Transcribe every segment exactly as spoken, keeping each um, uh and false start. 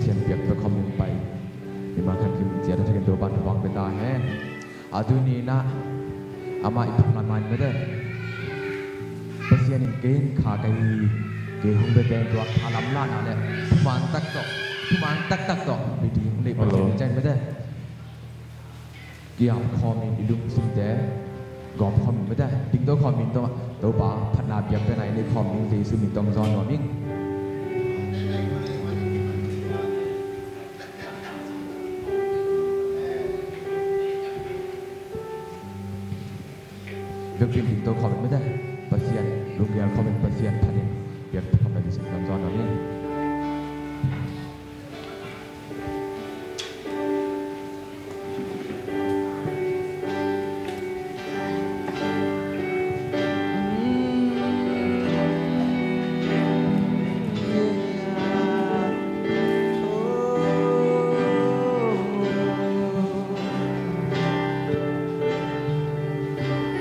Pasian biak pia khawm in pai. Mimal khat kim ciat a thakin Topa'n thupha pia ta hen. A tuni-in ah amah i phawk lam ah in mete, Pasian in kei in kha ka hi, kei hong pia teng tua kha lamlahna le thuman taktak tawh, thuman taktak tawh hong pia ding, hong deih Pasian in ciang mete. Kiam khawm in i lungsimte gawm khawm in mete, dingto khawm in tawh Topa phatna biakpiakna i nei khawm ding Jesu min tawh hong zawn nuam ing. Biakpiak dingto khawm in mete, Pasian lunggel khawm in Pasian phat in biakpiak khawm in Jesu min tawh hong zawn nuam ing.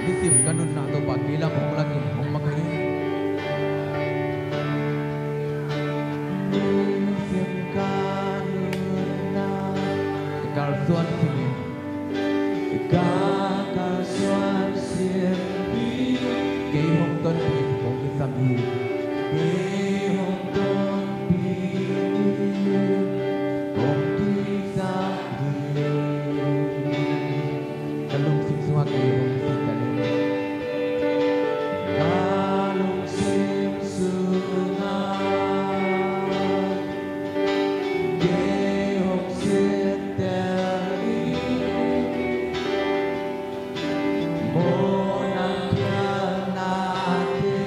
Nisim ka nunna Topa kei lam hong lakin hong makaih. Nisim ka nunna ka kalsuan simin, ka kalsuan simin, kei hong tonpih kong kisam hi. Kei hong tonpih kong kisam hi. Ka lungsim sungah kei hong sik ta ning. Ka lungsim sungah kei hong sik ta ning. Muanna pianna te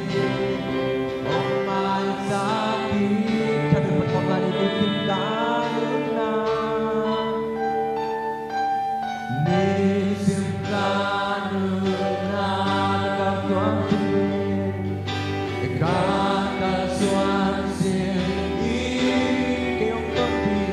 hong maisak hi. Khat in phat khawm lai ni, nisim ka nunna. Nisim ka nunna ka kalsuan simin, ka kalsuan simin, kei hong tonpih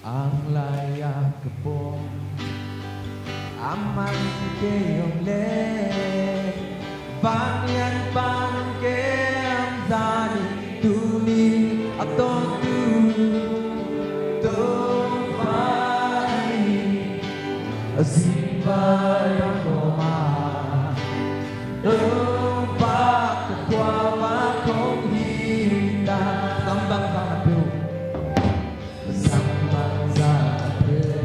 Ang lai-a ka pom, a man kei om leh, vanglian pan kem zani, tuni a tawntung Topa in a zing vai a kawm a, Topa ka khuavak hong hi ta. Sam bangzah na peuh.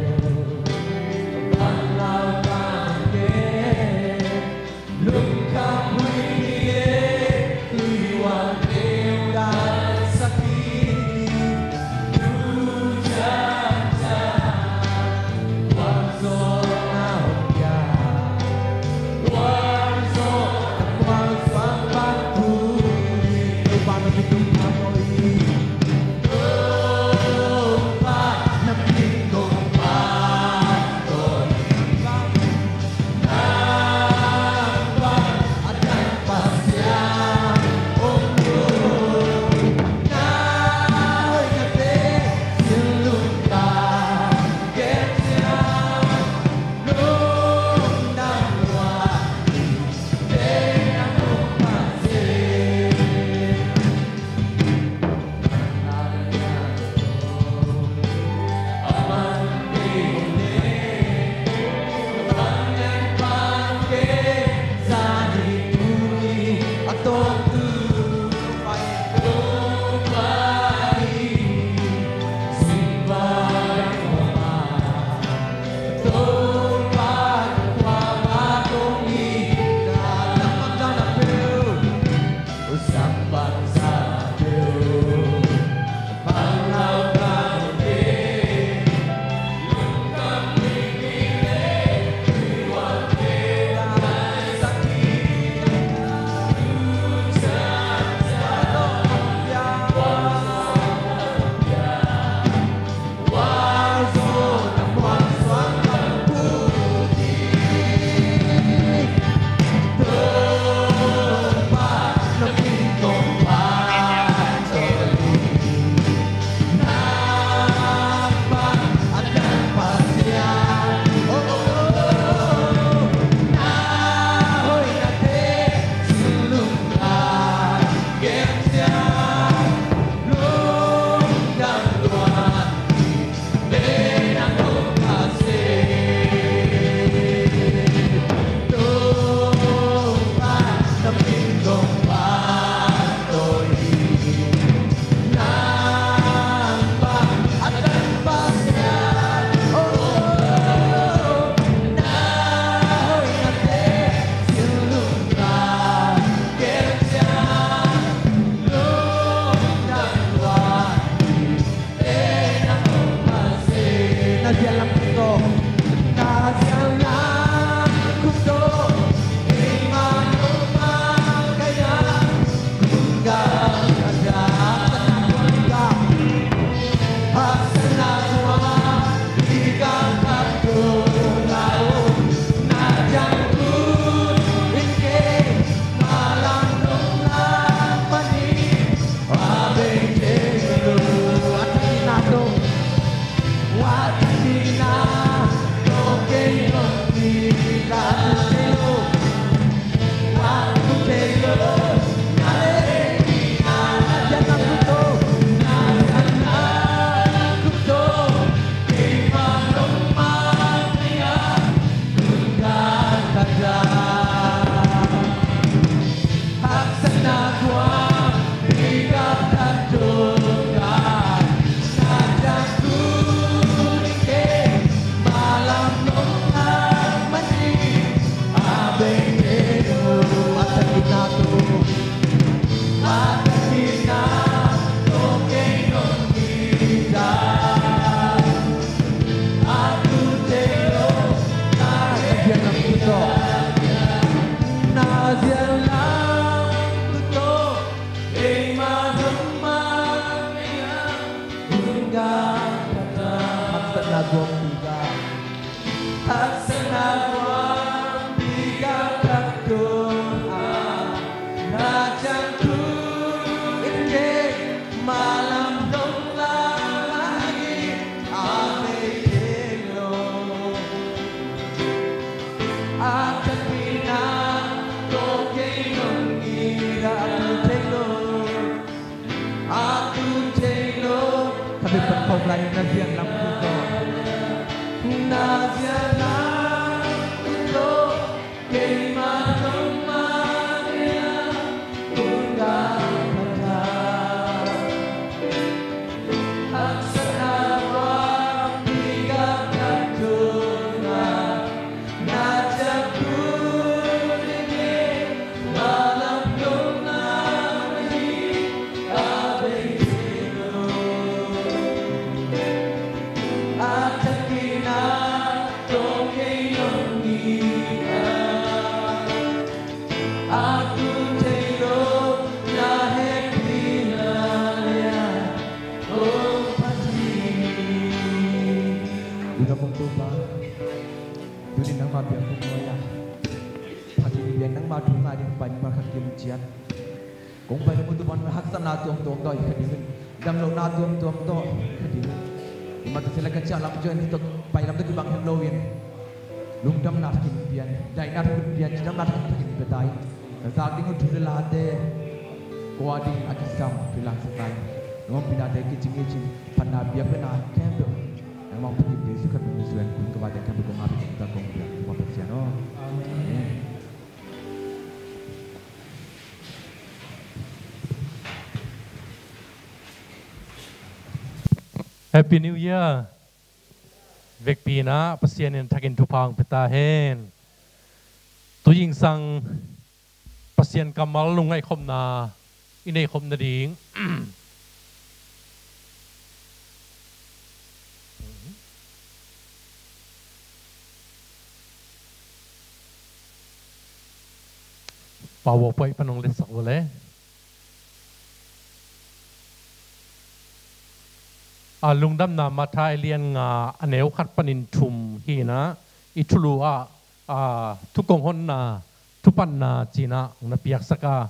Tuni nangmah biakbuk nuai-ah Pathian biak nangmah thu ngai ding pai ni malkhat kim ciat. Kong pai ding uh tu pan haksatna tuamtuam tawh hi kha ding in, damlohna tuamtuam tawh hi kha ding in. Hi mah ta sila ka ciah lam ciang hi tawh pai lam tawh kibang hem lo in, lungdamna thakin pian, daihna thakin pian, cidamna thakin pian ta in. Ka zak ding uh thu le late kua ding a kisam thu lang sa ta in. Nong pi nate kicing i cin phatna biakpiakna khempeuh nangmah hong pia kim ding Jesuh Khazih min suang in kun ka vate khempeuh kong ap in ta kong piak Topa Pasian aw. Amen. Happy New Year. Vekpi-in ah Pasian in thakin thupha hong pia ta hen. Tuingsang Pasian kammal lungngaih khopna i neih khop nading PowerPoint pan hong letsak uh le. A, Lungdamna Matthai a lian nga a neu khat panin thum hi-in ah, i thulu ah, a, thukong honna, thupatna ci-in ah na piaksak a,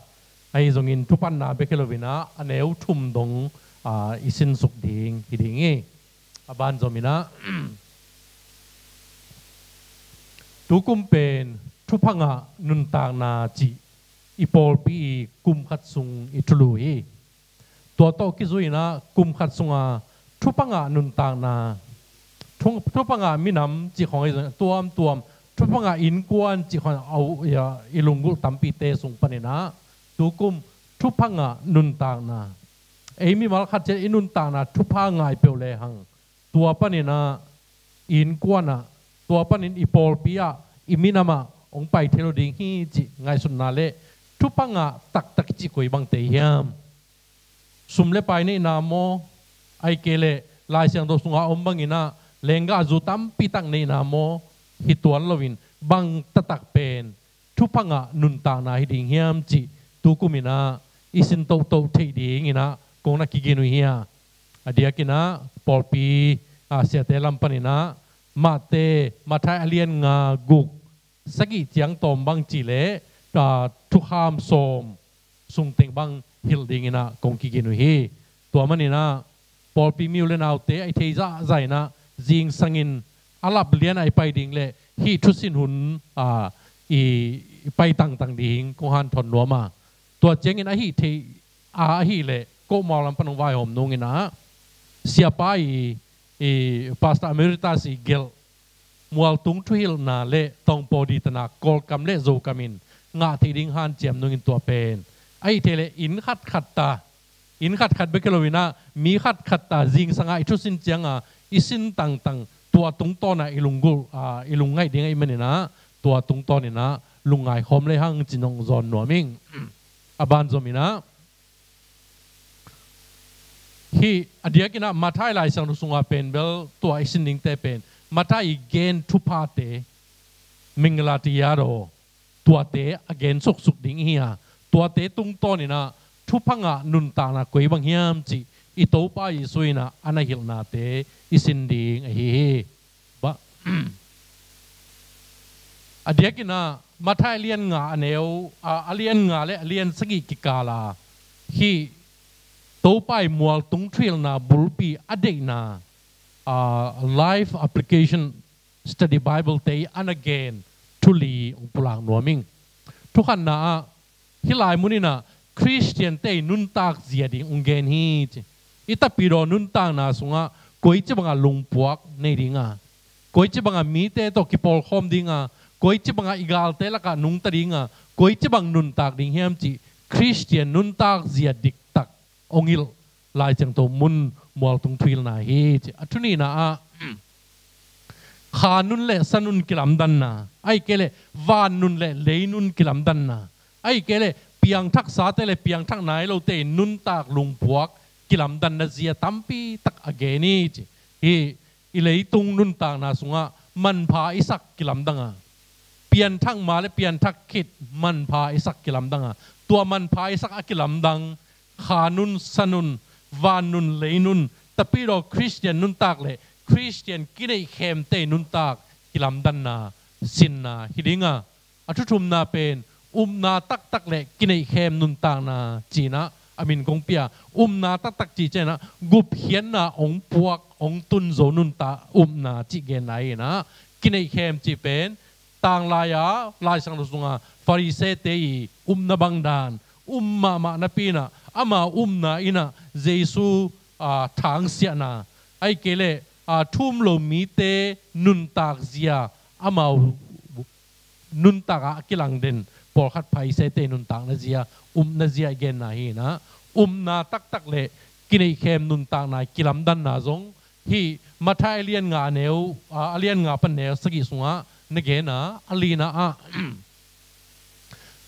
ahi zongin thupatna bek hi lo-in ah a neu thum dong, a, i sinsuk ding hi ding hi. A banzom in ah, tukum pen thupha ngah nuntakna cih i pawlpi i kum khat sung i thulu hi. Tua tawh kizui-in ah kum khat sunga thupha ngah nuntakna, thu-, thupha ngah minam cih khawng hi zong tuamtuam, thupha ngah innkuan cih khawng a, i lunggulh tampite sung panin ah tukum thupha ngah nuntakna, ei mimal khat ciat i nuntakna thupha ngai peuh lehang, tua panin ah i innkuan ah, tua panin i pawlpi ah, i minam ah hong pai thei lo ding hi cih ngaihsutna le thupha ngah taktak cih koi bangte hiam? Sum le pai neihna maw, ahih kei leh Lai Siangtho sungah om bangin ah lenggahzu tampi tak neihna maw, hi tuan loin bang taktak pen thupha ngah nuntakna hi ding hiam cih tukum in ah i sin tohtoh theih dingin ah kong na kigin uh hi a. A diakin ah pawlpi, a, siate lam panin ah Matthai, Matthai a lian nga, guk, sagih ciang tawm bang cih leh, a, thukham sawm sung teng bang hilh dingin ah kong kigin uh hi. Tua manin ah pawlpi mi u le naute a i thei zahzah in ah zingsangin a lap lian a i pai ding leh hih thusin hun, a, i, i pai tangtang ding kong hanthawn nuam a. Tua ciangin a hih theih a, ahih leh Kohmau lam pan hong vaihawm nungin ah siapa i, i Pastor Emeritus i gelh Mualtung Thuhilhna le Tongpaw Dihtakna Kawlkam le Zokam in ngah theih ding hanciam nungin tua pen, ahih theih leh inn khatkhat ta, inn khatkhat bek hi loin ah mi khatkhat ta zingsang a i thusin ciang a i sin tangtang tua tungtawn ah i lunggulh, a, i lungngaih ding ahih manin ah tua tungtawn in ah lungngai khawm lehang ci-in hong zawn nuam ing. A banzom in ah hih a diakin ah Matthai Lai Siangtho sungah pen bel tua i sin dingte pen Matthai i gen thuphate, Minglatiyat aw, tuate a gen suksuk ding hi a, tuate tungtawn in ah thupha ngah nuntakna koi bang hiam cih i Topa Jesu in ah a na hilhnate i sin ding ahi hi. Ba, a diakin ah Matthai a lian nga a neu, a, a lian nga le a lian sagih kikal a hih Topa i Mualtung Thuhilhna bulpi a deihna, a, life application study Bible te i a na gen thu li hong pulak nuam ing. Thukhatna ah hih lai mun in ah Khristiante i nuntak zia ding hong gen hi ci. I tapidaw nuntakna sungah koici bangah lungpuak nei ding a, koici bangah mite tawh kipawlkhawm ding a, koici bangah i galte lakah nungta ding a, koici bang nuntak ding hiam cih Khristian nuntak zia diktak hong hilh Lai Siangtho mun Mualtung Thuhilhna hi ci. A thu nihna ah kha nun le sa nun kilamdanna, ahih kei leh van nun le lei nun kilamdanna, ahih kei leh piangthaksate le piangthak nai lote i nuntak lungpuak kilamdanna zia tampi tak a gen hi ci. Hih i leitung nuntakna sungah manpha i sak kilamdang a, pianthak ma le pianthak khit manpha i sak kilamdang a, tua manpha i sak a kilamdang kha nun, sa nun, van nun, lei nun, tapidaw Khristian nuntak le Khristian kineihkhemte i nuntak kilamdanna sinna hi ding a, a thuthumna pen upna taktak le kineihkhem nuntakna ci-in ah a min kong pia. Upna taktak cih ciangin ah gupkhiatna hong puak, hong tun zo nuntak upna cih genna hi-in ah, kineihkhem cih pen tanglai-a Lai Siangtho sunga Farisee-te i upna bang dan, um mahmah napi-in ah ama upna in ah Jesu, aa, thangsiahna, ahih kei leh, aa, thu um lo mite nuntak zia, amau nuntak ah a kilang den pawlkhat Farisee-te nuntakna zia, upna zia i genna hi-in ah, upna taktak le kineihkhem nuntakna kilamdanna zong hih Matthai a lian nga a neu, a, a lian nga pan neu sagih sungah na gen a, a lina ah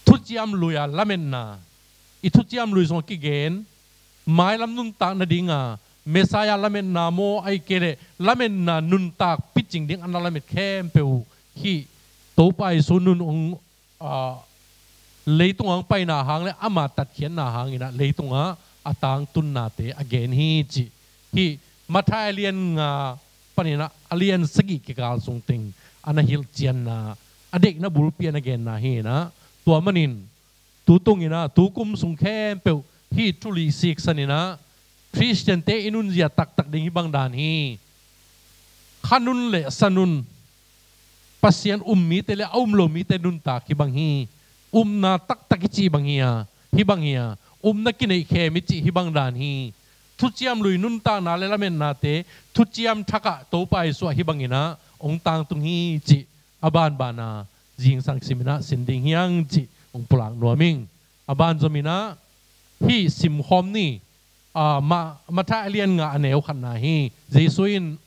thuciam lui-a lametna, i thuciam lui sungah kigen mailam nuntak nadinga Messiah lametna maw, ahih kei leh lametna nuntak picing ding a na lamet khempeuh uh hih Topa Jesu nun hong, aa, leitung hong paina hang le ama tatkhiatna hangin ah leitungah a tangtunnate a gen hi cih hih Matthai a lian nga panin ah a lian sagih kikal sung teng a na hilhcianna, a deihna bulpi a na genna hi-in ah, tua manin tu tungin ah, tu kum sung khempeuh hih thu li siksanin ah Khristiante i nunzia taktak ding hih bang dan hi. Kha nun le sa nun, Pasian um mite le a um lo mite nuntak hih bang hi. Upna taktak i cih bang hi a, hih bang hi a, upna kineihkhem i cih hih bang dan hi. Thuciam lui nuntakna le lametnate thuciam thakah Topa Jesu ah hih bangin ah hong tangtung hi cih a banbana zingsang simin ah sin ding hi hang cih hong pulak nuam ing. A banzomin ah hih simkhawm ni, aa, Ma-, Matthai a lian nga a neu khatna hi. Jesu in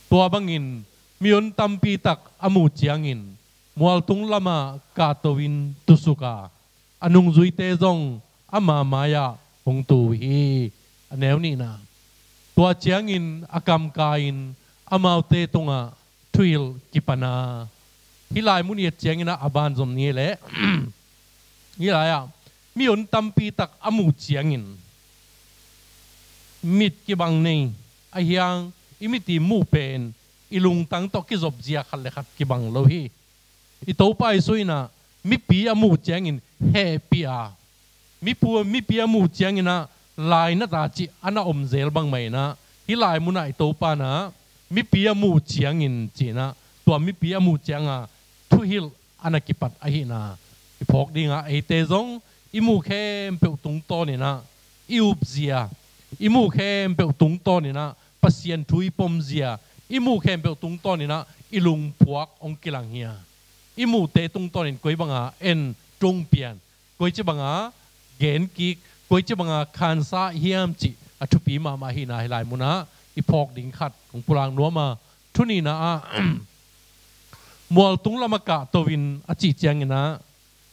tua bangin mihon tampi tak a muh ciangin mualtung lamah kahto-in tusuk a, a nungzuite zong ama mai-ah hong tu uh hi. A neu nihna. Tua ciangin a kamkai-in amaute tungah thuhilh kipan a, hih lai mun i et ciangin ah a banzom ni leh, hih lai-ah mi hon tampi tak a muh ciangin, mit kibang nei, a hiang i mit i muh pen i lungtang tawh kizop zia khat le khat kibang lo hi. I Topa Jesuh in ah mipi a muh ciangin hehpih a, mipu, mipi a muh ciangin ah lainat a cih a na om zel bangmah in ah, hih lai munah i Topa in ah mipi a muh ciangin ci-in ah, tua mipi a muh cianga thuhilh a na kipat ahihna i phawk ding a, eite zong i muh khempeuh tungtawnin ah i upzia, i muh khempeuh tungtawnin ah Pasian thu i pomzia, i muh khempeuh tungtawnin ah i lungphuak hong kilang hi a, i muhte tungtawnin koi banga en, tung pian, koici banga gen kik, koici banga khansa hiam cih a thupi mahmah ahihna hih lai munah i phawk ding khat kong pulak nuam a, thu nihna ah mualtung lamah kahto in a cih ciangin ah,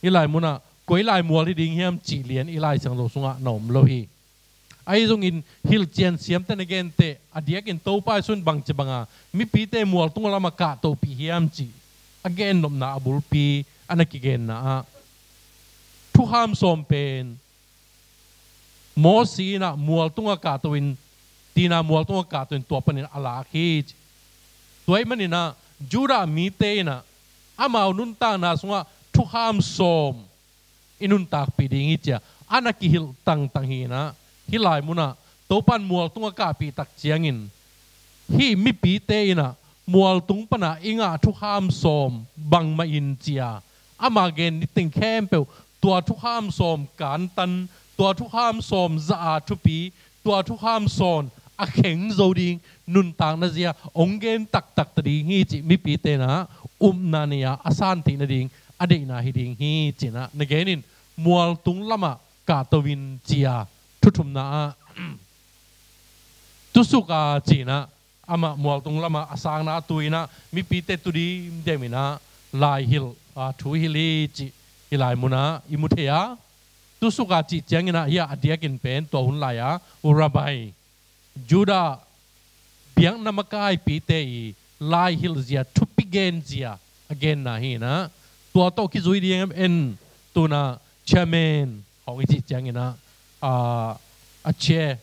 hih lai munah koi lai mual hi ding hiam cih lian i Lai Siangtho sungah na om lo hi. Ahi zongin hilhcian siamte na genteh a diakin Topa Jesuh in bangci banga mipite mualtung lamah kahtohpih hiam cih a gennopna a bulpi a na kigenna ah, thukham sawm pen Mosi in ah mualtungah kahto in cihna, mualtungah kahto in tua panin a lak hi ci. Tua ahih manin ah Judah mite in ah amau nuntakna sungah thukham sawm i nuntakpih ding hi ci-a a na kihilh tangtang hi in ah, hih lai munah Topa in mualtungah kahpih tak ciangin hih mipite in ah mualtung pana i ngah thukham sawm bangmah in ci-a ama gen niteng khempeuh, tua thukham sawm kantan, tua thukham sawm za-a thupi, tua thukham sawm a kheng zo ding nuntakna zia hong gen taktak ta ding hi cih mipite in ah upna nei-a a san theih nading a deihna hi ding hi ci-in ah na genin, mualtung lamah kahto in ci-a thu thumna ah tusuk a ci-in ah, amah mualtung lamah a sakna a tu in ah mipite tu dimdem in ah lai hilh, a, thu hilh hi cih hih lai munah i mu thei a, tusuk a cih ciangin ah hih a diakin pen tua hun lai-a Rabbi, Judah biakna makaipite i lai hilhzia, thupi genzia a genna hi in ah, tua tawh kizui ding en, tu-in ah chairman khawng i cih ciangin ah, a, a chair,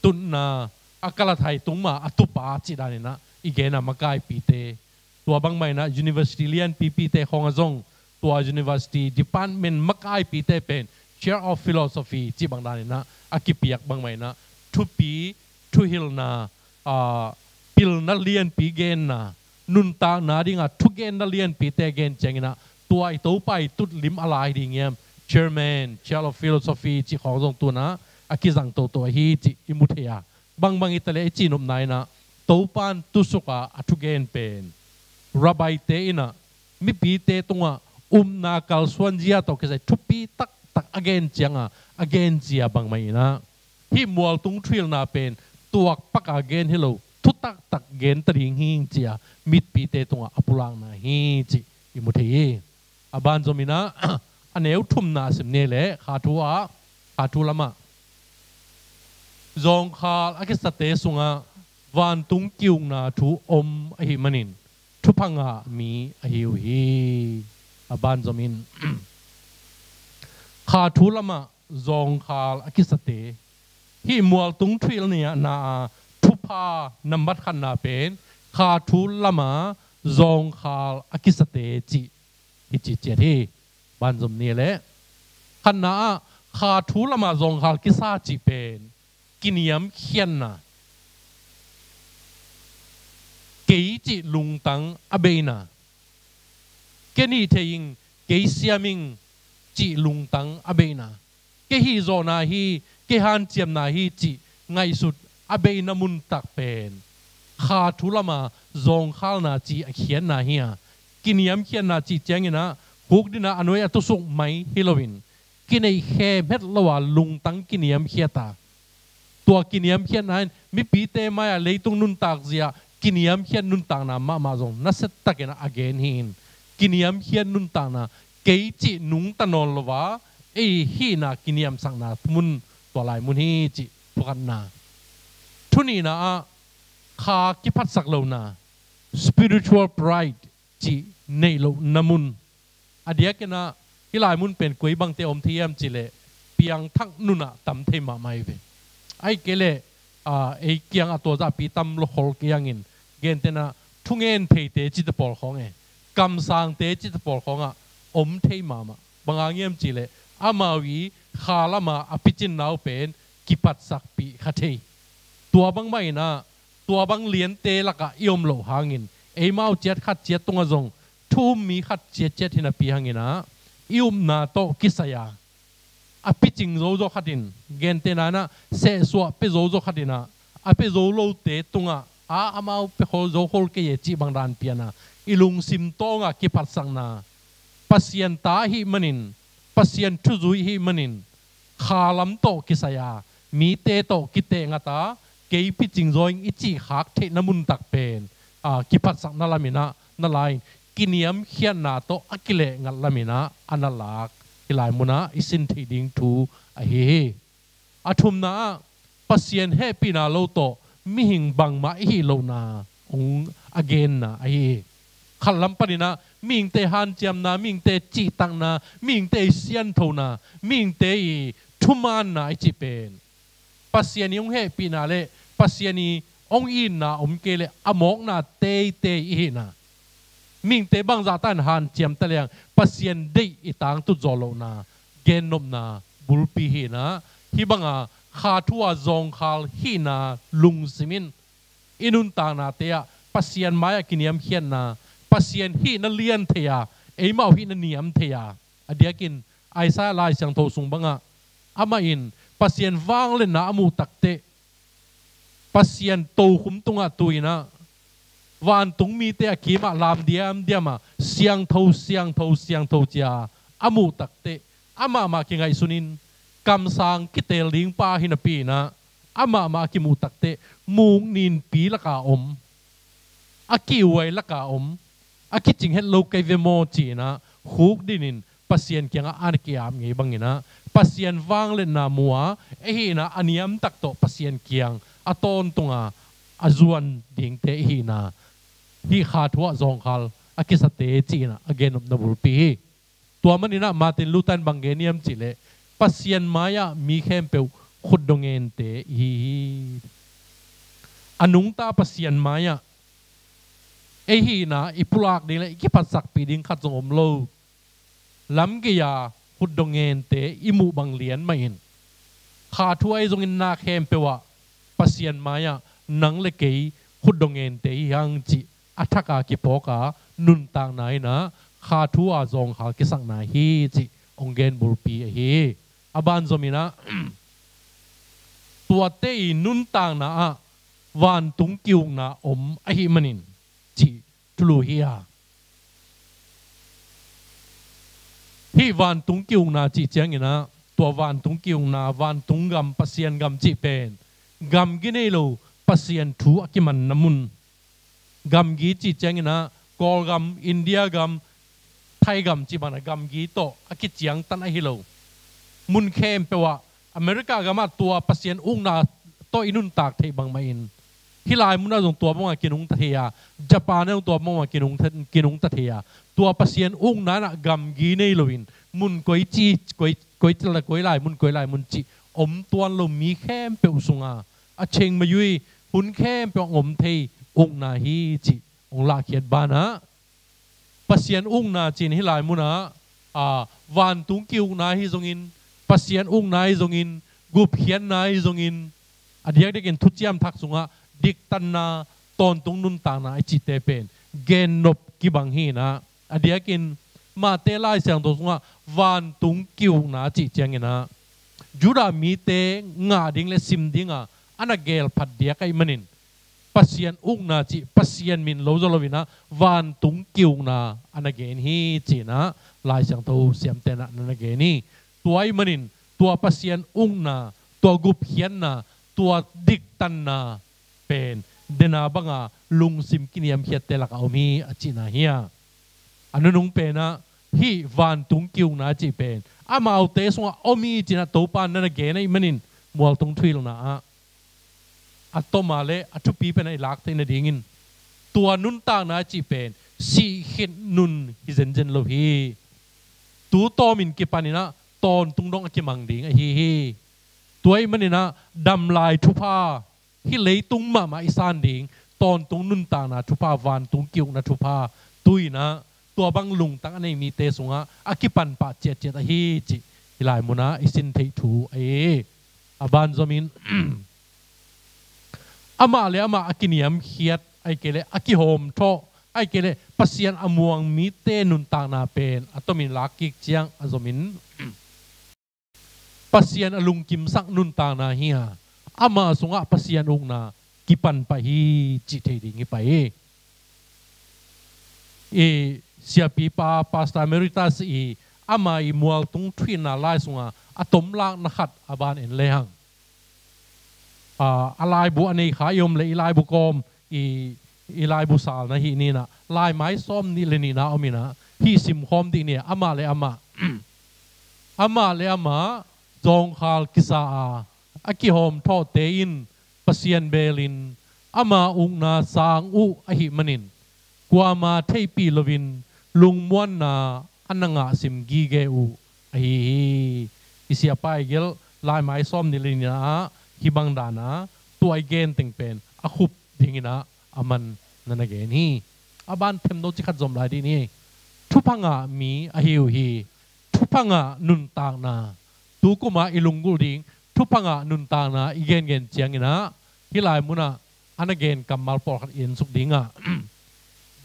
tutna, a kalathai tung ma a tupa cih danin ah i gen a, makaipite, tua bangmah in ah university lianpipite khawng ah zong tua university department makaipite pen chair of philosophy cih bang danin ah a kipiak bangmah in ah thupi, thuhilhna, a, pilna lianpi genna, nuntakna dinga thugenna lianpite gen ciangin ah tua i Topa i tutlim a lai ding hiam, chairman, chair of philosophy cih khawng zong tu-in ah a kizang toto ahi cih i mu thei a, bangbang hi ta leh i cihnopna in ah Topa in tusuk a a thugen pen Rabbi-te in ah mipite tungah upna kalsuanzia tawh kisai thupi taktak a gen cianga a genzia bangmah in ah, hih mualtung thuhilhna pen tuak paka gen hi lo, thutaktak gen ta ding hi ci-a mipite tungah a pulakna hi cih i mu thei hi. A banzom in ah a neu thumna a sim ni leh kha thu ah, kha thu lamah zawngkhal a kisate sungah vantung ki-ukna thu om ahih manin thupha ngah mi ahi uh hi. A banzom in kha thu lamah zawngkhal a kisate, hih mualtung thuhilhna a thupha nambat khatna pen kha thu lamah zawngkhal a kisate cih hi ci ciat hi. Banzom ni leh khatna ah kha thu lamah zawngkhal kisa cih pen kiniamkhiatna, kei cih lungtang a beina, ken hih thei ing, kei siam ing cih lungtang a beina, kei hihzawhna hi, kei hanciamna hi cih ngaihsut a beina muntak pen kha thu lama zawngkhalna ci a khiatna hi a, kiniamkhiatna cih ciangin ah khukdin ah a nuai a tusuk mai hi loin kineih khem het lo a lungtang kiniamkhiat a, tua kiniamkhiatna in mipite mai-ah leitung nuntak zia kiniamkhiat nuntakna mahmah zong nasiatakin a gen hi in, kiniamkhiat nuntakna, kei cih nungta nawn lo a ei hihna kiniamsakna mun, tua lai mun hi cih thukhatna. Thunihna ah kha kiphatsak lohna, spiritual pride cih neih lohna mun. A diakin ah hih lai mun pen koi bangte om thei hiam cih leh piangthak nunah tam thei mahmah hi ve. Ahih kei leh ei kiangah tua zahpi tam lo khol kei hangin, gentehna thungen theite cihte pawl khawng e, kamsangte cihte pawl khawngah om thei mahmah. Bang hang hiam cih leh amau i kha lama a picin nau pen kiphatsakpih kha thei. Tua bangmah in ah tua bang liante lakah i om loh hangin, eimau ciat khat ciat tungah zong thu um mi khat ciat ciat hi napi hangin ah i upna tawh kisai a, a picing zozo khatin, gentehna in ah sehsuah pia zozo khatin ah, a pia zo lote tungah a amau pia khol zo khol kei e cih bang dan pian a, i lungsim tawngah kiphatsakna, Pasian ta ahih manin, Pasian thuzui ahih manin, kha lam tawh kisai a, mite tawh kiteh ngat a, kei picing zaw ing i cih khak theihna muntak pen, a, kiphatsakna lamin ah na la-in, kiniamkhiatna tawh a kileh ngat lamin ah a na lak, hih lai munah i sin theih ding thu ahi hi. A thumna ah Pasian hehpihna lo tawh mihing bangmah i hih lohna hong a genna ahi hi. Khat lam panin ah mihingte hanciamna, mihingte cihtakna, mihingte i sianthona, mihingte i thumaanna i cih pen Pasian i hong hehpihna le Pasian i hong itna om kei leh a mawkna teitei i hihna. Mihingte bangzah ta in hanciam ta leng Pasian deih i tangtut zawh lohna gennopna bulpi hi in ah, hih banga kha thu-a zawngkhal hihna lungsim in i nuntaknate ah Pasian mai-ah kiniamkhiatna, Pasian hihna lian thei a, eimau hihna niam thei a, a diakin Isaiah Lai Siangtho sung bangah amah in Pasian vangliatna a muh takteh, Pasian tokhom tungah tu in ah vantung mite a kimah lam diamdiam a, siangtho, siangtho, siangtho ci-a a muh takteh, amah mah kingaihsun in, kamsang kiteel ding pa hi napi in ah, amah mah a kimuh takteh, muk ninpi laka om, a kihuai laka om, a kicing het lo kei ve maw ci-in ah khukdin in Pasian kiangah a na ki-ap ngei bangin ah, Pasian vangliatna mu a, ei hihna a niamtak tawh Pasian kiang a tawntunga a zuan dingte i hihna, hih kha thu-ah zawngkhal a kisate ci-in ah a gennopna bulpi hi. Tua manin ah Martin Luther in bang gen hiam cih leh, Pasian mai-ah mi khempeuh khutdawh ngente i hi hi. A nungta Pasian mai-ah ei hihna i pulak ding le i kiphatsakpih ding khat zong om lo. Lamgei-a khutdawh ngente i muh bang lian mahin, kha thu ahi zongin na khempeuh ah Pasian mai-ah nang le kei khutdawh ngente hi hang cih a thak a kipawk a nuntakna in ah kha thu-a zawngkhal kisakna hi cih hong gen bulpi ahi hi. A banzom in ah tuate i nuntakna ah vantung ki-ukna om ahih manin cih thulu hi a, hih vantung ki-ukna cih ciangin ah tua vantung ki-ukna, vantung gam, Pasian gam cih pen gamgi nei lo Pasian thu a kimanna mun. Gamgi cih ciangin ah Kawlgam, India gam, Thai gam cih bangin ah gamgi tawh a kiciangtan ahi lo. Mun khempeuh ah, America gamah tua Pasian ukna tawh i nuntak theih bangmah in, hih lai munah zong tua bangmah kinungta thei a, Japan ah zong tua bangmah kinungta, kinungta thei a, tua Pasian ukna in ah gamgi nei loin mun koi ci, koi, koi ci la, koi lai mun, koi lai mun cih om tuan lo mi khempeuh sunga a chengmai uh hun khempeuh ah hong om thei ukna hi cih hong lahkhiat banah, Pasian ukna cih in hih lai munah, a, vantung ki-ukna ahi zongin, Pasian ukna ahi zongin, gupkhiatna ahi zongin, a diakdiakin Thuciam Thak sungah diktanna, tawntung nuntakna i cihte pen gennop kibang hi in ah, a diakin Matthai Lai Siangtho sungah vantung ki-ukna cih ciangin ah Judah mite ngah ding le sim dinga a na gelphat diak ahih manin, Pasian ukna cih Pasian min lo zaw loin ah vantung ki-ukna a na gen hi ci-in ah Lai Siangtho siamte in ah na na gen hi. Tua ahih manin tua Pasian ukna, tua gupkhiatna, tua diktanna pen dena banga lungsim kiniamkhiatte lakah om hi a cihna hi a. A nunung pen ah hih vantung ki-ukna cih pen amaute sungah om hi ci-in ah Topa in na na gen ahih manin mualtung thuhilhna ah a toma le a thupi pen a i lak theih nadingin tua nuntakna cih pen sihkhit nun hi zenzen lo hi. Tu tawmin kipaninah tawntung dong a kimang ding ahi hi. Tua ih maninah damlai thupha, hih leitung mahmah i san ding tawntung nuntakna thupha, vantung ki-ukna thupha, tu inah tua bang lungtang a nei mite sungah a kipan pah ciatciat ahi cih hih lai munah i sin theih thu ahi hi. A banzomin amah le amah a kiniamkhiat, ahih kei leh a kihawmthawh, ahih kei leh Pasian a muang mite nuntakna pen a tomin lak kik ciang a zomin Pasian a lungkimsak nuntakna hi a, ama sungah Pasian ukna kipan pah hi cih thei ding hi pah hi. I siapipa Pastor Emeritus i ama i mualtung thuhilhna lai sunga a tomlakna khat a ban en lehang, a, a laibu a nei kha i om le i laibu kawm i, i laibu salna hih ninah laimai sawm nih le nihna om inah hih simkhawm dih ni. Amah le amah amah le amah zawngkhal kisa a, a kihawmthawhte in Pasian beelin ama ukna sang uh ahih manin kuama theihpih loin lungmuanna a na ngahsim gige uh ahi hi. I siapa i gelh laimai sawm nih le nihna ah hih bang dana tua i gen teng pen a khup dinginah a man na na gen hi. A ban themno ci khat zom lai dih ni. Thupha ngah mi ahi uh hi. Thupha ngah nuntakna, tu kuma i lunggulh ding thupha ngah nuntakna i gengen cianginah hih lai munah a na gen kammal pawlkhat i ensuk dingah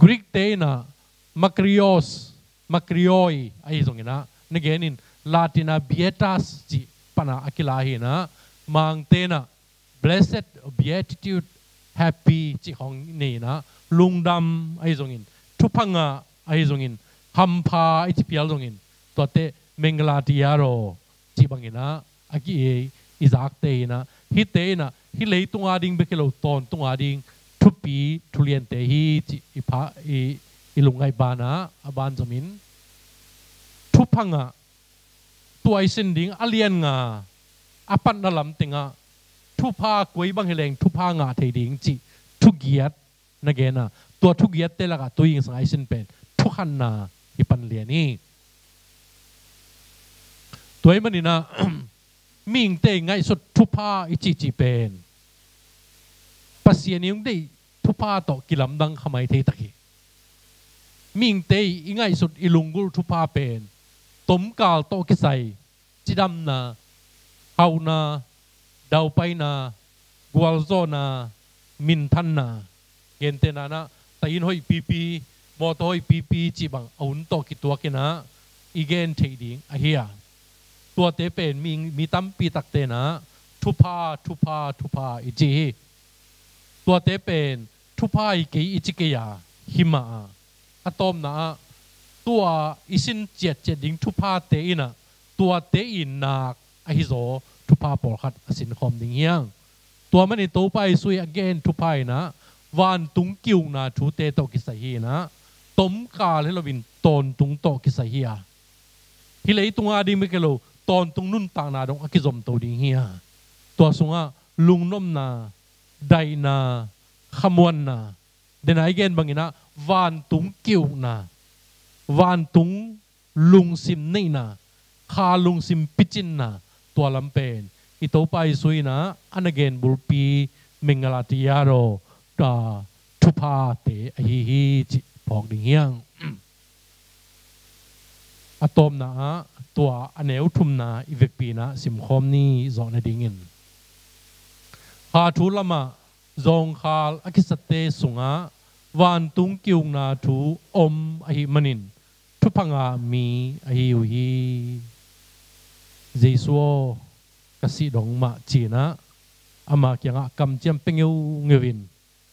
Greek te inah makarios, makarioi ahi zonginah na genin Latina pietas cih pana a kila hinah, Mangte inah blessed, beatitude, happy cih khawng nei inah lungdam ahi zongin, thupha ngah ahi zongin, hampha i ci pial zongin, tuate menglatiaro cih banginah a ki-ei i zakte inah, hihte inah hih leitung ading bek hi lo tawntung ading thupi thuliante hi cih i pha i, i lungngaih banah a banzomin thupha ngah, tua i sin ding a lian nga a patna lam tengah thupha koi bang hi leng thupha ngah thei ding cih thugiat na gen a, tua thugiatte lakah tu i sang a i sin pen thukhanna hi pan lian hi. Tua i maninah mihingte i ngaihsut thupha i cihcih pen Pasian i hong deih thupha tawh kilamdang kha mai thei tak hi. Mihingte i ngaihsut i lunggulh thupha pen tomkal tawh kisai cidamna, hauhna, daupaina, gualzawhna, minthanna, gentehna inah tahin hoih pipi, mawtaw hoih pipi cih bang a hun tawh kituakinah i gen theih ding ahi a, tuate pen mi, mi tampi takte inah thupha, thupha, thupha i ci hi. Tuate pen thupha hi kei i ci kei a, hi mah a, a tawpna ah tua i sin ciatciat ding thuphate inah tuate i nak ahi zaw thupha pawlkhat a sinkhawm ding hi hang. Tua manin Topa Jesu i a gen thupha inah vantung ki-ukna thute tawh kisai hi inah tomkal hi loin tawntung tawh kisai hi a, hih leitung ading bek hi lo tawntung nuntakna dong a kizomto ding hi a, tua sungah lungnopna, daihna, khamuanna, dena i gen banginah vantung ki-ukna, vantung lungsim neihna, kha lungsim picinna, tua lam pen i Topa Jesu inah a na gen bulpi mengalatiaro, a, thuphate ahi hi cih phawk ding hi hang. A tawpna ah tua a neu thumna i vekpi inah simkhawm ni zawh nadingin, kha thu lamah zawngkhal a kisate sungah vantung ki-ukna thu om ahih manin thupha ngah mi ahi uh hi. Jesu aw, ka sih dong mah ci inah ama kiangah kamciam pia ngeungeu in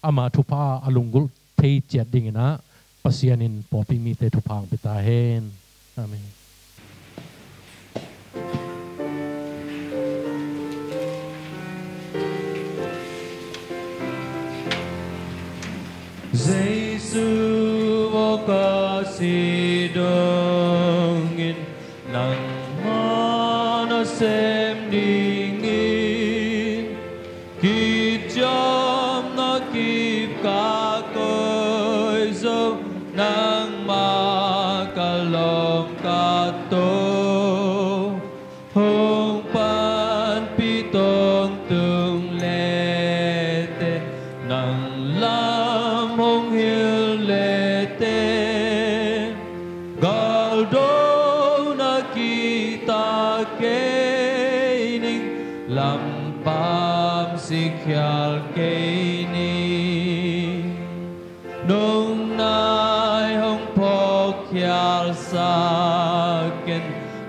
ama thupha a lunggulh thei ciat dinginah Pasian in pawlpi mite thupha hong pia ta hen. Amen. Jesu aw, ka sih dongin nangmah na sem dingin kici Nangmah ka lawm ka taw, hong panpih tawntung lete, nang lam hong hilh lete, galdo na kihta kei ning, lampam sikhial kei ning. Nong nai hong phawkkhialsak in,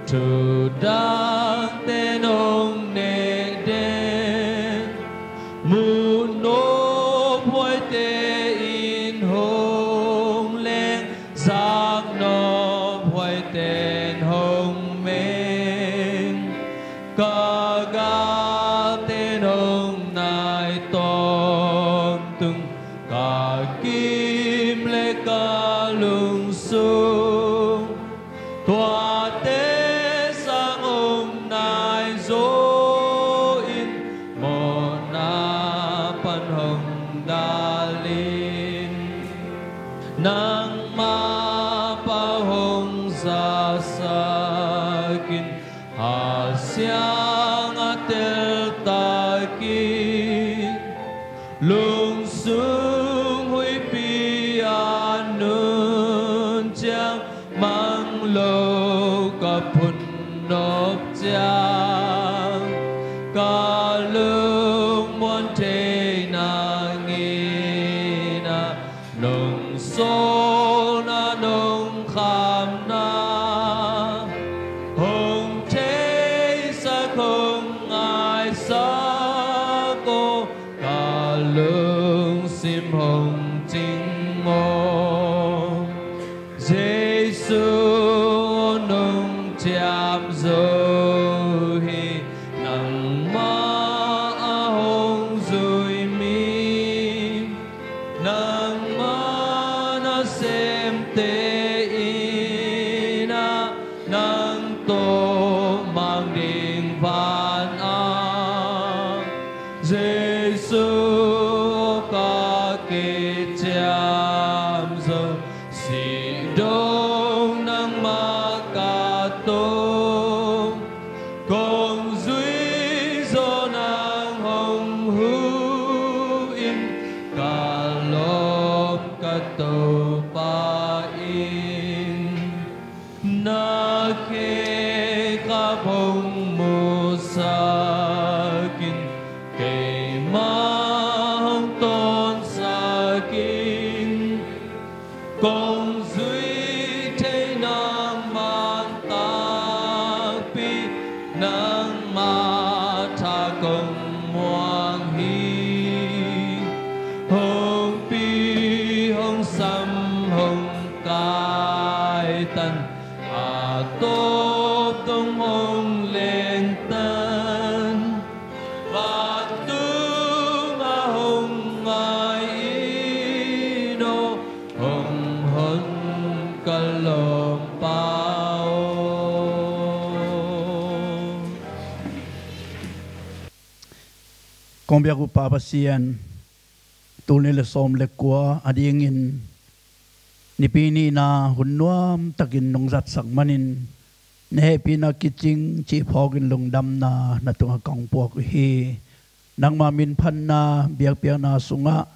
thudangte nong neh den, muh nophuaite in hong leng, zak nophuaite in hong meng, ka galte nong nai tawntung, ka kim le ka lungsung, tuate sang hong nai zaw in, mawhna pan hong dal in, nangmah pau hong zasak in, Kha Siang a teltak in, lungsung huihpi a nun ciang, mang lo ka phun nop ciang, ka lungmuan theihna nginah, nong sawlna nong khamna, hong theisak hong ngaisak aw, ka lungsim hong cing aw. Jesu aw, nong ciamzo hi, nangmah a hong zui mi, nangmah nasemte in ah, nang tawh mang ding van ah, Jesu aw, ka kiciamzo, si dong nangmah ka taw, kong zui zaw nang hong huh in, ka lawm ka Topa in, na khekhap hong musak in, keimah hong tawnsak in, kong zui thei nangmah takpi, nangmah tha kong muang hi. Hong pi hong sam hong kaitan, a tawp dong hong lengtan, vantung ah hong ngai in aw, hong hon ka lawmpa aw. Kong biak uh Pa Pasian, tul nih le sawm le kua adingin Nipi nihna hun nuamtakin nong zatsak manin, na hehpihna kicing cih phawkin lungdamna na tungah kong puak uh hi. Nangma minphatna biakpiakna sungah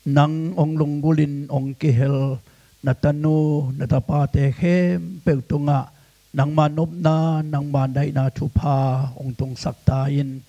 nang hong lunggulhin hong kihel na tanu na tapate khempeuh tungah nangma nopna, nangma daihna thupha hong tungsak ta in.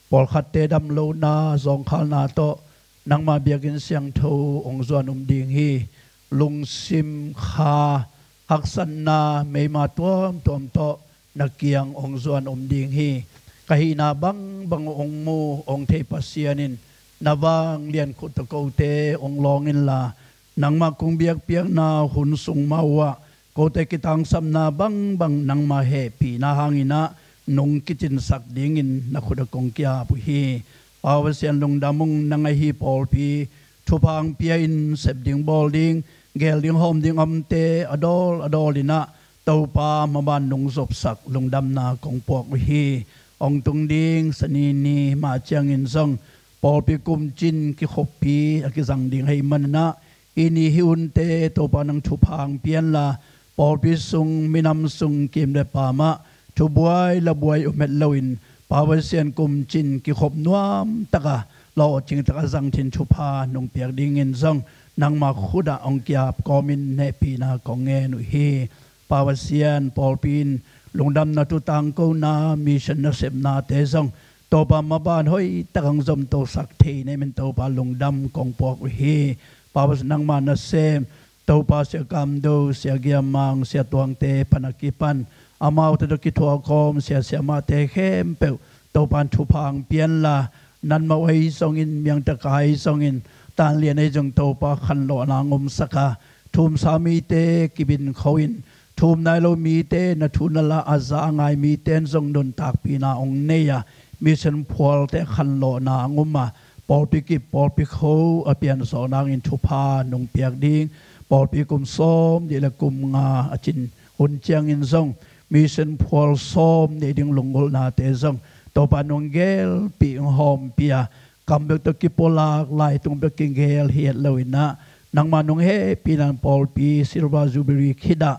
Pawlkhatte damlohna, zawngkhalna tawh nangma biakinn siangtho hong zuan um ding hi. Lungsim kha, haksatna, meima tuamtuam tawh na kiang hong zuan um ding hi. Ka hihna bangbang hong mu hong thei Pasian in na vanglian khut tawh kote hong lawng inla, nangma kong biakpiakna hun sung mah uhah kote kitangsapna bangbang nangma hehpihna hangin ah nong kicinsak dingin na khut ah kong ki-ap uh hi. Pa Pasian, lungdam ung. Nang ahi pawlpi thupha hong pia in, sep ding bawl ding, geel ding hawm ding omte a dawl a dawl in ah Topa maban nong zopsak lungdamna kong puak uh hi. Hong tung ding Sani ni mah ciangin zong pawlpi kumcin kikhoppi a kizang ding ahih manin ah Hih ni hih hunte Topa nang thupha hong pia inla, pawlpi sung, minam sung, kim le paam ah thubuai labuai om het loin, Pa Pasian, kumcin kikhop nuam taka lawhcing taka zangthin thupha nong piak dingin zong nangma khut ah hong ki-ap kawmin hehpihna kong ngen uh hi. Pa Pasian, pawlpi in lungdamna thu tangkona, mission nasepnate zong Topa maban hoih tak hong zomtosak thei na hih manin Topa lungdam kong puak uh hi. Pa Pasian, nangma nasem Topa, Sia Kam Do, Sia Gia Mang, Sia Tuangte pan a kipan, amaute tawh kithuahkhawm sia siamahte khempeuh Topa in thupha hong pia inla, natmau ahi zongin, miangtaka ahi zongin, tanlian ahi zong Topa khanlawhna hong omsak a, thumsa mite kibin kho in, thum nai lo mite na thu na la a za a ngai mite in zong nuntakpihna hong nei a, mission phualte khanlawhna hong om a, pawlpi kip pawlpi kho a pianzawh nangin thupha nong piak ding. Pawlpi kum sawm nih le kum nga a cin hun ciangin zong mission phual sawm nih ding lunggulhnate zong Topa nong gelpih, hong hawmpih a, kam bek tawh kipulak, laitung bek kigel hi het loin ah, nangma nong hehpihna in pawlpi Silver Jubilee khit ah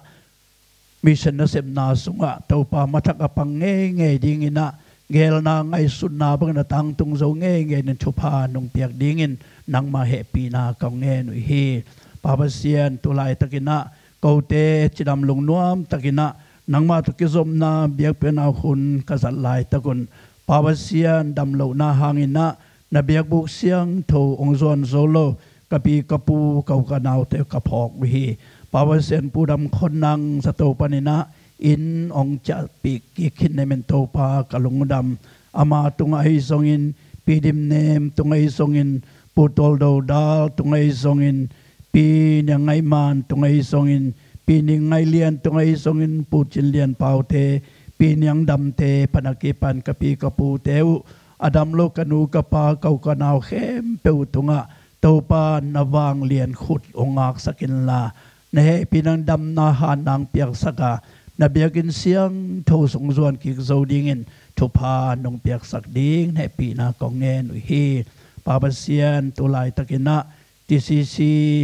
mission nasepna sungah Topa mathak a pang ngeingei dingin ah, geelna ngaihsutna bangin a tangtung zo ngeingei in thupha nong piak dingin nangma hehpihna kong ngen uh hi. Pa Pasian, tu laitakin ah kote cidam lungnuam takin ah nangma tawh kizopna biakpiakna hun ka zat laitak un, Pa Pasian, damlohna hangin ah na biakbuk siangtho hong zuan zo lo ka pi ka pu, ka u ka naute ka phawk uh hi. Pa Pasian, Pu Dam Khon Nang zato panin ah inn hong ciahpih kik khin na hih manin Topa ka lungdam. Ama tungah ahi zongin, Pi Dim Nem tungah ahi zongin, Pu Tual Do Dal tungah ahi zongin, Pi Niang Ngaih Man tungah ahi zongin, Pi Ning Ngaih Lian tungah ahi zongin, Pu Cin Lian Paute, Pi Niang Damte pan a kipan ka pi ka pute uh, a dam lo ka nu ka pa, ka u ka nau khempeuh tungah Topa na vanglian khut hong ngaksak inla, na hehpihna in damna han nang piaksak a, na biakinn siangtho sung zuan kik zo dingin thupha nong piaksak ding hehpihna kong ngen uh hi. Pa Pasian, tu laitakin ah T C C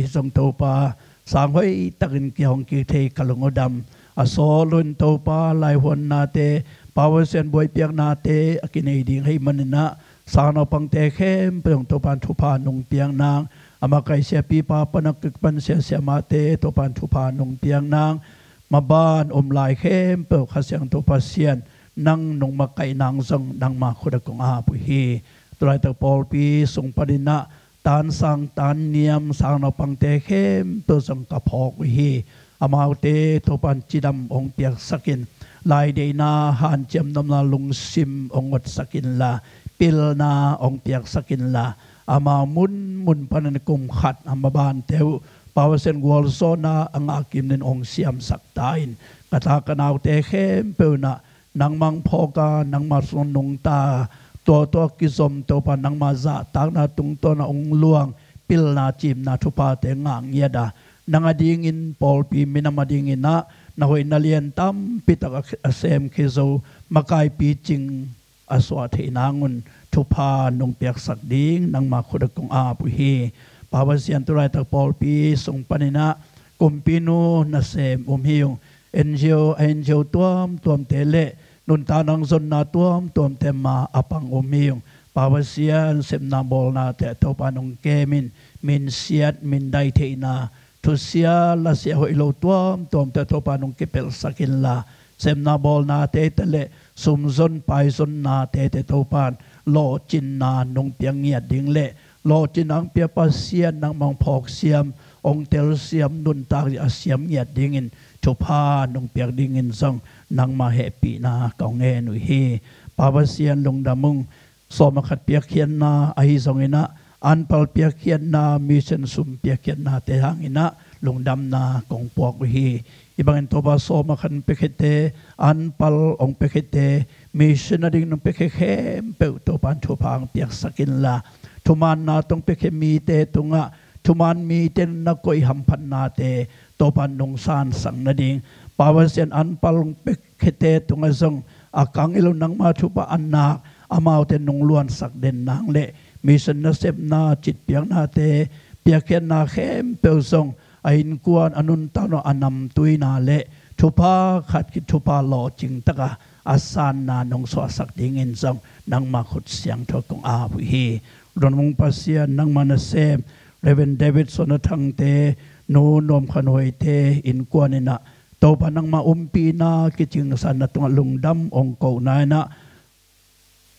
zong Topa sang hoih takin kihong kik thei ka lungdam. A sawt loin Topa laihuannate, Pa Pasian buaipiaknate a kinei ding ahih manin ah, sang naupangte khempeuh zong Topa in thupha nong piak nang. A makaih siapipa pan a kipan sia siamahte Topa in thupha nong piak nang. Maban om lai khempeuh Kha Siangtho Pasian nang nong makaih nang zong nangma khut ah kong ap uh hi. Tu laitak pawlpi sung panin ah tansang tanniam sang naupangte khempeuh zong ka phawk uh hi. Amaute Topa in cidam hong piaksak in, laideihna hanciam nopna lungsim hong ngotsak inla, pilna hong piaksak inla, amau munmun panin kum khat a mabante uh Pa Pasian gualzawhna a ngahkim dingin hong siamsak ta in, ka ta ka naute khempeuh in ah nangmah hong phawk a, nangma sung nungta, tua tawh kizom Topa nangma zahtakna tungtawn ah hong luang pilna cimna thuphate ngah ngiat a, nang adingin pawlpi minam adingin ah na hoih na lian tampi tak a, a sem khia zo, makai picing a suah theih nangun thupha nong piaksak ding nangma khut ah kong ap uh hi. Pa Pasian, tu laitak pawlpi sung panin ah kumpinu nasem um hi ung, N G O, a N G O tuamtuamte le nuntakna zonna tuamtuamte ma a pang um hi ung. Pa Pasian, sepna bawlnate ah Topa nong kem in, minsiat mindai theihna, thusia lasia hoih lo tuamtuamte ah Topa nong kipelhsak inla, sepna bawlnate te le sumzon paizonnate te Topa in lawhcinna nong piak ngiat ding le lawhcinna hong pia Pasian nangmah hong phawk siam, hong tel siam, nuntak a siam ngiat dingin thupha nong piak dingin zong nangma hehpihna kong ngen uh hi. Pa Pasian, lungdam ung. Sawm a khat piakkhiatna ahi zongin ah, anpal piakkhiatna, mission sum piakkhiatnate hangin ah lungdamna kong puak uh hi. Hih bangin Topa, sawm a khat piakhiate, anpal hong piakhiate, mission ading nong piakhia khempeuh Topa in thupha hong piaksak inla, thumaanna tawh hong piakhia mite tungah thumaan mite in na koih hamphatnate Topa in nong sansak nading, Pa Pasian, anpal hong piakhiate tungah zong a kang hi lo nangma thupha a nak amaute nong luansak den nang le mission nasepna citpiaknate piakkhiatna khempeuh zong a innkuan a nuntakna a namtuina le thupha khat khit thupha lawhcing taka a sanna nong suahsak dingin zong nangma khut siangtho kong ap uh hi. Lunmung Pasian, nangma nasem Reverend David Suan a Thangte, Nu Nuam Khan Huaite innkuan inah Topa nangma umpina kicingsanna tungah lungdam ong kohna inah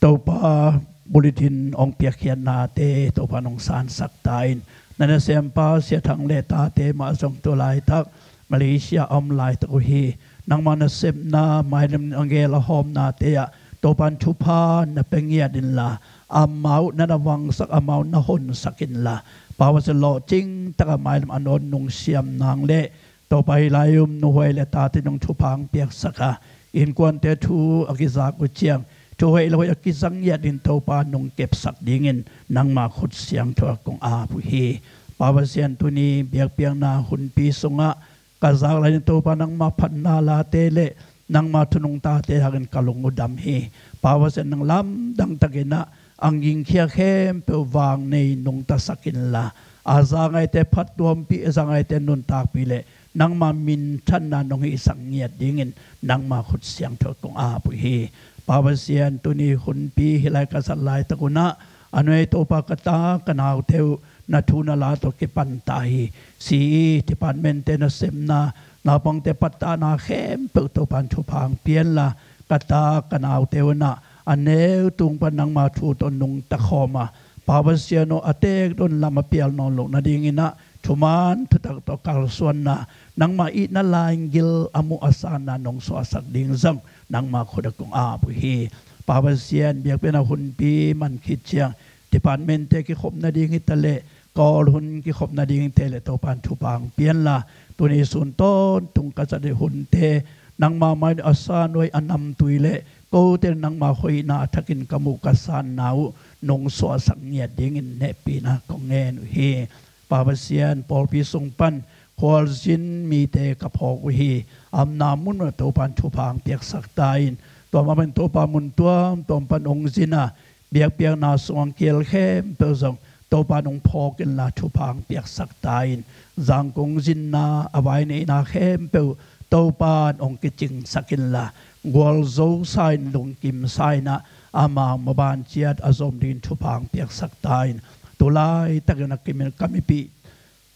Topa bulletin ong piakkhiatnate Topa nong sansak ta in, na nasempa Sia Thang le tate mah zong tu laitak Malaysia a om laitak uh hi. Nangma nasepna mailam a gel a hawmnate ah Topan thupha na pia ngiat inla, amau na na vangsak, amau na honsak inla, Pau Pasian, lawhcing taka mailam a nawn nungsiam nang le Topa, hih lai um Nu Huai le tate nong thupha ong piaksak a, innkuante thu a kizak uh ciang thu hoih le hoih a kizang ngiat in Topa nong kepsak dingin nangma khut siangtho ah kong ap uh hi. Pau Pasian, tuni biakpiakna hunpi sungah ka zak lai in Topa, nangma phatna late le nangma thunungtate hangin ka lung uh dam hi. Pau Pasian, nang lamdang takinah a gingkhia khempeuh vang nei nungtasak inla, a za ngaite phattuampih, a za ngaite nuntakpih le nangma minthanna nong hihsak ngiat dingin nangma khut siangtho kong ap uh hi. Pau Pasian, tuni hunpi hih lai ka zat laitak unah a nuai Topa, ka ta ka naute uh na thu na la tawh kipan ta hi. C E department-te nasepna, naupangte pattahna khempeuh Topan thupha ong pia inla, ka ta ka naute unah a neu tung pan nangma thu tawh nungta khawm a, Pau Pasian aw, a teek don lam a pial nawn loh nadinginah thuman thutak tawh kalsuanna, nangma itna laigil a muh a sanna nong suahsak ding zong nangma khut ah kong ap uh hi. Pau Pasian, biakpiakna hunpi man khit ciang department-te kikhop nading hi ta leh, Kawl hun kikhop nadingte le Topan thupha ong pia inla, tuni sun tawntung ka zat ding hunte nangma mai a sa nuai a namtui le kote nangma hoihna a thakin ka muh ka sanna uh nong suahsak ngiat dingin hehpihna kong ngen uh hi. Pau Pasian, pawlpi sung pan khualzin mite ka phawk uh hi. A omna mun ah Topan thupha ong piaksak ta in, tua mah bangin Topa, mun tuamtuam pan ong zin a, biakpiakna sung ong kial khempeuh zong Topa nong phawk inla thupha ong piaksak ta in, Zangkong zinna a vai neihna khempeuh Topa nong kicingsak inla, gualzo sa in, lungkim sa inah amau maban ciat a zom dingin thupha ong piaksak ta in, tu laitakin a kimin ka mipih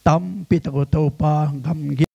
tampi tak uh Topa, gamgi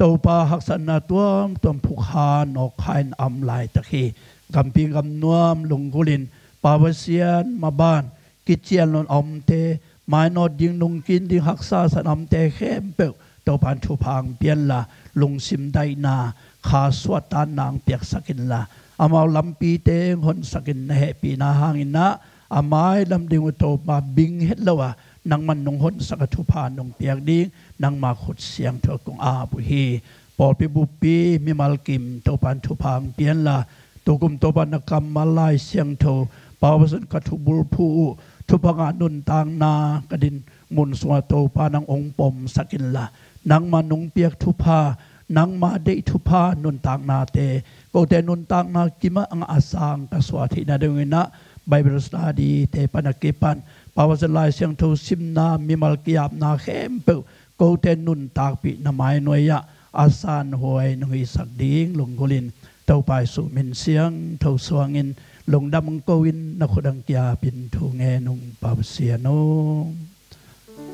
Topa, haksatna tuamtuam phukha nawkkha in a om laitak hi. Gampi gamnuam lunggulhin, Pau Pasian, maban kician loin a omte, mainawt ding, nungkin ding haksa sa in a omte khempeuh Topan thupha ong pia inla, lungsim daihna, kha suahtakna ong piaksak inla, amau lampite ong honsak in na hehpihna hanginah a mailam ding uh Topa, bing het lo a nangman nong honsak a thupha nong piak ding nangma khut siangtho ah kong ap uh hi. Pawlpi buppi mimal kim Topan thupha ong pia inla, tukum Topa na kammal Lai Siangtho, Pau Pasian, ka thubulphuh uh, thupha ngah nuntakna ka din mun sungah Topa nang ong pomsak inla, nangma nong piak thupha, nangma deih thupha nuntaknate, kote nuntakna kimah a ngah a sang ka suah theih nadinginah Bible study-te pan a kipan, Pau Pasian, Lai Siangtho simna, mimal ki-apna khempeuh kote nuntakpih na mainuai ah a sanhuai nong hihsak ding lunggulhin, Topa Jesu min siangtho suangin lungdam ong ko in, na khut ong ki-apin thu ngen ung, Pau Pasian aw.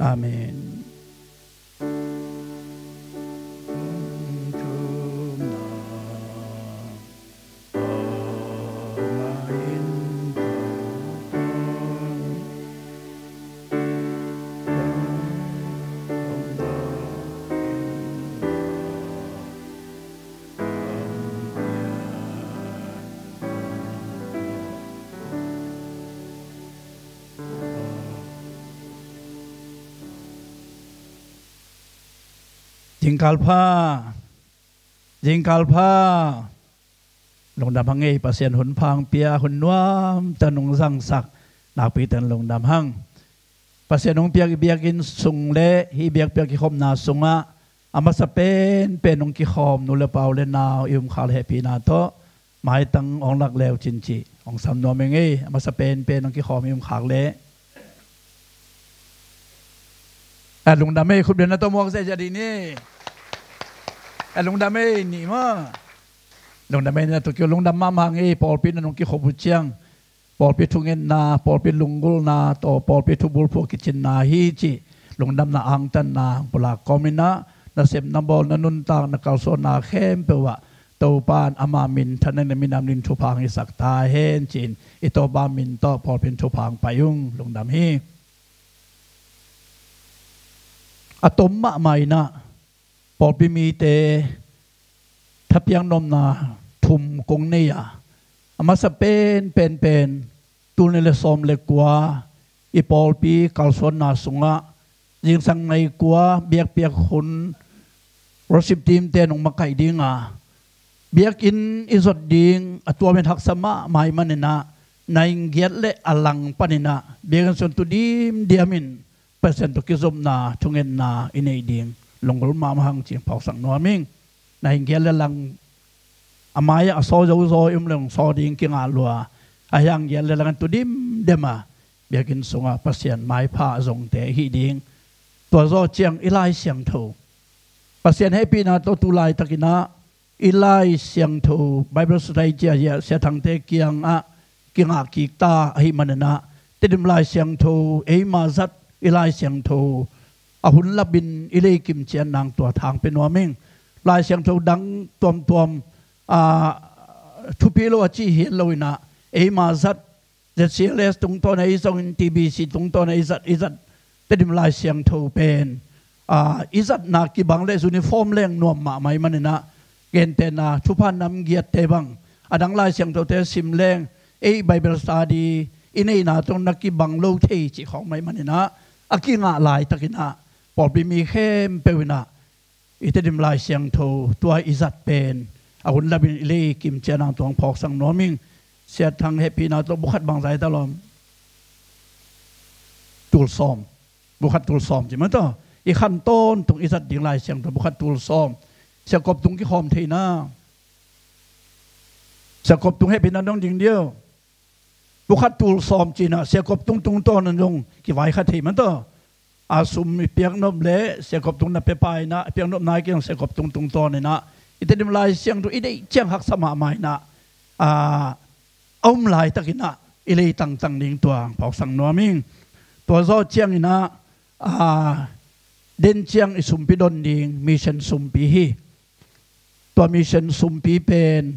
Amen. Zingkal pha, zingkal pha. Lungdam hang ei, Pasian hun pha ong pia, hun nuam tak nong zangsak nakpi takin lungdam hang. Pasian hong piak i biakinn sung le hih biakpiak kikhopna sungah a masa penpen hong kikhawm nu le pa, u le nau, i um khak le hehpihna tawh maitang ong lak leu cin cih ong sam nuam ing ei. A masa penpen hong kikhawm i um khak le. A lungdam ei, khupdena tawh muak zia zia dih ni. A lungdam ei, ni ma. Lungdam ei, na tawh kiu lungdam mahmah hang ei, pawlpi na nung kikhop uh ciang. Pawlpi thungetna, pawlpi lunggulhna, tawh pawlpi thubulphuh kicinna hi cih lungdamna angtanna pulak kawm inah, na sepna bawlna nuntakna kalsuanna khempeuh ah Topa in ama minthanna minam ding thupha hong hisak ta hen ci-in i Topa min tawh pawlpi in thupha hong pai ung. Lungdam hi. A tom mahmah inah pawlpi mite thapiaknopna thum kong nei a, a masa pen pen pen tul nih le sawm le kua i pawlpi kalsuanna sungah zingsang nai kua biakpiak hun worship team te nong makaih ding a, biakinn i zot ding a tuamin haksa mahmah ahih maninah, nai giat le a lang paninah biakinn sung tu dimdiamin Pasian tawh kizopna thungetna i neih ding lunggulh mahmah hang ci-in phawksak nuam ing. Nai giat le lang a mai-ah a saw zozaw i om leng saw ding kingah lua. Ahi hang giat le lang tu dimdiam a biakinn sungah Pasian maipha a zongte i hih ding. Tua zawh ciang i Lai Siangtho, Pasian hehpihna tawh tu laitakinah i Lai Siangtho Bible Society ah Sia Thangte kiangah kingah kik ta ahih maninah Tedim Lai Siangtho eima zat i Lai Siangtho a hun lapin i leikim ciat nang tua thang pia nuam ing. Lai Siangtho dang tuamtuam, aa, thupi lo a cih hi lo inah eima zat Z C L S tungtawn a i zongin T B C tungtawn a i zat, i zat Tedim Lai Siangtho pen, aa, i zatna kibang le uniform leng nuam mahmah ahih maninah gentehna thupha nam giatte bang a dang Lai Siangthote sim leng ei Bible study i neihna tawh na kibang lo thei cih khawng mah ahih maninah a kingah laitakinah pawlpi mi khempeuh inah i Tedim Lai Siangtho tua i zat pen a hun lapin i leikim ciat nang tua hong phawksak nuam ing. Sia Thang hehpihna tawh bu khat bangzah i ta lawm? Tul sawm. Bu khat tul sawm ci mah tawh i khan tawntung i zat ding Lai Siangtho bu khat tul sawm. Sia Kop Tung kikhawm theihna, Sia Kop Tung hehpihna dong ding dih. Bu khat tul sawm ci-inah Sia Kop Tung tungtawn in zong kivai kha thei mah tawh. A sum i piaknop le Sia Kop Tung na pia pa inah, i piaknop nai kei zong Sia Kop Tung tungtawn inah i Tedim Lai Siangtho i deih ciang haksa mahmah inah, a, a om laitakinah i lei tangtang ding tua phawksak nuam ing. Tua zawh cianginah, a, den ciang i sumpi don ding mission sumpi hi. Tua mission sumpi pen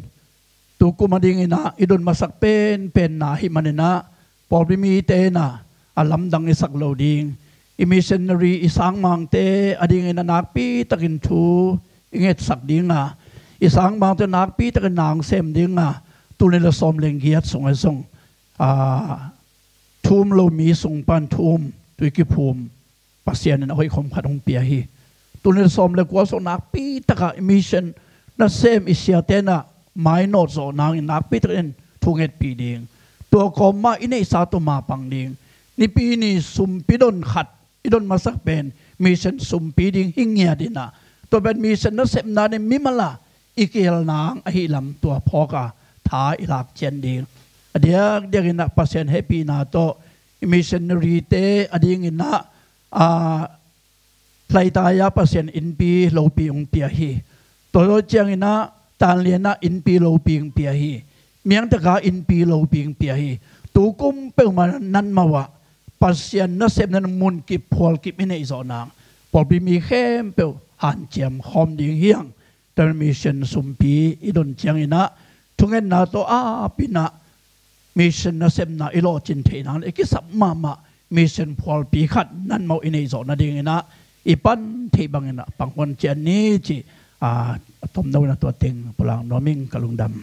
tukum a dinginah i don masak penpenna ahih maninah pawlpi mite inah a lamdang i sak lo ding, i missionary i sangmangte a dinginah nakpitakin thu i ngetsak dinga, i sangmangte nakpitakin na hong sem dinga, tul nih le sawm le giat sungah zong, aa, thu um lo mi sung pan thu um, tui kiphum Pasian in a hoih khawm khat hong pia hi. Tul nih le sawm le kua sung nakpi takah i mission nasem i siate inah mainawt zawh nangin nakpi takin thu ngetpih ding. Tua kawmah i neihsa tawh mapang ding. Nipi ni sumpi don khat i don masak pen mission sumpi ding hi ngiat inah, tua pen mission nasepna in mimal a i kihel nang ahih lam tua phawk a tha i lak cian ding. A diakdiakinah Pasian hehpihna tawh i missionary-te a dinginah, a, Hlaitaya Pasian innpi lopi hong pia hi. Tua zawh cianginah Tanlianah innpi lopi hong pia hi. Miangtaka innpi lopi hong pia hi. Tukum peuhmah nanmau ah Pasian nasepna munkip phualkip i neih zawh nang pawlpi mi khempeuh hanciam khawm ding hi hang. Tua mission sumpi i don cianginah thungetna tawh apinah mission nasepna i lawhcin theih nang le i kisap mahmah mission phualpi khat nanmau i neih zawh nadinginah i pan theih banginah panghuan cian ni cih, a, a tomno inah tua teng pulak nuam ing. Ka lungdam.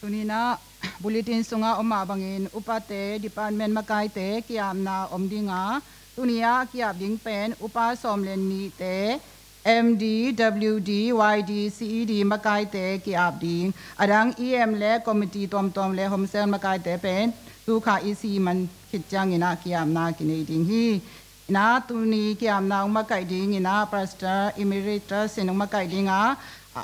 Tuninah bulletin sungah om mah bangin upate department makaite ki-apna om dinga, tuni-ah ki-ap ding pen upa sawm le nihte M D, W D, Y D, C E D makaite ki-ap ding. A dang E M le committee tuamtuam le home cell makaite pen tukha E C man khit cianginah ki-apna kinei ding hi. Inah tuni ki-apna hong makaih dinginah Pastor Emeritus in hong makaih dinga, a,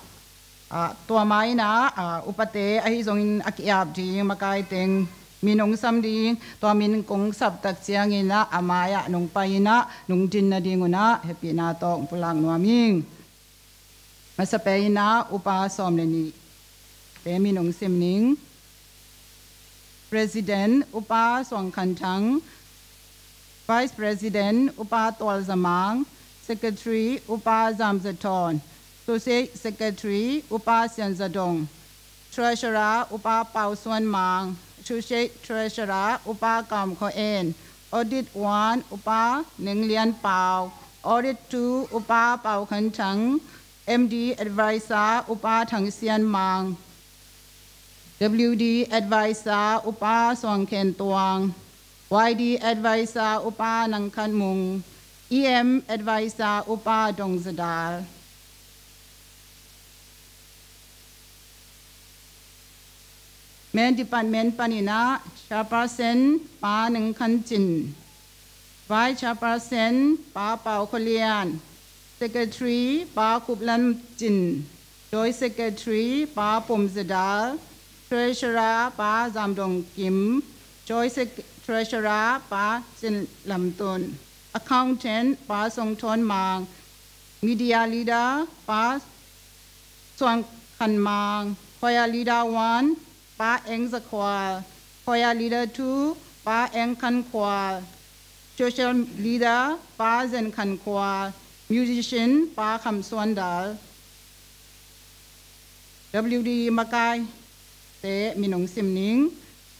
a, tua ma inah, a, upate ahi zongin a ki-ap ding makai teng min hong sam ding, tua min kong sap tak ciangin ah a mai-ah nong pai in ah nong din nadingun ah hehpihna tawh pulak nuam ing. Masa pen in ah upa sawm le nih te min hong sim ning. President Upa Suang Khan Thang, Vice President Upa Tual Za Mang, Secretary Upa Zam Za Thawn, Associate Secretary Upa Sian Za Dong, Treasurer Upa Pau Suan Mang, Associate Treasurer Upa Kam Khaw En, Audit One Upa Neng Lian Pau, Audit Two Upa Pau Khan Thang, M D Advisor Upa Thang Sian Mang, W D Advisor Upa Suang Khen Tuang, Y D Advisor Upa Nang Khan Mung, E M Advisor Upa Dong Za Dal. Men Department panin ah Chairperson Pa Neng Khan Cin, Vice Chairperson Pa Pau Khaw Lian, Secretary Pa Khup Lam Cin, Joint Secretary Pa Pum Za Dal, Treasurer Pa Zam Dong Kim, Joint Sec- Treasurer Pa Cin Lam Tun, Accountant Pa Song Thawn Mang, Media Leader Pa Suang Khan Mang, Choir Leader One Pa Eng Za Khual, Choir Leader Two Pa Eng Khan Khual, Social Leader Pa Zen Khan Khual, Musician Pa Kham Suan Dal. W D makai te min hong sim ning.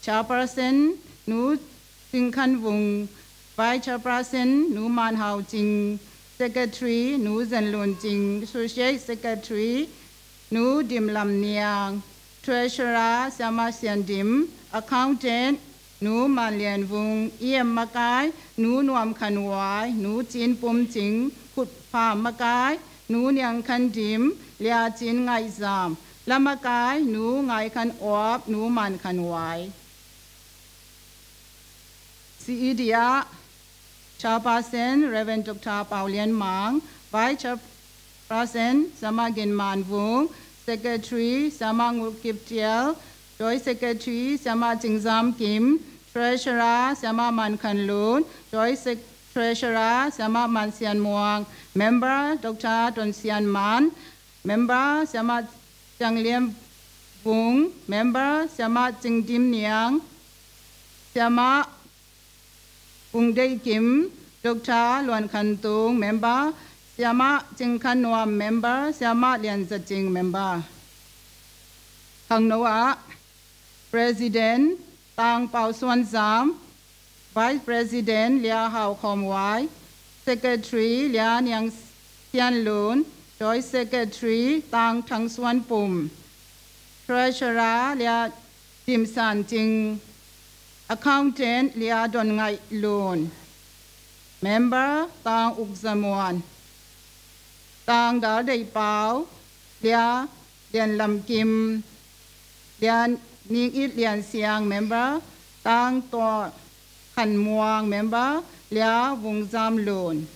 Chairperson Nu Cing Khan Vung, Vice Chairperson Nu Man Hau Cing, Secretary Nu Zen Lun Cing, Associate Secretary Nu Dim Lam Niang, Treasurer Siama Sian Dim, Accountant Nu Man Lian Vung, E M makai Nu Nuam Khan Wai, Nu Cin Pum Cing, Khut Pham makai Nu Niang Khan Dim, Lia Cin Ngaih Zam, la makai Nu Ngai Khan Op, Nu Man Khan Wai. C E D ah Chairperson Reverend Doctor Pau Lian Mang, Vice Chairperson Siama Gin Man Vung, Secretary Siama Ngul Kip Tial, Joint Secretary Siama Cing Zam Kim, Treasurer Siama Man Khan Lun, Joint Sec- Treasurer Siama Man Sian Muang, Member Doctor Ton Sian Man, Member Siama Ciang Lian Vung, Member Siama Cing Dim Niang, Siama Vung Dei Kim, Doctor Luan Khan Tung, Member Siama Cing Khan Nuam, Member Siama Lian Za Cing, Member. Khangno ah President Tang Pau Suan Zam, Vice President Lia Hau Khawm Wai, Secretary Lia Niang Sian Lun, Joint Secretary Tang Thang Suan Pum, Treasurer Lia Dim San Cing, Accountant Lia Don Ngaih Lun, Member Tang Uk Za Muan, Tang Dal Dei Pau, Lia Lian Lam Kim, Lia Ning It Lian Siang, Member Tang Tua Khan Muang, Member Lia Vung Zam Lun.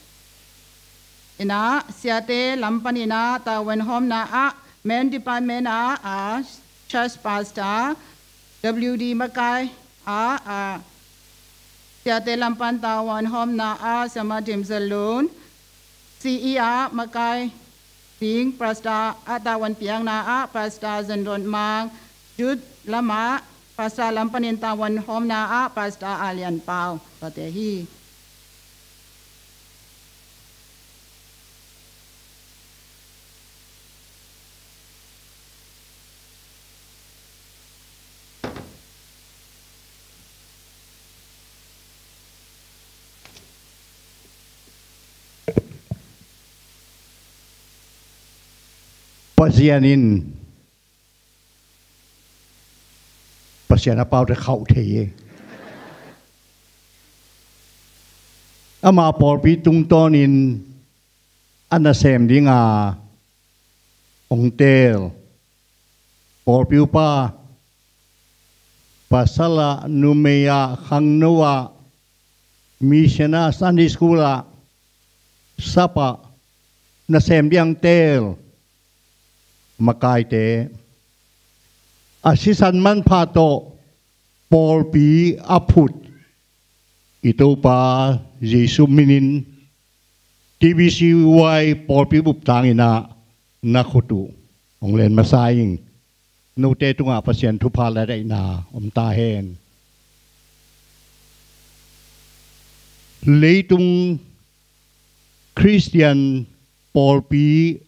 In ah siate lam panin ah tavuan hawmna ah Men Department ah a Church Pastor, W D makai ah a siate lam pan tavuan hawmna ah Siama Dim Za Lun, C E ah makai ding Pastor ah tavuan piakna ah Pastor Zen Don Mang, Youth lam ah Pastor lam panin tavuan hawmna ah Pastor A Lian Pau. Tuate hi. Pasian in, Pasian a paute khauh thei e. Ama pawlpi tungtawnin a nasem dinga hong teel pawlpi upa, pasal ah, numei ah, khangno ah, mission ah, Sunday school ah, sap ah, nasem ding teel makaite, a sisan manpha tawh pawlpi a phut i Topa Jesu minin T B C Y pawlpi bup tangin ah na khut uh hong len masa ing. Note tungah Pasian thupha ladaihna om ta hen. Leitung Khristian pawlpi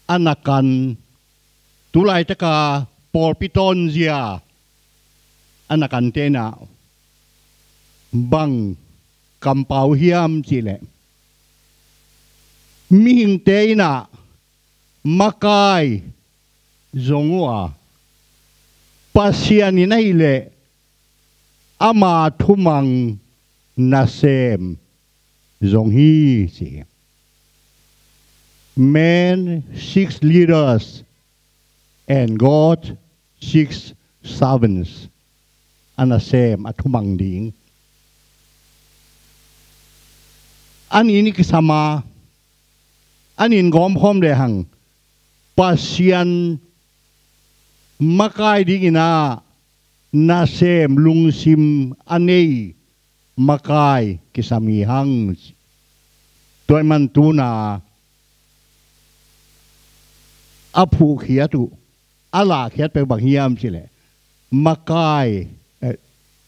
a na kan, tu laitaka pawlpi tawnzia a na kante in ah bang kampau hiam cih leh, mihingte in ah makai zong uh a, Pasian in ahih leh ama thumang nasem zong hi ci. Men seeks leaders and God seeks servants. A nasem a thumang ding. A nin i kisam a, a nin gawmkhawm lehang Pasian makai dingin ah nasem lungsim a nei makai kisam hi hang. Tua ahih man tuna a phuhkhiat uh, a lahkhiat peuh bang hiam cih leh, makai, eh,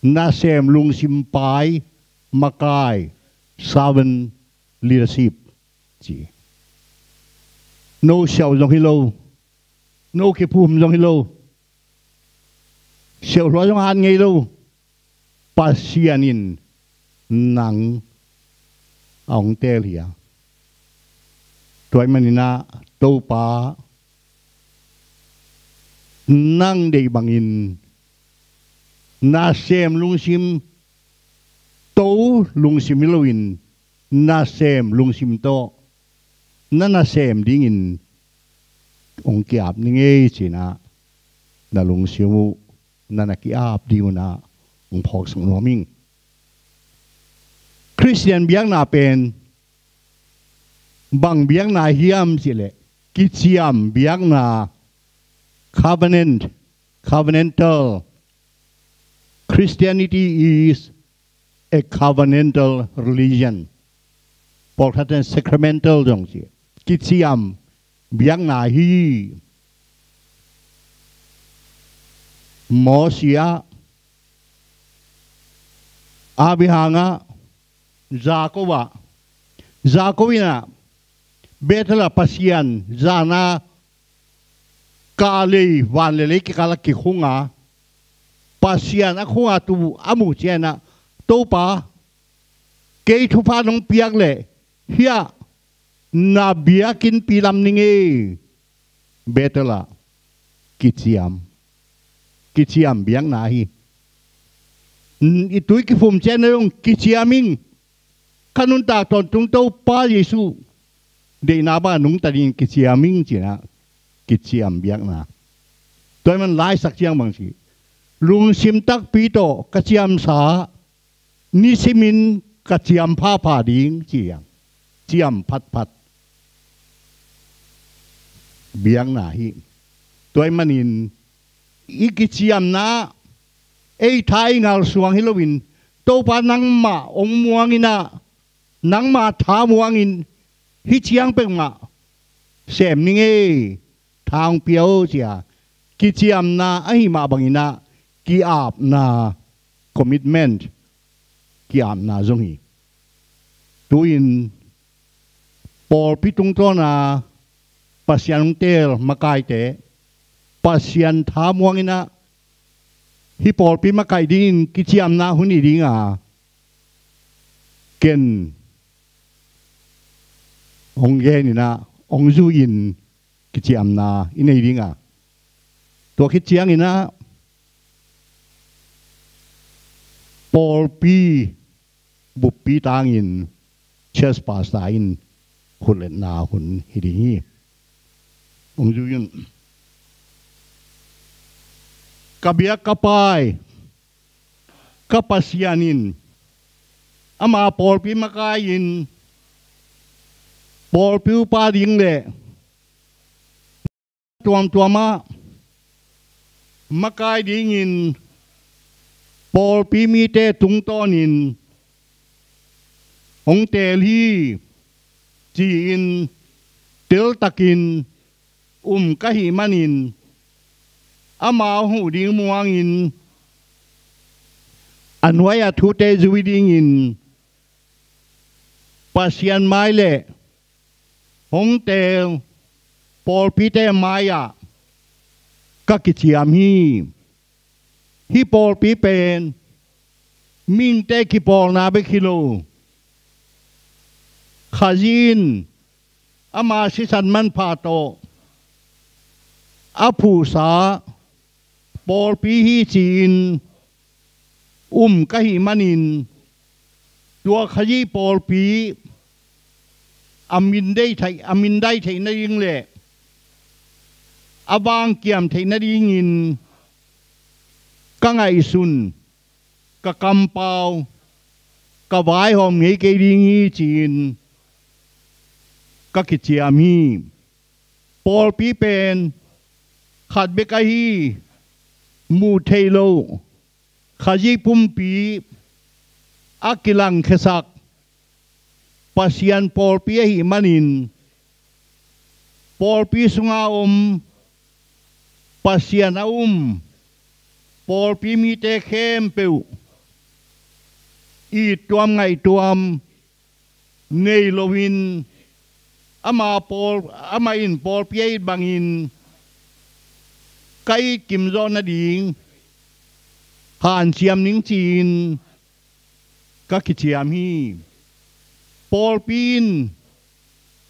nasem lungsim pai, makai, servant leadership ci. No siauh zong hi lo, no kiphum zong hi lo, siauh lua zong hat ngei lo, Pasian in nang a hong teel hi a. Tua ahih manin ah Topa nang deih bangin nasem lungsim, to lungsim hi loin nasem lungsim tawh na nasem dingin hong ki-ap ning ei ci-in ah na lungsim uh na na ki-ap ding un ah hong phawksak nuam ing. Khristian biakna pen bang biakna hiam cih leh, kiciam biakna, covenant, covenantal. Christianity is a covenantal religion. Pawlkhat in sacramental zong ci. Kiciam biakna hi. Mosi ah, Abraham ah, Jacob ah, Jacob in ah Bethel ah Pasian zan a kah lei, van le lei kikal ah kikhung a, Pasian a khung a tu a muh ciangin ah, Topa, kei thupha nong piak leh hiah na biakinnpi lam ning ei. Bethel ah kiciam, kiciam biakna hi. I tui kiphum ciangin ah zong kiciam ing. Ka nuntak tawntung Topa Jesu deihna bang nungta dingin kiciam ing ci-in ah kiciam biakna. Tua ahih man laisak ciang bang ci, lungsim takpi tawh ka ciamsa, nisimin ka ciam phapha ding ci-in ah ciam phatphat biakna hi. Tua ahih manin i kiciamna ei tha i ngal suang hi loin, Topa nangmah hong muang in ah, nangma tha muangin hih ciang peuhmah sem ning ei, tha hong pia o ci-a kiciamna ahih mah bangin ah ki-apna, commitment, ki-apna zong hi. Tu-in pawlpi tungtawna Pasian hong teel makaite, Pasian tha muangin ah hih pawlpi makaih dingin kiciamna hun hi ding a, ken hong gen in ah, hong zui in kiciamna i nei ding a. Tua khit ciangin ah pawlpi buppi tangin church pastor in khutletna hun hi ding hi. Hong zui un. Ka biak ka pai, ka Pasian in ama pawlpi makai-in pawlpi upa ding le tuamtuam ah makai dingin Pawlpi mite tungtawnin hong teel hi ci-in teltakin um ka hih manin, amau huh ding muangin a nuai-ah thute zui dingin Pasian mai le hong teel pawlpite mai-ah ka kiciam hi. Hih pawlpi pen mihingte kipawlna bek hi lo, Khazih in ama sisan manpha tawh a phuhsa pawlpi hi ci-in um ka hih manin, tua Khazih pawlpi a mindai theih, a mindai theih nading le a vangkiam theih nadingin ka ngaihsun, ka kampau, ka vaihawm ngei kei ding hi ci-in ka kiciam hi. Pawlpi pen khat bek ahi, muh theih loh Khazih pumpi a kilangkhiasak Pasian pawlpi ahih manin, pawlpi sunga om, Pasian a um pawlpi mite khempeuh ittuam ngaihtuam nei loin, ama pawl, amah in pawlpi a it bangin ka it kimzawh nading hanciam ning ci-in ka kiciam hi. Pawlpi in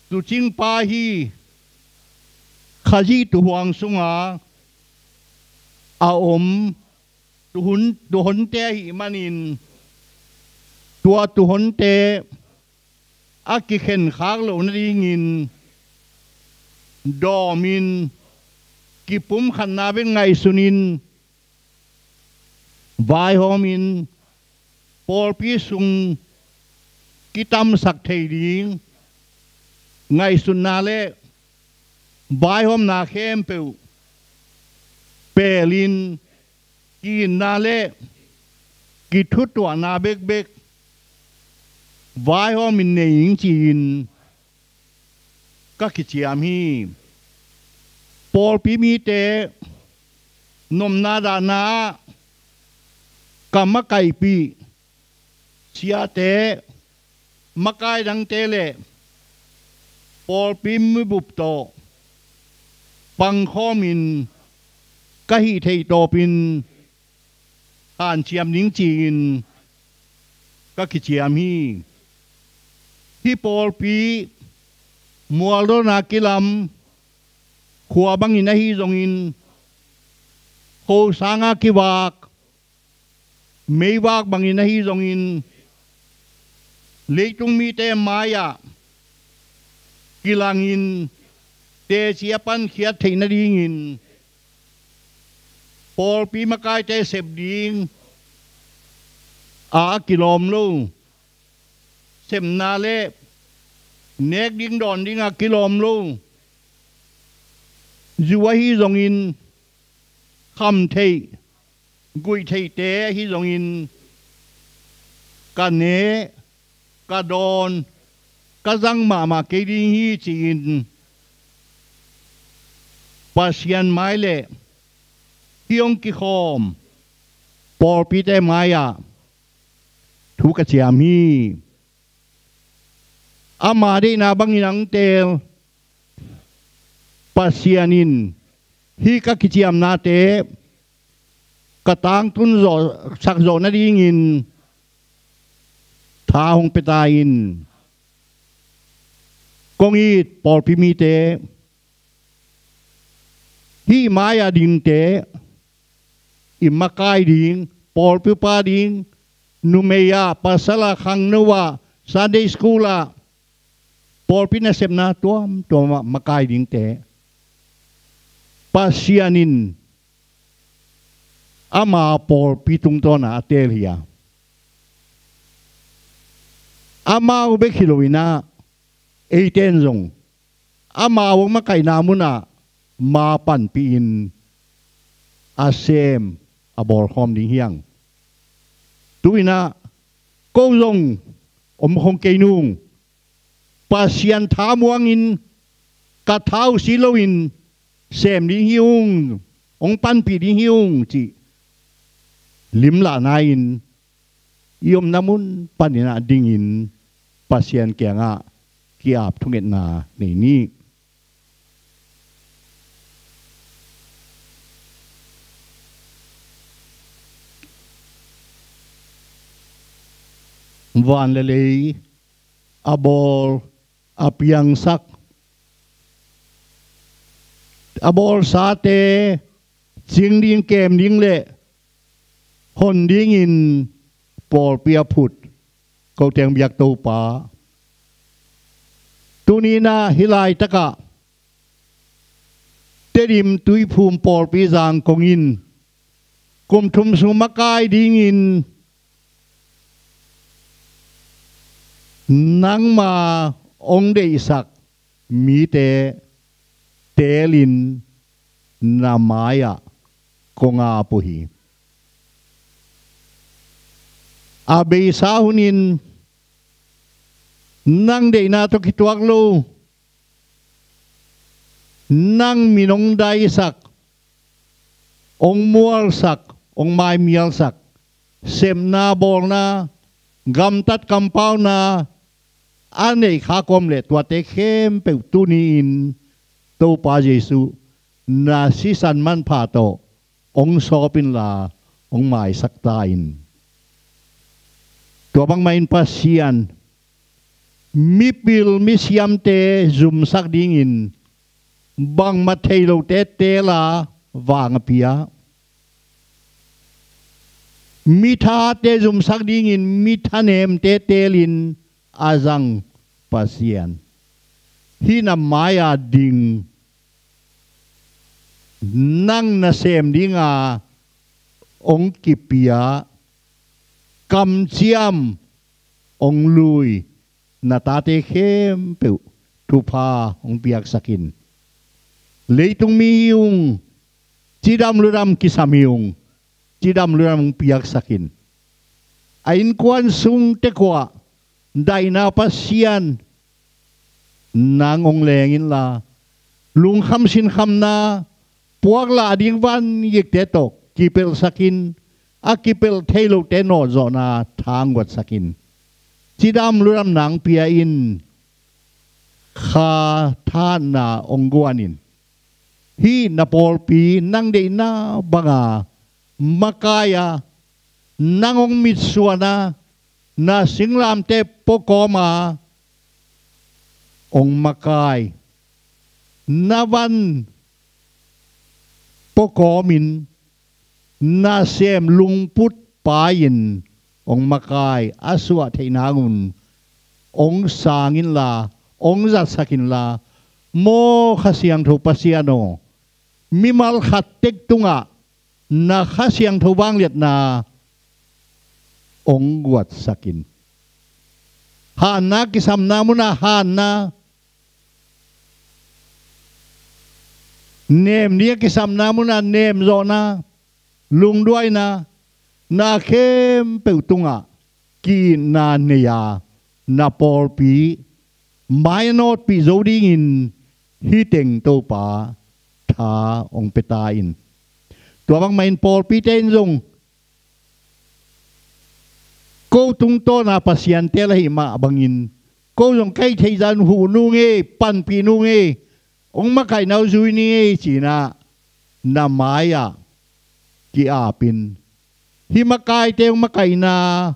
tuucingpa hi, Khazih tuuhuang sunga a om tuhun, tuuhonte ahih manin, tua tuuhonte a kikhenkhak loh nadingin dawmin, kipumkhatna bek ngaihsunin, vaihawmin, pawlpi sung kitamsak thei ding ngaihsutna le vaihawmna khempeuh peelin, ki-itna le kithutuahna bekbek vaihawmin nei ing ci-in ka kiciam hi. Pawlpi mite nopna dahna ah ka makaihpih siate, makai dangte le pawlpi mibup tawh pangkhawmin ka hih theih tawpin hanciam ning ci-in ka kiciam hi. Hih pawlpi mualdawna kilam khua bangin ahi zongin, khosanga kivak meivak bangin ahi zongin, leitung mite mai-ah kilangin teci a pankhiat theih nadingin pawlpi makaite sep ding a kilawm lo, sepna le nek ding dawn dingah kilawm lo, zu ahi zongin, kham theih guih theihte ahi zongin, ka ne, ka dawn, ka zang mahmah kei ding hi ci-in Pasian mai le hih hong kikhawm pawlpite mai-ah thu ka ciam hi. Ama deihna bangin hong teel Pasian in hih ka kiciamnate ka tangtun zawh, sak zawh nadingin tha hong pia ta in. Kong it pawlpi mite, hih mai-ah dingte, i makai ding, pawlpi upa ding, numei ah, pasal ah, khangno ah, Sunday school ah, pawlpi nasepna tuamtuam ah makai dingte, Pasian in ama pawlpi tungtawn ah a teel hi a, amau bek hi loin ah, eite in zong amau hong makaihna munah ma panpihin a sem, a bawlkhawm ding hi hang. Tu-in ah ko zong om khong kei nung, Pasian thamuangin ka tha uh si loin sem ding hi ung, hong panpih ding hi ung cih limlahna-in i omna mun panin ah dingin Pasian kiangah ki-ap thungetna nei ni. Van le lei a bawl, a piangsak, a bawlsate cing ding, kem ding le hon dingin pawlpi a phut ko teng biak Topa, tuni-in ah hih laitakah Tedim Tuiphum pawlpi zangkong in kum thum sung makai dingin nangma hong deihsak mite teelin na mai-ah kong ap uh hi. A beisa hunin nang deihna tawh kituak lo, nang min hong daisak, hong mualsak, hong maimialsak, sepna, bawlna, gamtat kampauna a neih kha kawm leh tuate khempeuh tuni-in Topa Jesuh na sisan manpha tawh hong sawp inla hong maisak ta in. Tua bangmah in Pasian mipil misiamte zumsak dingin bangmah thei lote teel a vang a pia, mithate zumsak dingin mithanemte teelin a zang Pasian, hih na mai-a ding, nang nasem dinga hong kipia, kamciam hong lui na tate khempeuh thupha hong piaksak in. Leitung mi hi ung, cidam ludam kisam hi ung, cidam ludam hong piaksak in. A innkuan sung tek uah daihna Pasian nang hong leng inla, lungkham sinkhamna, puaklah ding vangikte tawh kipelhsak in, a kipelh thei lote nawhzawhna tha hong guatsak in. Cidam ludam nang pia in, kha thahatna hong guan in. Hih na pawlpi nang deihna banga makai a, nang hong mitsuan a, na singlamteh puakawm a hong makai, na van puakawmin nasem lungput pai-in hong makai a suah theih nangun hong sang inla, hong zatsak inla, maw Kha Siangtho Pasian aw, mimal khat tek tungah na Kha Siangtho vangliatna hong guatsak in. Hanna kisamna munah hanna, nem ding a kisamna munah nemzawhna, lungduaina, na khempeuh tungah ki-itna nei a, na pawlpi mai a nawtpih zo dingin hih teng Topa tha hong pia ta in. Tua bangmah in pawlpite in zong ko tungtawna Pasian teel ahih mah bangin, ko zong ka hih theih zah in huh nung ei, panpih nung ei, hong makaihna uh zui ning ei ci-in ah na mai-ah ki-ap in. Hih makaite hong makaihna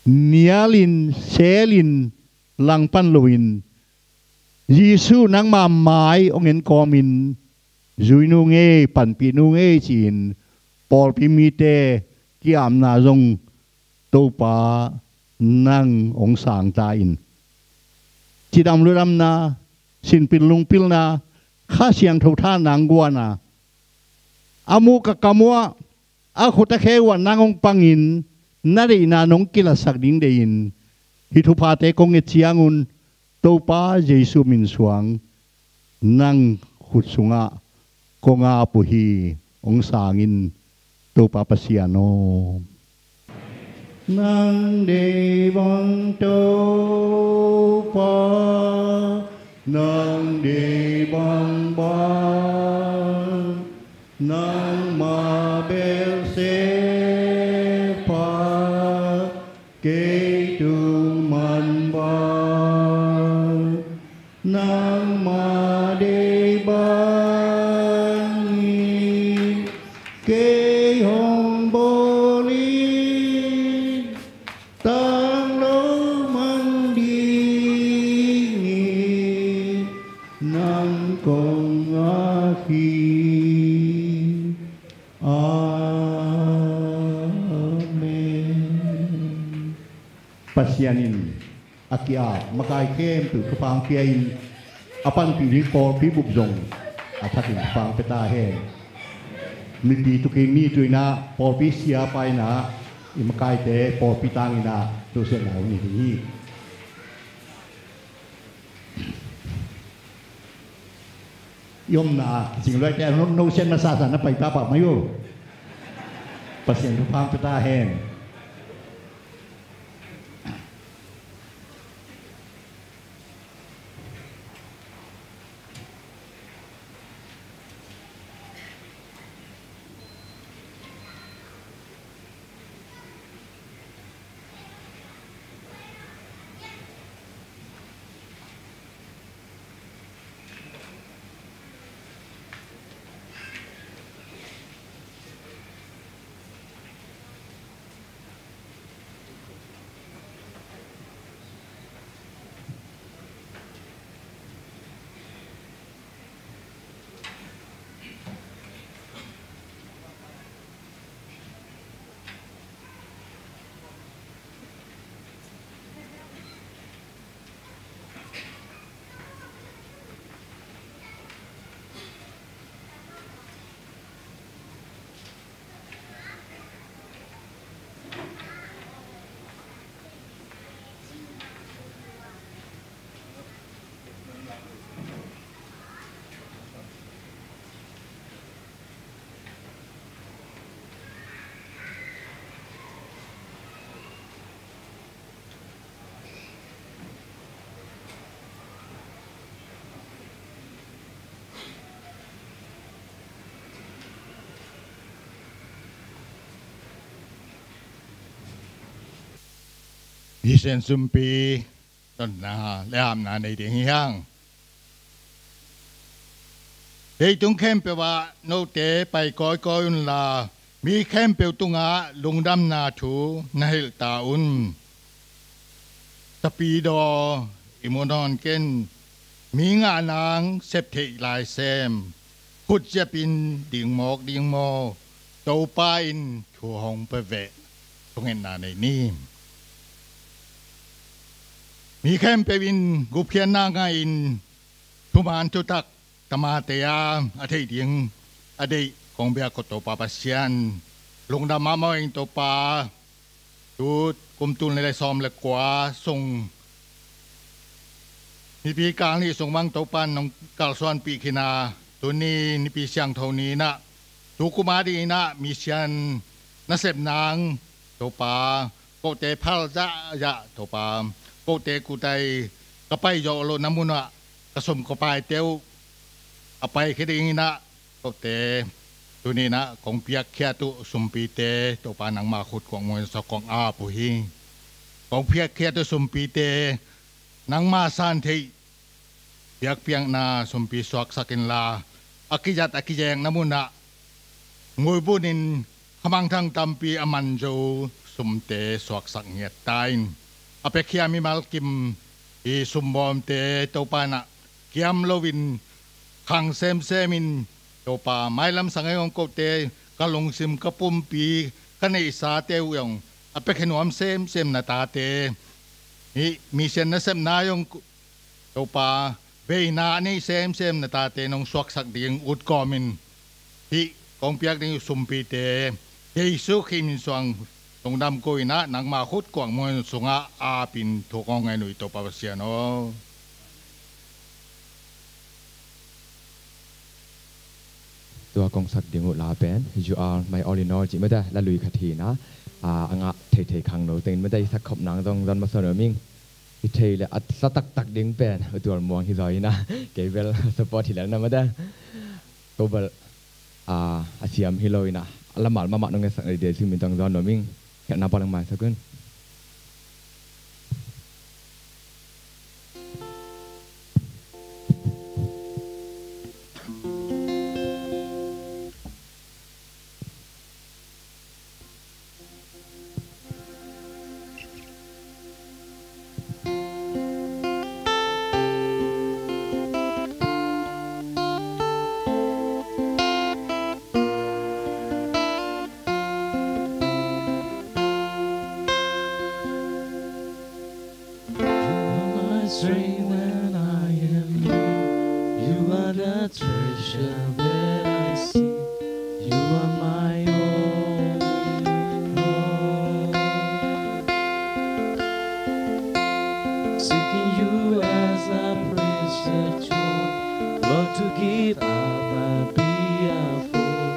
nialin, selin, langpan loin, Jesuh nangma mai hong en kawmin zui nung ei, panpih nung ei ci-in pawlpi mite ki-apna zong Topa nang hong sang ta in. Cidam ludamna, sinpil lungpilna, Kha Siangtho thahatna hong guan a, a muk a kam uah, a khut a khe uah nang hong pangin na deihna nong kilatsak ding deihin hih thuphate kong nget ciangun Topa Jesuh min suang nang khut sungah kong ap uh hi. Hong sang in Topa Pasian aw, nang deih bang Topa, nang deih bangbang, nangmah bel sepha, kei tung man bang. Nangmah deih bangin kei hong bawl in, tang lo man dingin nang kong ngak hi. Amen. Pasian in a ki-ap makai khempeuh thupha pia in, a panpih ding pawlpi bup zong a thakin thupha pia ta hen. Mipi tukin ni tuinah pawlpi siapa inah i makaite pawlpi tanginah tusiatna hong ni ding hi. I omna a kicing luaite a no, no sian masa sa na pai pahpah mai uh. Pasian thupha pia ta hen. Mission sumpi tonnak le amna nei ding hi hang. Leitung khempeuh ah note pai kawikawi unla, mi khempeuh tungah lungdamna thu na hilh ta un. Tapidaw i mu nawn ken, mi ngah nang sep theih lai sem, khut ziapin ding mawk ding maw, Topa in thu hong pia veh. Thungetna nei ni. Mi khempeuh in gupkhiatna ngah in, thuman thutak tamate a a theih ding a deih kong biak ko Topa Pasian, lungdam mahmah ing Topa. Tu kum tul nih le sawm le kua sung, Nipi kal nih sung bang Topa in nong kalsuanpih khin a, tuni Nipi siangtho ni inah tu kum a ding inah mission nasep nang Topa, kote phal zahzah Topa, kote kutai ka pai zawh lohna munah ka sum ka paite uh a paikhia ding inah kote tuni inah kong piakkhiat uh sumpite Topa nangma khut kuang muan sa kong ap uh hi. Kong piakkhiat uh sumpite nangma san theih biakpiakna sumpi suaksak inla, a kizat a kizekna munah muibun in khamangthang tampi a manzo sumte suaksak ngiat ta in, a piakhia mimal kim i sumbawmte Topa inah kiam loin khang semsem in, Topa mailam sang ei hong kote ka lungsim ka pumpi ka neihsate uh hong a piakhia nuam semsem na tate, hih mission nasepna hong Topa veina a neih semsem na tate nong suaksak ding ut kawmin hih kong piak ding uh sumpite Jesu Khrih min suang lungdam ko inah nangma khut kuang muan sungah apin thu kong ngen uh hi Topa Pasian aw. Tua kong sak ding uh la pen You Are My All In All cih mate, la lui khat hi-in ah, a ngah theithei khangno tengin mate i sak khop nang zong zon masa nuam ing. I thei le a sa taktak ding pen U Tual Muang hi zaw in ah, kei bel support hi lel na mate. Ko bel a siam hi lo in ah, a lamal mahmah nong ngetsak na ding hi cih min tawh zon nuam ing. Khialhna pau leng maisak un. You are my strength when I am weak. You are the treasure that I seek. You are my all in all. Seeking you as a precious jewel, Lord, to give up I'd be a fool.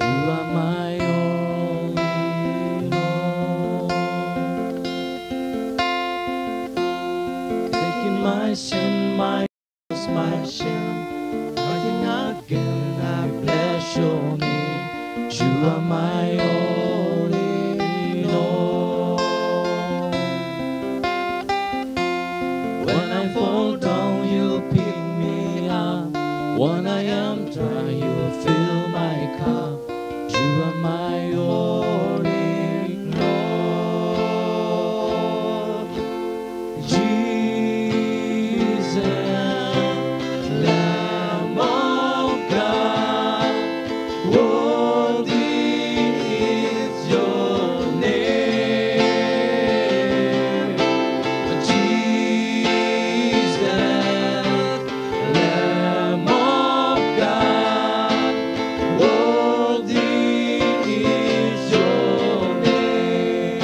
You are my all in all. Taking my sin, my cross, my shame, rising again, I bless your name. You are my all in all. When I fall down, you pick me up. When I am dry, you fill my cup. You are my all in all. Jesus, Lamb of God, worthy is your name. Jesus, Lamb of God, worthy is your name.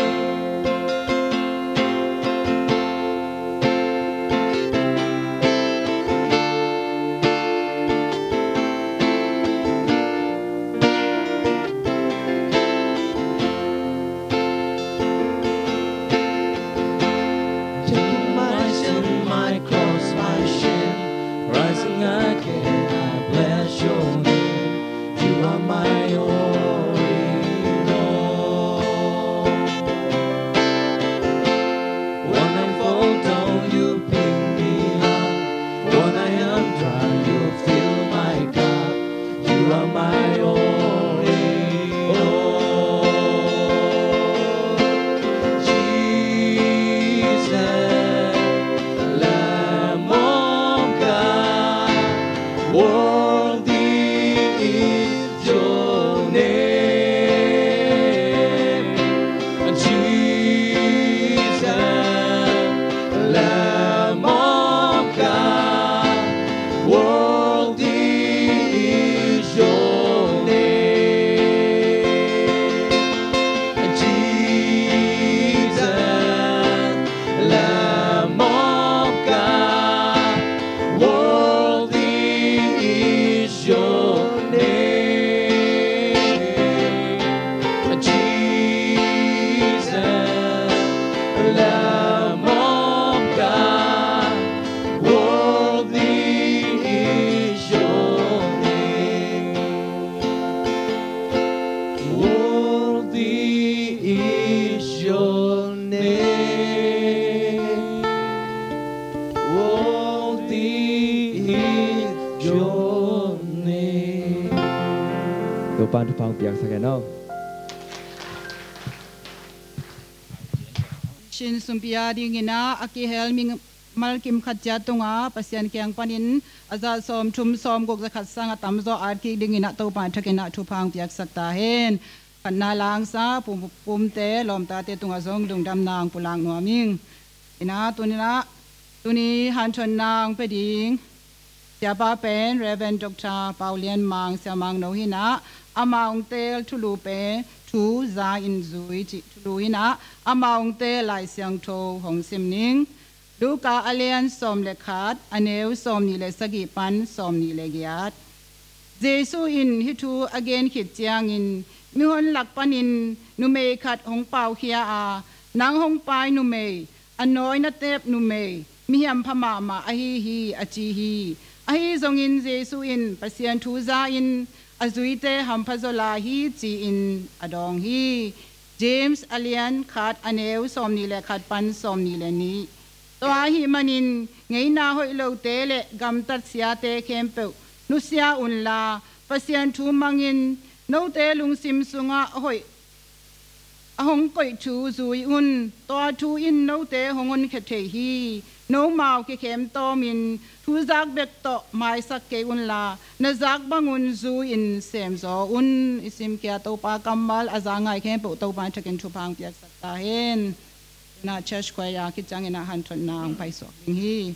Taking my sin, my cross, my shame, rising again, I bless your name. You are my all in all. When I fall down, you pick me up. When I am dry, you fill my cup. You are my all in all. Jesus, Lamb of God, worthy is your name. Jesus, Lamb of God, worthy is your name. Jesus, Lamb of God, worthy is your name. Jesus, Lamb of God, worthy is your name. Worthy is your name. Worthy is your name. Topa'n thupha hong piaksak hen aw. Mission sumpi a dingin ah a kihel mimal kim khat ciat tungah Pasian kiang panin a za sawmthum sawmguk za khat sang a tamzaw at kik dingin ah Topa in thakin ah thupha hong piaksak ta hen. Khatna langsa pum, pumte lawmtate tungah zong lungdamna hong pulak nuam ing. Ina tuni in ah, tuni hanthotna hong pia ding Siapa pen Reverend Doctor Pau Lian Mang, Siamang no hi in ah, amah hong teel thulu pen Thu Za in Zui cih thulu hi in ah, amah hong teel Lai Siangtho hong sim ning. Luka a lian sawm le khat, a neu sawmnih le sagih pan sawmnih le giat. Jesu in hih thu a gen khit ciangin mihon lak panin numei khat hong paukhia a, "Nang hong pai numei, a nawi na teep numei, mi hampha mahmah ahi hi," a ci hi. Ahi zongin Jesu in Pasian thu za-in a zuite hampha zaw lai hi ci-in a dawng hi. James a lian khat, a neu sawmnih le khat pan sawmnih le nih. Tua ahih manin ngeina hoih lote le gamtat siate khempeuh nusia unla, Pasian thu mangin note lungsim sungah hoih a hong koih thu zui un. Tua thu in note hong honkhia thei hi. Nomau kikhem tawmin thu zak bek tawh maisak kei unla, na zak bangun zui-in semzaw un. I simkhia Topa kammal a za ngai khempeuh Topa in thakin thupha hong piaksak ta hen. Tuna church choir khit ciangin a hanthotna hong paisuak ding hi.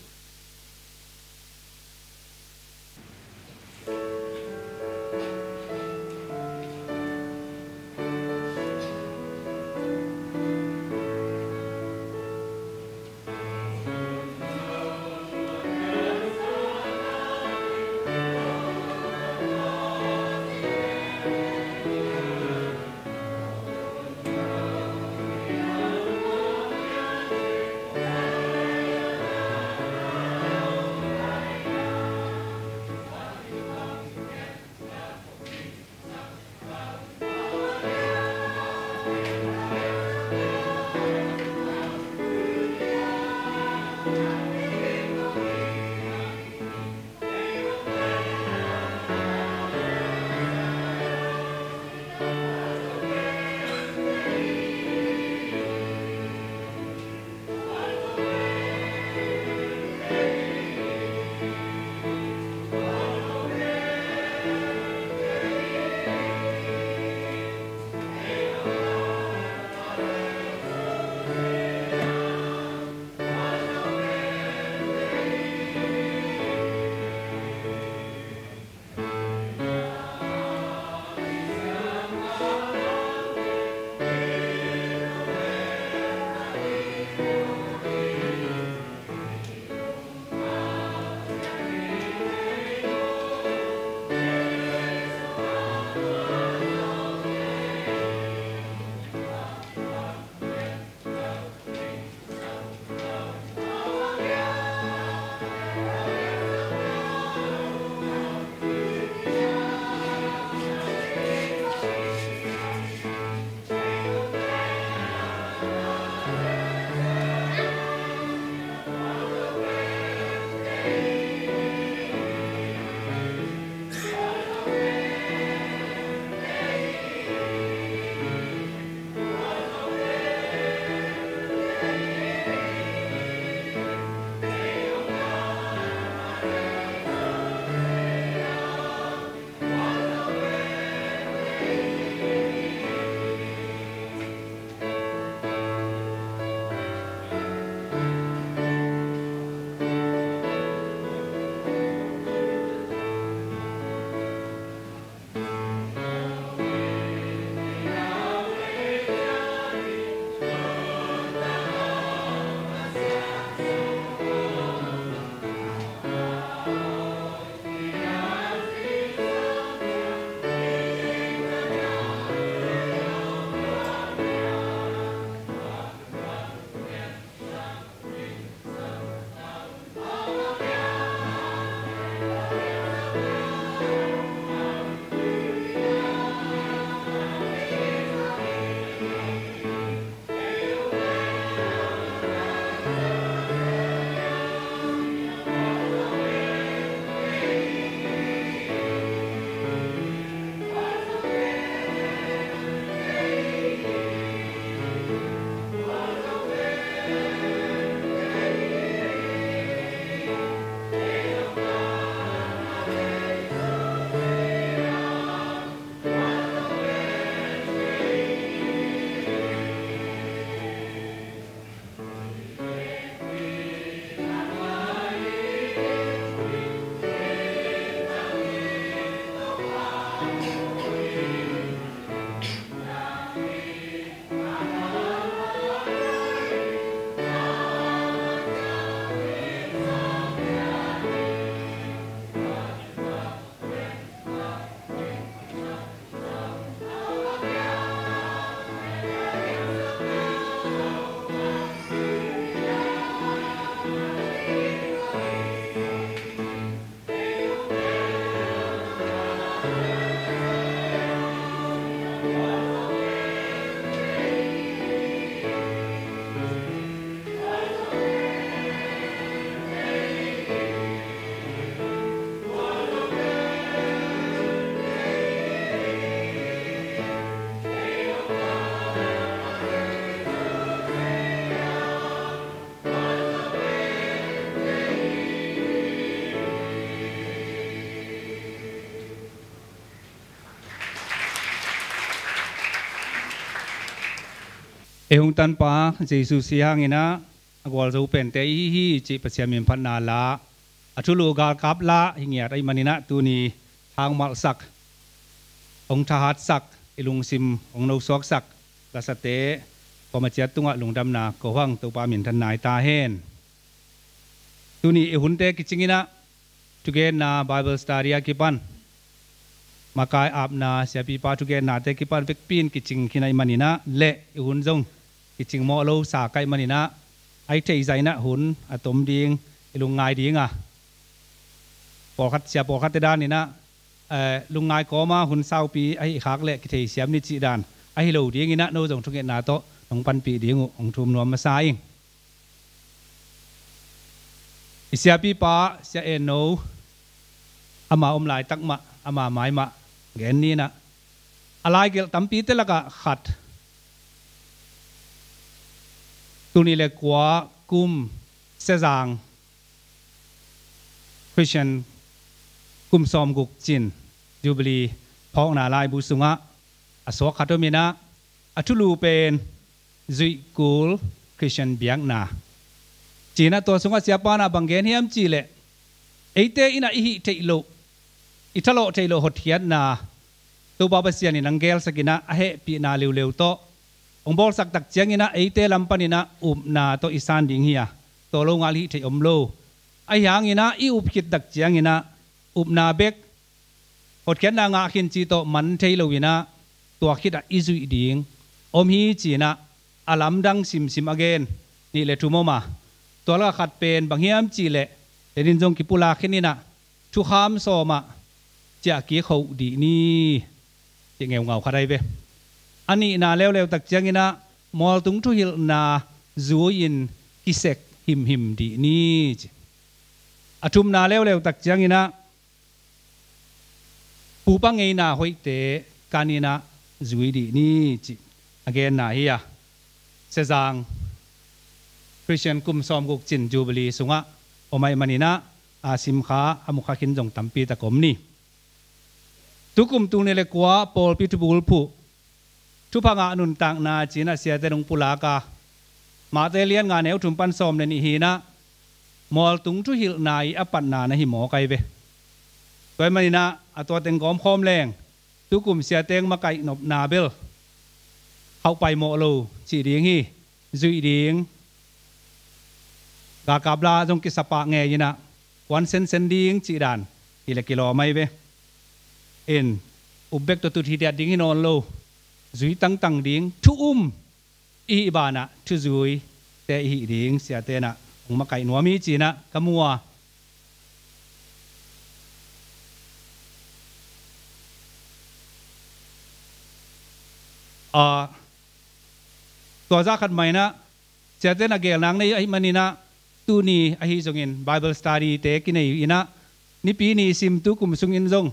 Ei hong tanpa Jesu si hanginah a gualzo pente i hi hi cih Pasian min phatna la, a thulu galkap la hi ngiat ahih maninah tuni hangmalhsak, hong thahatsak, i lungsim hong nosuaksak lasate khuama ciat tungah lungdamna ko hang, Topa minthanna hi ta hen. Tuni i hunte kicinginah thugenna Bible study a kipan, makai apna siapipa thugennate kipan vekpi in kicing khin ahih maninah le i hun zong kicing mawh lo sa ka hih maninah a hi thei zahinah hun a tom ding i lungngai dinga, pawlkhat sia pawlkhatte daninah eh, lungngai kawma hun saupi ahi khak le kithei siam ni cih dan ahi lo dinginah no zong thungetna tawh nong panpih ding uh hong thum nuam masa ing. I siapipa Sia En No, ama om laitak mah, ama mai mah gen ninah, a laigelh tampite lakah khat, tul nih le kua kum Sezang Christian kum sawmguk cin Jubilee phawkna laibu sungah a suak khat om inah, a thulu pen Zuih Kul Christian Biakna cinah, tua sungah siapa nah bang gen hiam cihleh, eite innah i hih theih loh, i thalawh theih loh hotkhiatna Topa Pasian in hong gelsakinah a hehpihna leuleu tawh hong bawlsak tak cianginah eite lam paninah upna tawh i san ding hi a, tua lo ngal hih theih om lo. Ahi hanginah i up khit tak cianginah upna bek, hotkhiatna ngah khin cih tawh man thei loinah tua khitah i zuih ding om hi cinah a lamdang simsim a gen nih le thum om a, tua lakah khat pen bang hiam cihleh, lenin zong kipulak khin inah thukham sawmah ciahkik hoh dih ni, cih ngeungau khat ahi ve. A nihna leuleu tak cianginah mualtung thuhilhna zui-in kisek himhim dih ni, ci. A thumna leuleu tak cianginah pupa ngeina hoihte kaninah zui dih ni, cih a genna hi a, Sezang Christian kum sawmguk cin Jubilee sungah om ahih maninah a simkha a mukha khin zong tampi tak om ni. Tukum tul nih le kua pawlpi thubulphuh, thupha ngah nuntakna cinah siate nong pulak a, Mate lian nga neu thum pan sawm le nih hinah mualtung thuhilhna i a patna na hi mawk ahi ve. Tua ahih maninah a tua teng gawmkhawm leng tukum siateng makaih nopna bel khauhpai mawh lo cih ding hi. Zuih ding, galkap la zong kisapah ngei inah kuan sensen ding cih dan hi le kilawm ahi ve. In, up bek tawh tut hi diat ding hi nawn lo, zui tangtang ding, thu um i hih banah thuzuite i hih ding siatenah hong makaih nuam hi cinah ka mu a. Ah, tua zah khat mah inah siaten a gelnak nei ahih maninah tuni ahi zongin Bible study te kinei inah nipi ni sim tukum sungin zong,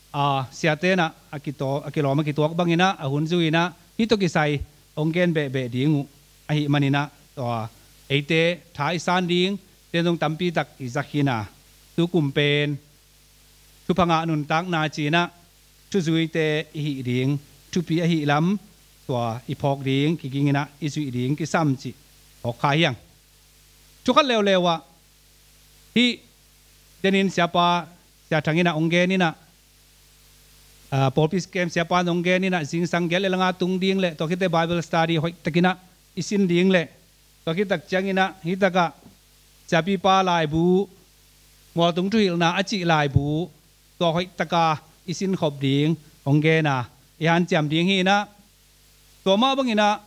a, siatenah a kitaw, a kilawm a kituak banginah a hun zui inah hih tawh kisai hong gen behbeh ding uh ahih maninah tua eite tha i san ding ten zong tampi tak i zak hi a, tukum pen thupha ngah nuntakna cinah thuzuite i hih ding, thupi ahih lam tua i phawk ding, kiginginah i zuih ding kisam cih phawk kha hiang. Thukhat leuleu ah hih denin siapa Sia Thang inah hong gen inah, ah, pawlpi kem siapa in hong gen inah zingsang giat le langa tung ding le tua khite Bible study hoihtakinah i sin ding le tua khit tak cianginah hih takah siapipa laibu, mualtung thuhilhna a cih laibu tua hoihtaka i sinkhop ding hong gen a, i hanciam ding hi inah, tua mah banginah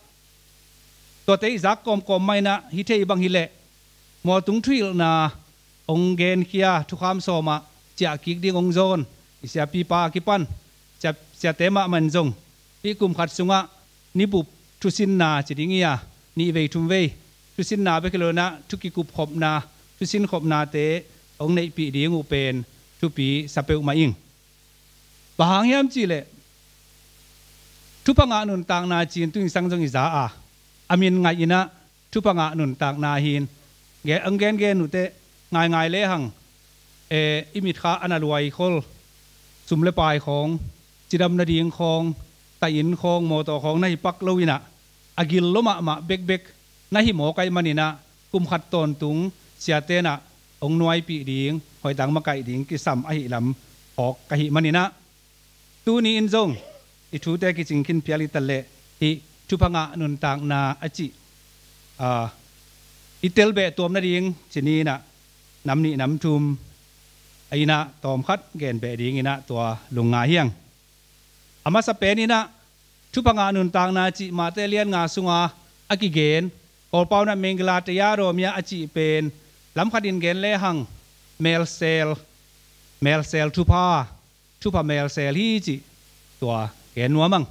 tuate i zak kawmkawm mah inah hih thei bang hileh mualtung thuhilhna hong genkhia thukham sawmah ciahkik ding hong zawn i siapipa a kipan sia, siate mahmah in zong hih kum khat sungah nibup thusinna ci ding hi a, nihvei thumvei thusinna bek hi lo inah thu kikupkhopna, thusinkhopnate hong neihpih ding uh pen thupi sa peuhmah ing. Bang hang hiam cihleh thupha ngah nuntakna ci-in tuingsang zong i za a, a min ngaih inah thupha ngah nuntakna hi-in, gen, ang gengen uh teh ngaingai lehang, eh, i mitkha a na luai khol, sum le pai khawng, cidam nading khawng, taih inn khawng, mawtaw khawng na hi pak lo inah, a gil lo mahmah bekbek na hi mawk ahih maninah kum khat tawntung siatenah hong nuaipih ding, hoihtang makaih ding kisam ahi lam phawk ka hih maninah tuni in zong i thute kicing khin phial i ta leh hih thupha ngah nuntakna a cih, aa, i telbeh tuam nading cini inah nam nih nam thum a inah tawmkhat genbeh ding inah tua lungngai hiang. A masa pen inah thupha ngah nuntakna cih Mate lian nga sunga a kigen Kawlpau inah Mengila Tayado Mia a cih pen lamkhat in gen lehang melsel, melsel thupha, thupha melsel hi cih tua gen nuam ang.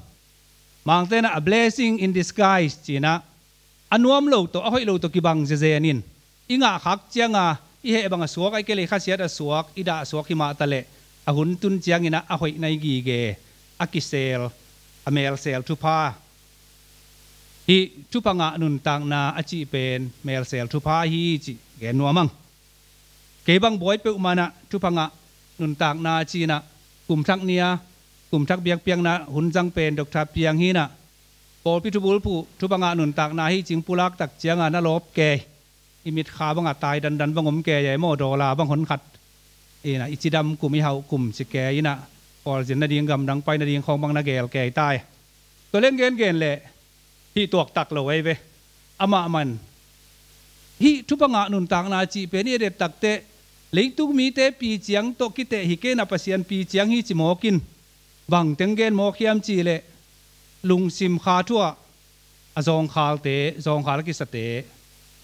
Mangte inah a blessing in disguise ci inah a nuam lo tawh a hoih lo tawh kibang zezen in i ngah khak cianga i heh bang a suak a i kei lei khasiat a suak i dah a suak hi mah ta leh a hun tun cianginah a hoih na i gige a kisel a melsel thupha hih thupha ngah nuntakna a cih pen melsel thupha hi cih gen nuam ang. Kei bang buai peuhmah inah thupha ngah nuntakna ci inah kumthak nia kumthak biakpiakna hun zang pen Doctor Piang hi inah pawlpi thubulphuh thupha ngah nuntakna hi cing pulak tak cianga na lawp kei i mitkha bangah tai dandan bang om kei ei maw, dawla bang hon khat inah i cidam kum i hauh kum ci kei inah kawlzin nading gamdang pai nading khawng bang na gel kei tai. Tua leng gengen leh hih tuaktak lo ei ve. Amah man hih thupha ngah nuntakna cih pen i et et takteh leitung mite piciang tawh kiteh hi kei inah Pasian piciang hi ci mawk in bangteng gen mawk hiam cih leh lungsim kha thu ah a zawngkhalte, zawngkhal a kisate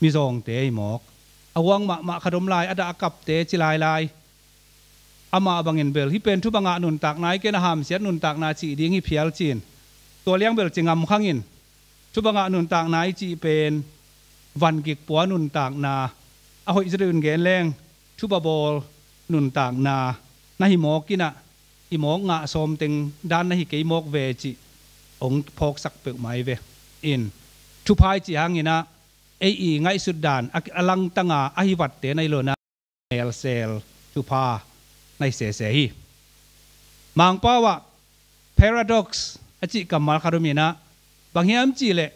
mizawngte hi mawk. A huang mahmah khat om lai a dah a kapte ci lailai. Amah bangin bel hih pen thupha ngah nuntakna hi kei inah hamsiat nuntakna cih ding hi phial ci-in tua liang bel ci ngam khangin thupha ngah nuntakna i cih pen van gik pua nuntakna a hoih zaw deuhin gen leng thupha bawl nuntakna na hi mawk inah i mawk ngah sawmteng dan na hi kei mawk ve cih hong phawksak peuhmah hi ve. In thupha i cih hang inah ei i ngaihsut dan a, a langtanga a hi vatte na hi lo inah melsel thupha na hi sese hi. Mangpau ah paradox a cih kammal khat om inah bang hiam cih leh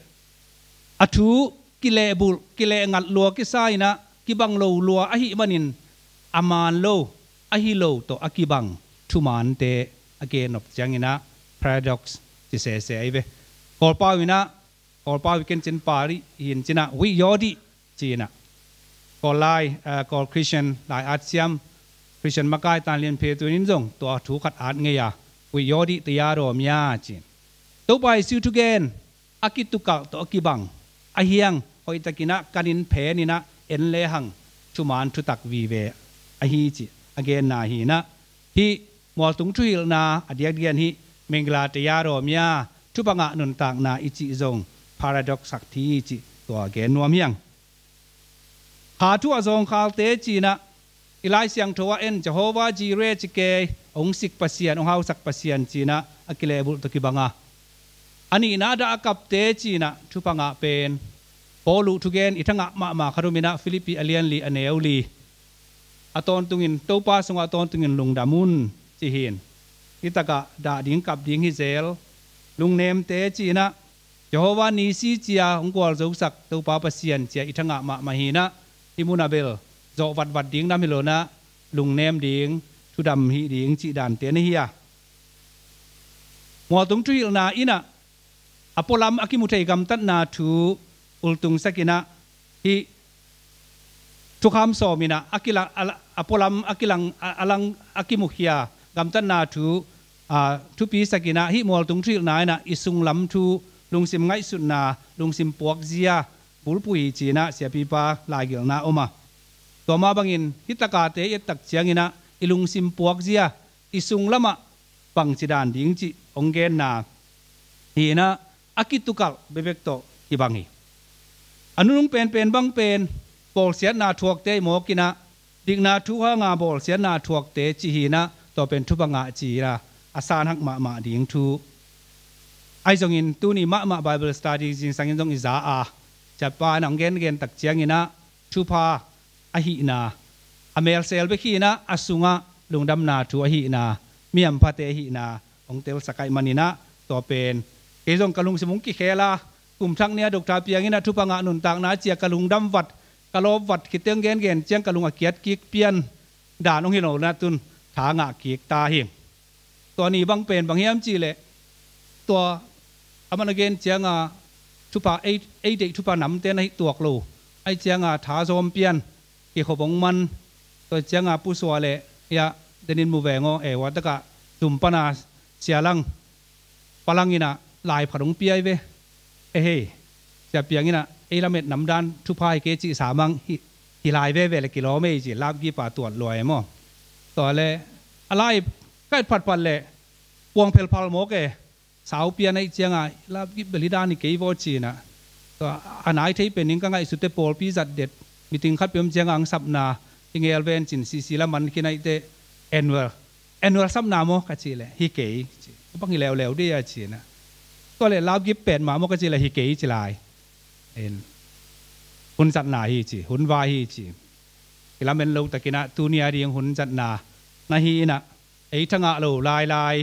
a thu kilehbulh kileh ngat lua kisa inah kibang lo lua ahih manin a man lo a hi lo tawh a kibang thumante a gen nop cianginah paradox ci sese ahi ve. Kawlpau inah Kawlpau i ken cin pari hin cinah wih yaw dih ci inah Kawl lai, eh, Kawl Christian lai at siam Christian makai Tan Lian Phe tun in zong tua thu khat at ngei a wih yaw dih Tayado Mia ci in Topa Jesu thugen a kitukalh tawh a kibang a hiang hoihtakinah kanin pheninah en lehang thuman thutak vive ahi cih a genna hi inah hih mualtung thuhilhna a diakdiak in hih Mengila Tayado Mia thupha ngah nuntakna i cih zong paradox sak hi cih tua gen nuam hiang. Kha thu a zawngkhalte ci inah i Lai Siangtho ah en Jehovah Jireh ci kei hong sik Pasian hong hausak Pasian ci inah a kilehbulh tawh kibang a a nihna a dah a kapte ci inah thupha ngah pen Paul uh thugen i thangah mahmah khat om inah Philippi a lian li a neu li a tawntungin Topa sungah a tawntungin lungdam un ci hin. Hih takah dah ding kap ding hi zel lungnemte ci inah Jehovah Nissi cia hong gualzosak Topa Pasian cia i thangah mahmah hi inah hih munah bel zawh vatvat ding nam hi lo inah lungnem ding thudam hih ding cih dante na hi a. Mualtung thuhilhna inah a pualam a kimu thei gamtatna thu ultungsak inah hih thukham sawm inah a kilang a, a pualam a kilang a, a lang a kimukhia gamtatna thu, a, thupisak inah hih mualtung thuhilhna inah i sunglam thu lungsim ngaihsutna lungsim puakzia bulphuh hi ci inah siapipa laigilhna om a. Tua mah bangin hih takate i ettak cianginah i lungsim puakzia i sunglamah bangci dan ding cih hong genna hi inah a kitukalh bekbek tawh kibang hi. A nunung penpen bang pen bawlsiatna thuakte i mawk inah dikna thu hanga bawlsiatna thuakte ci hi inah tua pen thupha ngah ci inah a sanhak mahmah ding thu. Ahi zongin tuni mahmah Bible study zingsangin zong i za a ciatpa inah hong gengen tak cianginah thupha ahihna a melsel bek hi inah a sungah lungdamna thu ahihna mihamphate ahihna hong telsak ahih maninah tua pen kei zong ka lungsim hong kikhel a kum thak ni-a Doctor Piang in ah thupha ngah nuntakna ci-a ka lungdam vat, ka lawp vat khit teng gengen ciang ka lung a kiat kik pian dan hong hi lo na tun tha ngah kik ta hi. Tua ni bang pen bang hiam cih leh tua amah na gen cianga thupha ei, ei deih thupha namte na hi tuak lo. Ahi cianga tha zawm pian kikhop hong man. Tua cianga Pu Sua le ia denin mu veng aw, e, ua takah tum pana Sia Lang, Pa Lang in ah lai phat hong pia hi ve. E hei, Sia Piang in ah ei lamet namdan thupha hi kei cih sa mang hi, hi lai veve le kilawm ei ci, lapgip a tuat lua e maw. Tua le a lai ka et phatphat le puang phelphal mawk e. Sau pian ahi cianga lapgip bel hi dan hi kei vaw ci-in ah, tua a nai thei pen in ka ngaihsut teh pawlpi zat det, meeting khat peuh om cianga hong sapna i ngel ven cin, C C la man khin ahi teh annual, annual sapna maw ka cih leh hi kei ci. Bang hi leuleu dih a ci-in ah, tua le lapgip pet mah maw ka cih leh hi kei ci lai. En, hun zatna hi ci, hun vai hi ci. Kilamen lo takin ah tuni a ding hun zatna na hi in ah, ei tha ngah lo lailai,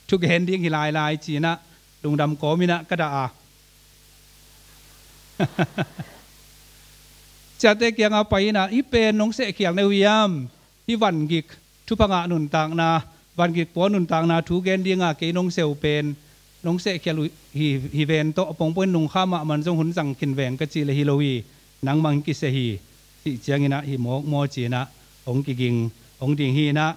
thugen ding hi lailai ci-in ah lungdam kawm in ah ka dah a, siate kiangah pai in ah, hih pen nong sehkhial na uh hiam? Hih vangik thupha ngah nuntakna, vangik puan nuntakna thu gen dinga kei nong seh uh pen nong sehkhial uh hi, hi ven tawh, a pongpong in nungkha mahmah in zong hun zang khin veng ka cih leh hi lo hi, nangmah hong kiseh hi, cih ciangin ah hi mawk maw ci-in ah hong kiging, hong ding hi in ah,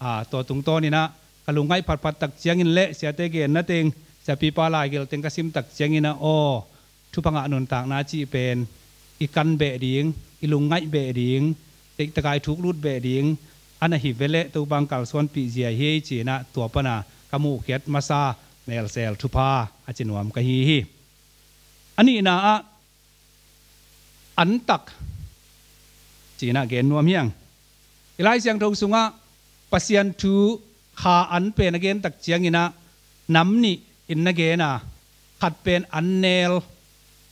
a, tua tungtawn in ah ka lungngaih phatphat tak ciangin le siate genna teng, siapipa laigelh teng ka sim tak ciangin ah, aw, thupha ngah nuntakna cih pen i kan beh ding, i lungngaih beh ding, teitaka i thuk lut beh ding a na hi veleh Topa hong kalsuanpih zia hi ei ci-in ah tua pana ka muhkhiat masa melsel thupha a ci nuam ka hi hi. A nihna ah antak ci-in ah gen nuam hi ing. I Lai Siangtho sungah Pasian thu kha an pen a gen tak ciangin ah nam nih in na gen a, khat pen annel,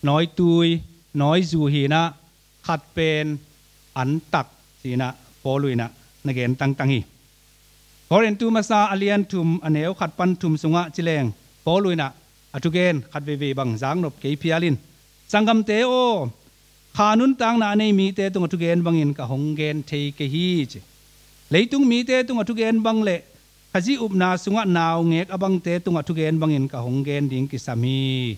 nawitui, nawizu hi in ah, khat pen antak ci-in ah Paul in ah na gen tangtang hi. Korintu masa a lian thum a neu khat pan thum sungah ci leng Paul in ah a thugen khat veivei bang zaknop kei phial in, sanggamte aw, kha nuntakna a nei mite tungah thugen bangin ka hong gen thei kei hi ci. Leitung mite tungah thugen bang le Khazih upna sungah naungek a bangte tungah thugen bangin ka hong gen ding kisam hi.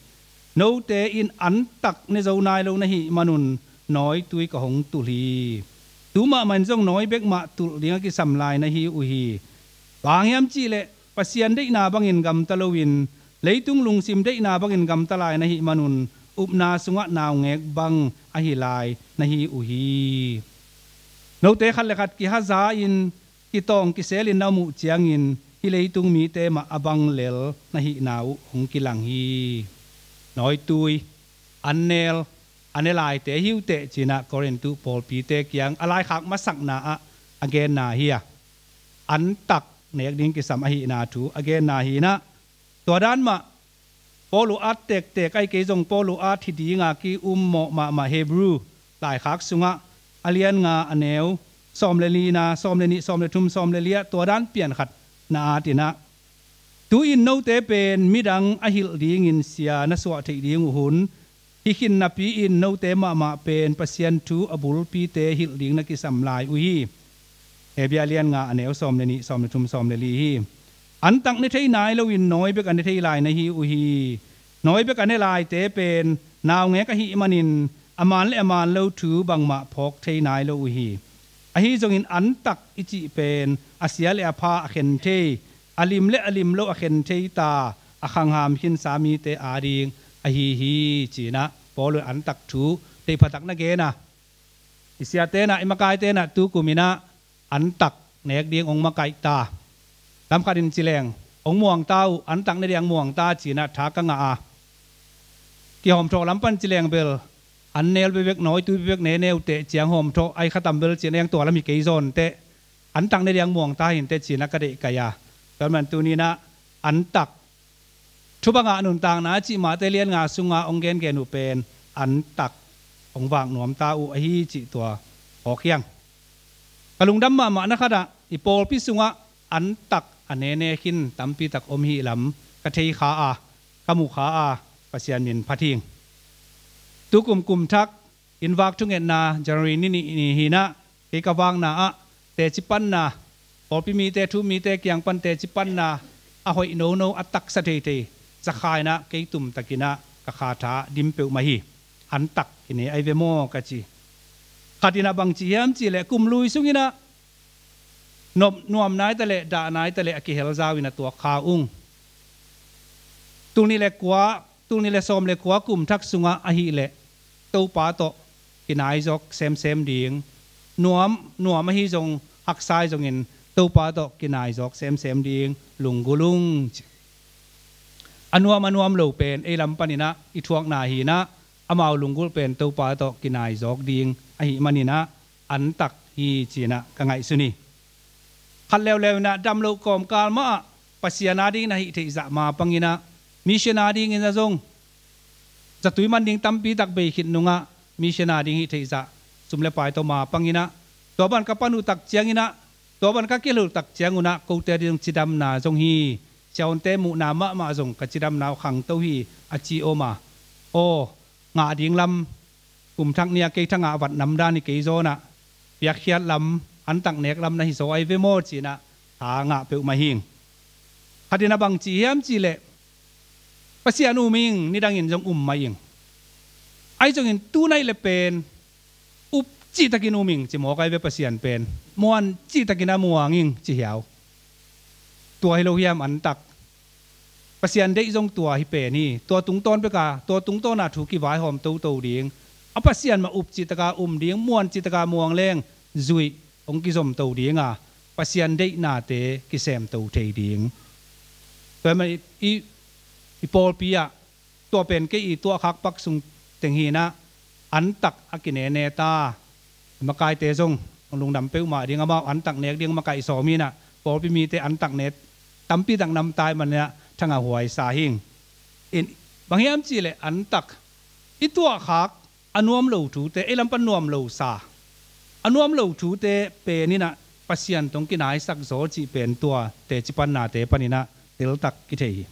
Note in antak ne zo nai lo na hih manun nawitui ka hong tul hi. Tu mahmah in zong nawi bek mah tulh ding a kisam lai na hi uh hi. Bang hang hiam cih leh Pasian deihna bangin gamta loin leitung lungsim deihna bangin gamta lai na hih manun upna sungah naungek bang ahi lai na hi uh hi. Note khat le khat kihaza-in kitawng kiselin na om uh ciangin hih leitung mite mah a bang lel na hihna uh hong kilang hi. Nawitui, annel, a ne laite hi uh teh ci-in ah Korintu pawlpite kiang a laikhak masakna ah a genna hi a, antak nek ding kisam ahihna thu a genna hi in ah, tua dan mah Paul uh at tektek ahi kei zong Paul uh at hi dinga ki-um mawh mahmah Hebrew laikhak sungah a lian nga a neu sawm le lina, sawm le nih, sawm le thum, sawm le li ah tua dan pian khat na at in ah, tu-in note pen midang a hilh dingin sia na suah theih ding uh hun hi khin napi-in note mahmah pen Pasian thu a bulpite hilh ding na kisam lai uh hi. Hebrew a lian nga a neu sawm le nih, sawm le thum, sawm le li hi. Antak ne thei nai loin nawi bek a ne thei lai na hi uh hi. Nawi bek a ne laite pen naungek ahih manin a man le a man lo thu bangmah phawk thei nai lo uh hi. Ahi zongin antak i cih pen a sia le a pha a khen thei, a lim le a lim lo a khen thei ta, a khangham khinsa mite ading ahi hi ci-in ah Paul in antak thu theih phatak na gen a, i siate in ah, i makaite in ah tu kum in ah antak nek ding hong makaih ta. Lamkhat in ci leng hong muang ta uh, antak ne ding muang ta ci-in ah tha ka ngah a, kihawmthawh lam pan ci leng bel annel bekbek, nawitui bekbek ne ne uh teh ciang hawmthawh ahi kha tam bel ci-in ah tua lam hi kei zaw inteh, antak ne ding muang ta hi inteh ci-in ah ka deih kai a. Tua man tuni in ah antak thupha ngah nuntakna cih mahte lian nga sunga hong gengen uh pen antak hong vak nuam ta uh ahi cih tua phawk hi ing. Ka lungdam mahmah na khat ah i pawlpi sungah antak a nene khin tampi tak om hi lam ka thei kha a, ka mu kha a, Pasian min phat hing. Tukum kum thak inn vak thungetna January ni nih ni hi-in ah, kei ka vakna ah teci panna, pawlpi mite, thu mite kiang pan teci panna a hoih nono, a taksa theithei za kha-in ah, kei tumtakin ah ka kha tha dim peuhmah hi. Antak hi ne ai ve maw ka ci. Khat in ah bang ci hiam cih leh, kum lui sungin ah nuam, nuam nai ta leh, dah nai ta leh, a kihel zau in ah tuak kha ung. Tul nih le kua, tul nih le sawm le kua kum thak sungah ahih leh Topa tawh kinai zawk semsem ding. Nuam, nuam ahi zong, haksa ahi zongin Topa tawh kinai zawk semsem ding. Lunggulh ung ci. A nuam, a nuam lo pen ei lam panin ah i thuakna hi-in ah, amau lunggulh pen Topa tawh kinai zawk ding ahih manin ah, antak hi ci-in ah ka ngaihsun hi. Khat leuleu in ah, dam loh kawmkal mah ah Pasian adingin a hih theih zah mapangin ah, mission adingin ah zong zatui man ding tampi tak bei khit nungah, mission ading hih theih zah sum le pai tawh mapangin ah, tua ban ka pan uh tak ciangin ah, tua ban ka kihel uh tak ciangun ah, kote ading zong cidamna zong hi. Siaonte muhna mahmah zong ka cidamna uh khangto hi, a ci om a. Aw, ngah ding lam, kum thak ni-a kei thangah vat nam dan hi kei zaw-in ah, piakkhiat lam, antak nek lam na hi zaw ai ve maw ci-in ah, tha ngah peuhmah hing. Khat in ah bang ci hiam cih leh, Pasian um ing, nidangin zong um mah ing. Ahi zongin tu nai le pen up cihtakin um ing ci mawk ai ve, Pasian pen muan cihtakin a muang ing ci hiau. Tua hi lo hiam antak? Pasian deih zong tua hi pen hi. Tua tungtawn bek a, tua tungtawn a thu kivaihawm toto ding. A Pasian mah up cihtaka um ding, muan cihtaka muang leng zuih hong kizomto ding a, Pasian deihnate kisemto thei ding. Tua hi mah i, i, i pawlpi ah tua pen kei i tuahkhak pak sung teng hi-in ah, antak a kinene ta. Makaite zong lungdam peuhmah ding, amau antak nek ding makaih sawm hi-in ah, pawlpi mite antak ne tampi tak nam ta ahih manin ah, thangah huai sa hing. In, bang hiam cih leh antak, i tuahkhak a nuam lo thute, ei lam pan nuam lo sa, a nuam lo thute pen in ah Pasian tawh kinaisak zaw cih pen tua teci pannate panin ah teltak kithei hi.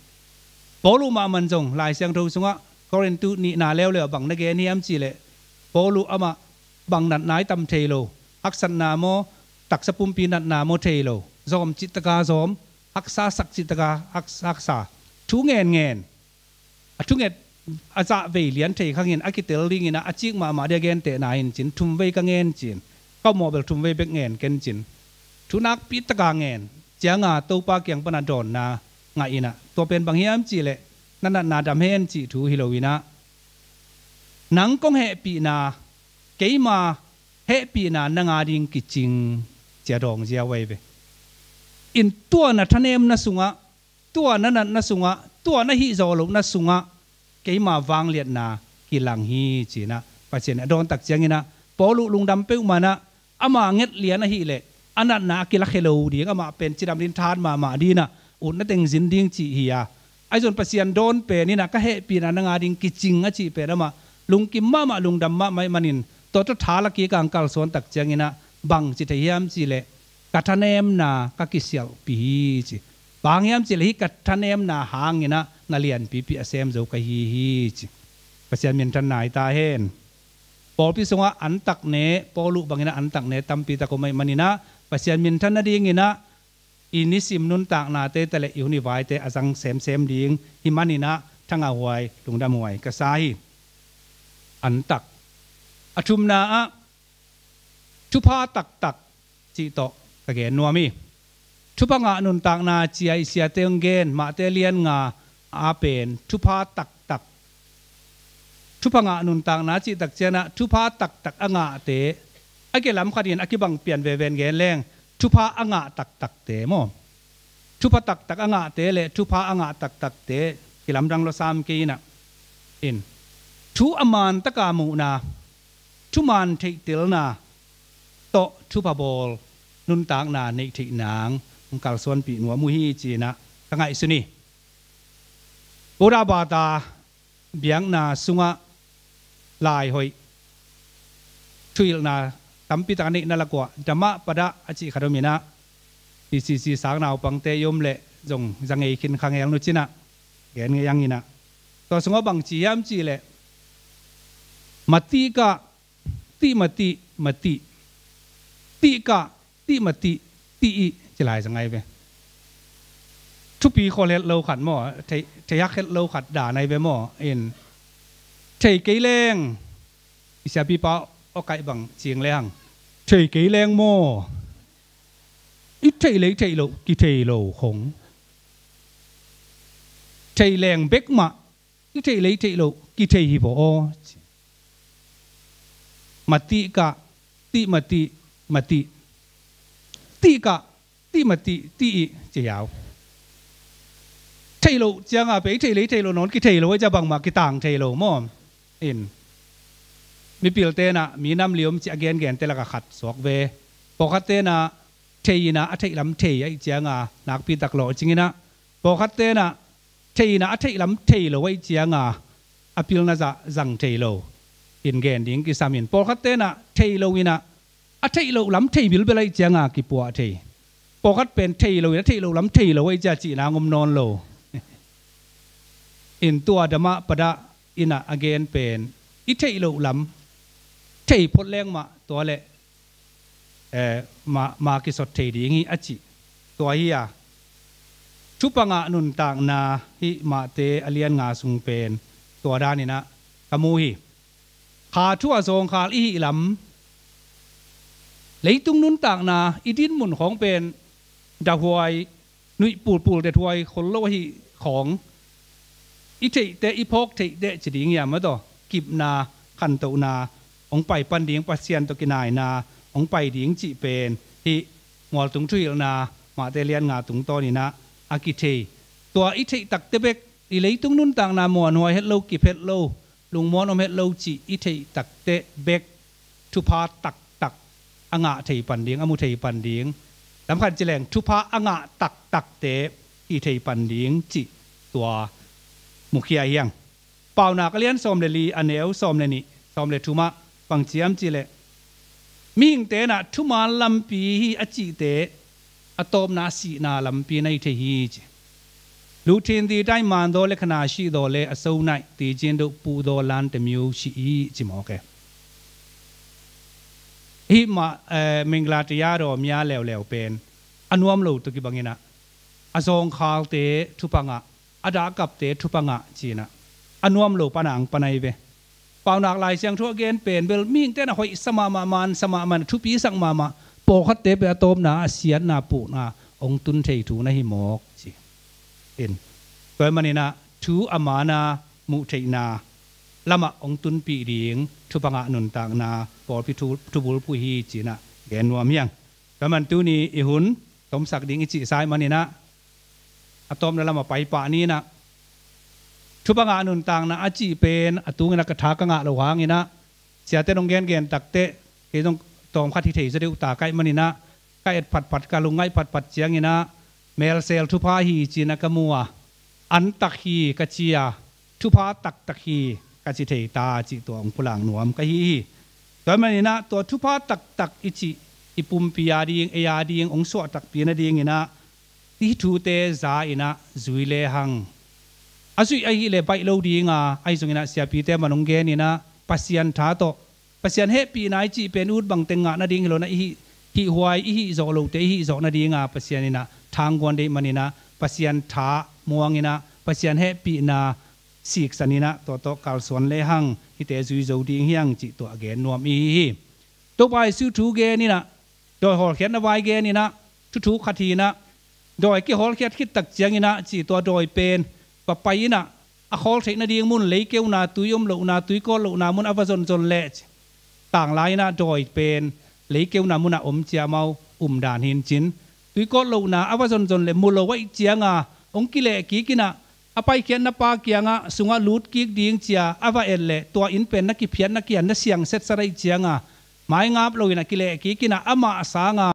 Paul uh mahmah in zong Lai Siangtho sungah Korintu nihna leuleu ah bang na gen hiam cih leh, Paul uh amah bang natna i tam thei lo, haksatna maw, taksa pumpi natna maw thei lo, zawm cihtaka zawm, haksa sak cihtaka hak-, haksa, thu ngenngen, a thunget a zah vei lian thei khangin a kitel dingin ah, a cik mahmah ding a gentehna hi-in cin, thum vei ka ngen cin, ka mawh bel thum vei bek ngen ken cin, thu nakpi taka ngen cianga Topa kiang pana dawnna ngah in ah, tua pen bang hiam cih leh, na natna dam hen cih thu hi lo-in ah, nang kong hehpihna, keima hehpihna nang ading kicing, ci-a dawng ziau ai ve. In tua na thanemna sungah, tua na natna sungah, tua na hihzawh lohna sungah keima vangliatna kilang hi ci-in ah, Pasian in a dawn tak ciangin ah, Paul uh lungdam peuhmah in ah, ama nget lian ahih leh a natna a kilakhia lo ding, amah pen cidam ding, tha hat mahmah ding in ah, utna teng zin ding cih hi a. Ahi zong Pasian dawn pen in ah, ka hehpihna nang ading kicing a cih pen amah lungkim mahmah, lungdam mahmah ahih manin, tua tawh tha la kik a hong kalsuan tak ciangin ah, bang ci thei hiam cih leh, ka thanemna ka kisialhpih hi ci. Bang hang hiam cih leh, hih ka thanemna hangin ah na lianpipi a sem zo ka hi hi ci. Pasian minthanna hi ta hen. Pawlpi sungah antak ne, Paul uh bangin ah antak ne tampi tak om ahih manin ah, Pasian minthan nadingin ah i nisim nuntaknate ta leh i hun i vaite a zang semsem ding hih manin ah, thangah huai, lungdam huai ka sa hi. Antak. A thumna ah, thupha taktak cih tawh ka gen nuam hi. Thupha ngah nuntakna ci-a i siate hong gen, Mate lian nga ah pen thupha taktak, thupha ngah nuntakna cih tak ciangin ah, thupha taktak a ngahte, a kilam khat in a kibang pian veve in gen leng, thupha a ngah taktakte maw. Thupha taktak a ngahte leh thupha a ngah taktakte kilamdang lua sam kei in ah. In, thu a man taka muhna, thuman theihtelna tawh thupha bawl nuntakna neih theih nang hong kalsuanpih nuam uh hi ci-in ah ka ngaihsun hi. Buddha bata biakna sungah laihoih, thuhilhna tampi tak a neihna lak uah Dhammapada a cih khat om in ah, P C C sang naupangte i om leh zong za ngei khin kha ngel nu ci-in ah, gen ngei ang in ah. Tua sungah bang ci hiam cih leh, matih kah, tih matih, matih. Tih kah, tih matih, tih ih, ci lai zang ai ve. Thupi khol het lo khat maw, thei, thei hak het lo khat dan ai ve maw. In, thei kei leng, i siapipa aw kaih bang cing lehang, thei kei leng maw, i theih leh i theih loh kithei lo khong. Thei leng bek mah, i theih leh i theih loh kithei hi vawh aw. Matih kah, tih matih, matih. Tih kah, tih matih, tih ih, ci hiau. Theih loh ciangah pen i theih leh i theih loh nawn kithei lo, i cia bangmah kitang thei lo maw. In, mipilte inah mi nam lium cih a gengente lakah khat suak ve. Pawlkhatte inah thei inah a theih lam thei ahih ciangah nakpi tak lawhcing inah, pawlkhatte inah thei inah a theih lam thei lo ahih ciangah a pilna zah zang thei lo in gen ding kisam in, pawlkhatte inah thei lo inah a theih loh lam thei bilbel ahih ciangah kipuah thei. Pawlkhat pen thei lo inah a theih loh lam thei lo ahih ciah cihna ngom nawn lo. In, tua damah padah inah a gen pen i theih loh lam thei phot leng mah tua leh, eh, ma, ma kisot thei ding hi a cih. Tua hi a, thupha ngah nuntakna hih Mate a lian nga sung pen tua dan inah ka mu hi. Kha thu a zawngkhal i hih lam, leitung nuntakna i dinmun khawng pen dahhuai, nuih pulpul, dahhuai khol lo ahi khawng, i theih teh, i phawk theih teh ci ding hiam maw, tua kipna, khantohna hong pai pan ding, Pasian tawh kinaina hong pai ding cih pen hih mualtung thuhilhna Mate lian nga tungtawn inah a kithei. Tua i theih tak teh bek, i leitung nuntakna muanhuai het lo, kip het lo, lungmuan om het lo cih i theih tak teh bek thupha taktak a ngah thei pan ding, a mu thei pan ding. Lamkhat ci leng thupha a ngah taktakte hi thei pan ding cih tua mukhia hi hang. Paunak a lian sawm le li, a neu sawm le nih, sawm le thumah bang ci hiam cih leh, mihingte inah thuman lampi hi a cihte a tawpna a sihna lampi na hi thei hi ci. လူထင်သည်အတိုင်း မှန်သောလက္ခဏာရှိသော်လည်း အဆုံး၌သေခြင်းသို့ပို့သောလမ်းတစ်မျိုးရှိ၏, ci mawk e. Hih mah, eh, Mingla Tayado mya leuleu pen a nuam lo tawh kibang inah, a zawngkhalte thupha ngah, a dahkapte thupha ngah ci inah a nuam lo pan ang pan ai ve. Paunak Lai Siangtho a gen pen bel mihingte inah hoihsa mahmah, mansa mahmah, thupisak mahmah, pawlkhatte pen a tawpna a siatna, pukna hong tun thei thu na hi mawk ci. In, tua ahih man inah thu a man a muh theihna lamah hong tunpih ding thupha ngah nuntakna pawlpi thu, thubulphuh hi ci inah gen nuam hi hang. Tua ahih man tuni i hun tomsak ding i cihsa ahih man inah, a tawpna lamah pai pah ni inah, thupha ngah nuntakna a cih pen a tung inah ka tha ka ngah loh hang inah, siate in hong gengen tak teh kei zong tawmkhat hi thei zaw deuh ta ka hih man inah, ka et phatphat, ka lungngaih phatphat ciang inah, melsel thupha hi ci inah ka mu a, an tak hi ka ci a, thupha taktak hi ka ci thei ta cih tua hong pulak nuam ka hi hi. Tua ahih man inah tua thupha taktak i cih, i pumpi a ding, ei a ding hong suah takpi nading inah, hih thute za inah zui lehang, a zuih ahih leh baih lo ding a, ahi zong inah siapite man hong gen inah, Pasian tha tawh, Pasian hehpihna i cih pen ut bang teng ngah nading hi lo inah, i hih, hihhuai, i hih zawh lohte i hih zawh nading a Pasian inah thangguan deih man inah, Pasian tha muang inah, Pasian hehpihna siksan inah, tua tawh kalsuan lehang hihte zui zo ding hi hang cih tua gen nuam i hi hi. Topa Jesu thu gen inah, dawi hawlkhiatna vai gen inah, thuthuk khat hi inah, dawi kihawlkhiat khit tak ciang inah, ci tua dawi pen va pai inah, a khawl theih nading mun, leikeuna, tui om lohna, tui kawt lohna mun a va zonzon leh ci, tanglai inah dawi pen leikeuna munah om ciamau, umdan hi in cin. Tui kawt lohna a va zonzon leh mu lo ahih ciang a, hong kileh kik inah, a paikhiatna pa kiangah sungah lut kik ding ci a a va et leh, tua inn pen na kiphiat, na kian, na siang setsat ahih ciang a, maingap lo inah kileh kik inah, amah sang a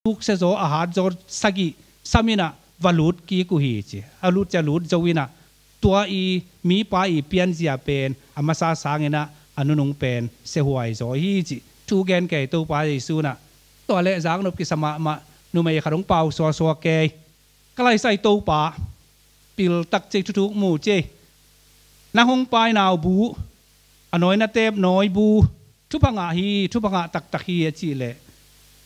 tuksia zaw, a hat zaw sagih sam inah va lut kik uh hi ci. A lut ciang lut zo inah, tua i mipa i pianzia pen a masa sang inah a nunung pen siahuai zaw hi cih thu gen kei Topa Jesu inah. Tua leh zaknop kisa mahmah, numei khat hong pau suasua kei. Ka laisai Topa, pil tak ci ei, thuthuk mu ci ei. Na hong painau bu, a nawi na teep nawi bu, thupha ngah hi, thupha ngah taktak hi a cih leh,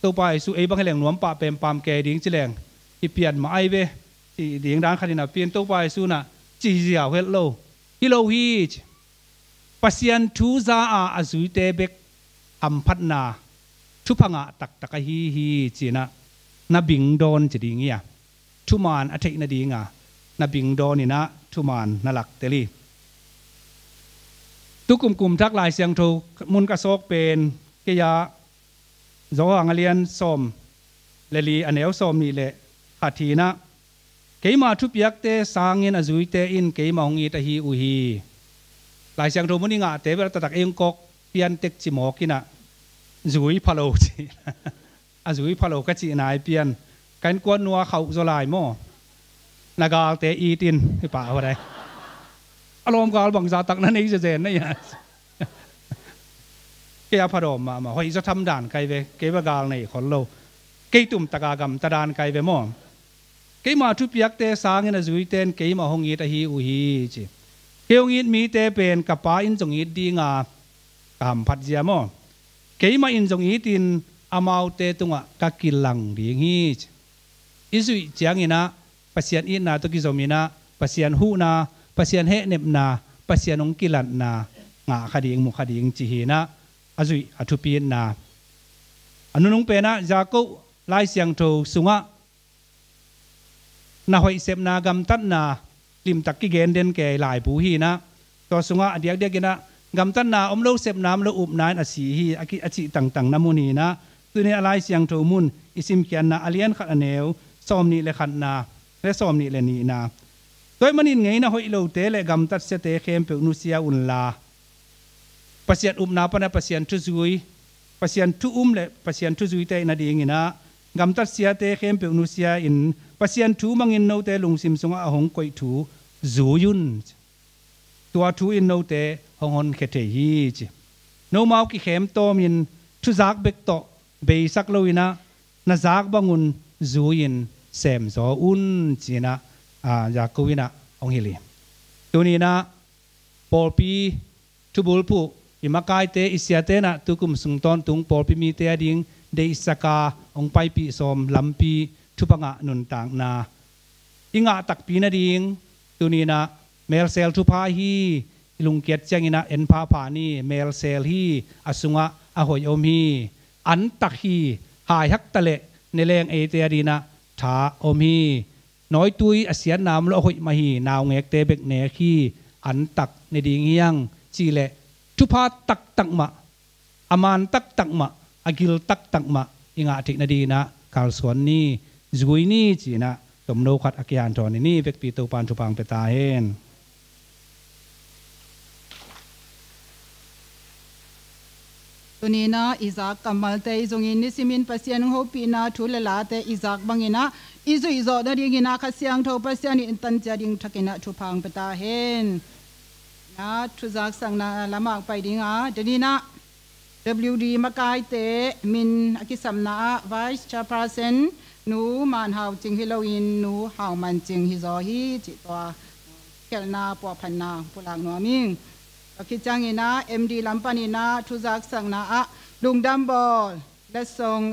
Topa Jesu ei bang hi leng nuam pah pempam kei ding ci leng, hi pian mah ai ve, cih ding dan khat in a pian Topa Jesu na ci ziau het lo. Hi lo hi ci. Pasian thu za a a zuite bek hamphatna thupha ngah taktak ahi hi ci-in ah na bing dawn ci ding hi a, thuman a theih nading a na bing dawn in ah thuman na lak tel hi. Tukum kum thak Lai Siangtho mun ka sawk pen kei a Johan a lian sawm le li a neu sawm nih le khat hi-in ah, keima thupiakte sangin a zuite in keima hong it ahi uh hi. Lai Siangtho mun i ngahte bel taktak ei hong kawk pian tek ci mawk in ah, zui pha lo ci. A zui pha lo ka cihna i pian. Ka innkuan nua khauh zaw lai maw? Na galte it in, i pah hua dai. A lawm gal bangzah tak na nei zezen na ia. Kei a phadawm mahmah, hoih zaw tham dan kai ve, kei va gal nei khol lo. Kei tumtaka gamta dan kai ve maw? Keima thupiakte sangin a zuite in keima hong it ahi uh hi ci. Kei hong it mite pen ka Pa in zong it dinga ka hamphat zia maw? Keimah in zong itin amaute tungah ka kilang ding hi ci. I zuih ciangin ah Pasian itna tawh kizom in ah Pasian huhna, Pasian hehnepna, Pasian hong kilatna ngah kha ding, mu kha ding ci hi-in ah a zuih a thupi itna. A nunung pen ah Jakob Lai Siangtho sungah na hoih sepna, gamtatna limtak kigen den kei laibu hi-in ah, tua sungah a diakdiak in ah gamtatna om lo, sepna om lo, upna in a si hi a ki-, a cih tangtang na mun hi-in ah, tuni a Lai Siangtho mun i simkhiatna a lian khat a neu sawm nih le khatna le sawm nih le nihna. Tua ahih manin ngeina hoih lote le gamtat siate khempeuh nusia unla, Pasian upna pana Pasian thuzui, Pasian thu um le Pasian thuzuite ahih nadingin ah gamtat siate khempeuh nusia in Pasian thu mangin note lungsim sungah a hong koih thu zui un. Tua thu in note hong honkhia thei hi ci. Nomau kikhem tawmin thuzak bek tawh beisak lo-in ah na zak bangun zui-in semzaw un ci-in ah, aa, Jakob in ah hong hilh hi. Tuni-in ah pawlpi thubulphuh, i makaite, i siate in ah tukum sung tawntung pawlpi mite ading deihsaka hong paipih sawm lampi thupha ngah nuntakna i ngah takpi nading tuni-in ah melsel thupha hi. I lungkiat ciangin ah en phapha ni, melsel hi, a sungah a hoih om hi, antak hi, haihak taleh ne leng eite ading ah tha om hi. Nawitui a siatna om lo, a hoih mah hi, naungekte bek nek hi, antak ne ding hi hang cih leh thupha taktak mah, a man taktak mah, a gil taktak mah i ngah theih nadingin ah kalsuan ni, zui ni ci-in ah tomno khat a kihanthawn ni. Vekpi Topa'n thupha hong pia ta hen. Tuni-in ah i zak kammalte i zongin nisimin Pasian hong hopihna thu le late i zak bangin ah i zuih zawh nadingin ah Kha Siangtho Pasian in i tan ciat ding thakin ah thupha hong pia ta hen. Na thuzaksakna lamah pai ding a, tuni-in ah W D makaite min a kisapna ah Vice Chairperson Nu Man Hau Cing hi loin Nu Hau Man Cing hi zaw hi cih tua khelhna puahphatna pulak nuam ing. Tua khit ciangin ah M D lam panin ah thuzaksakna ah lungdam bawl letsong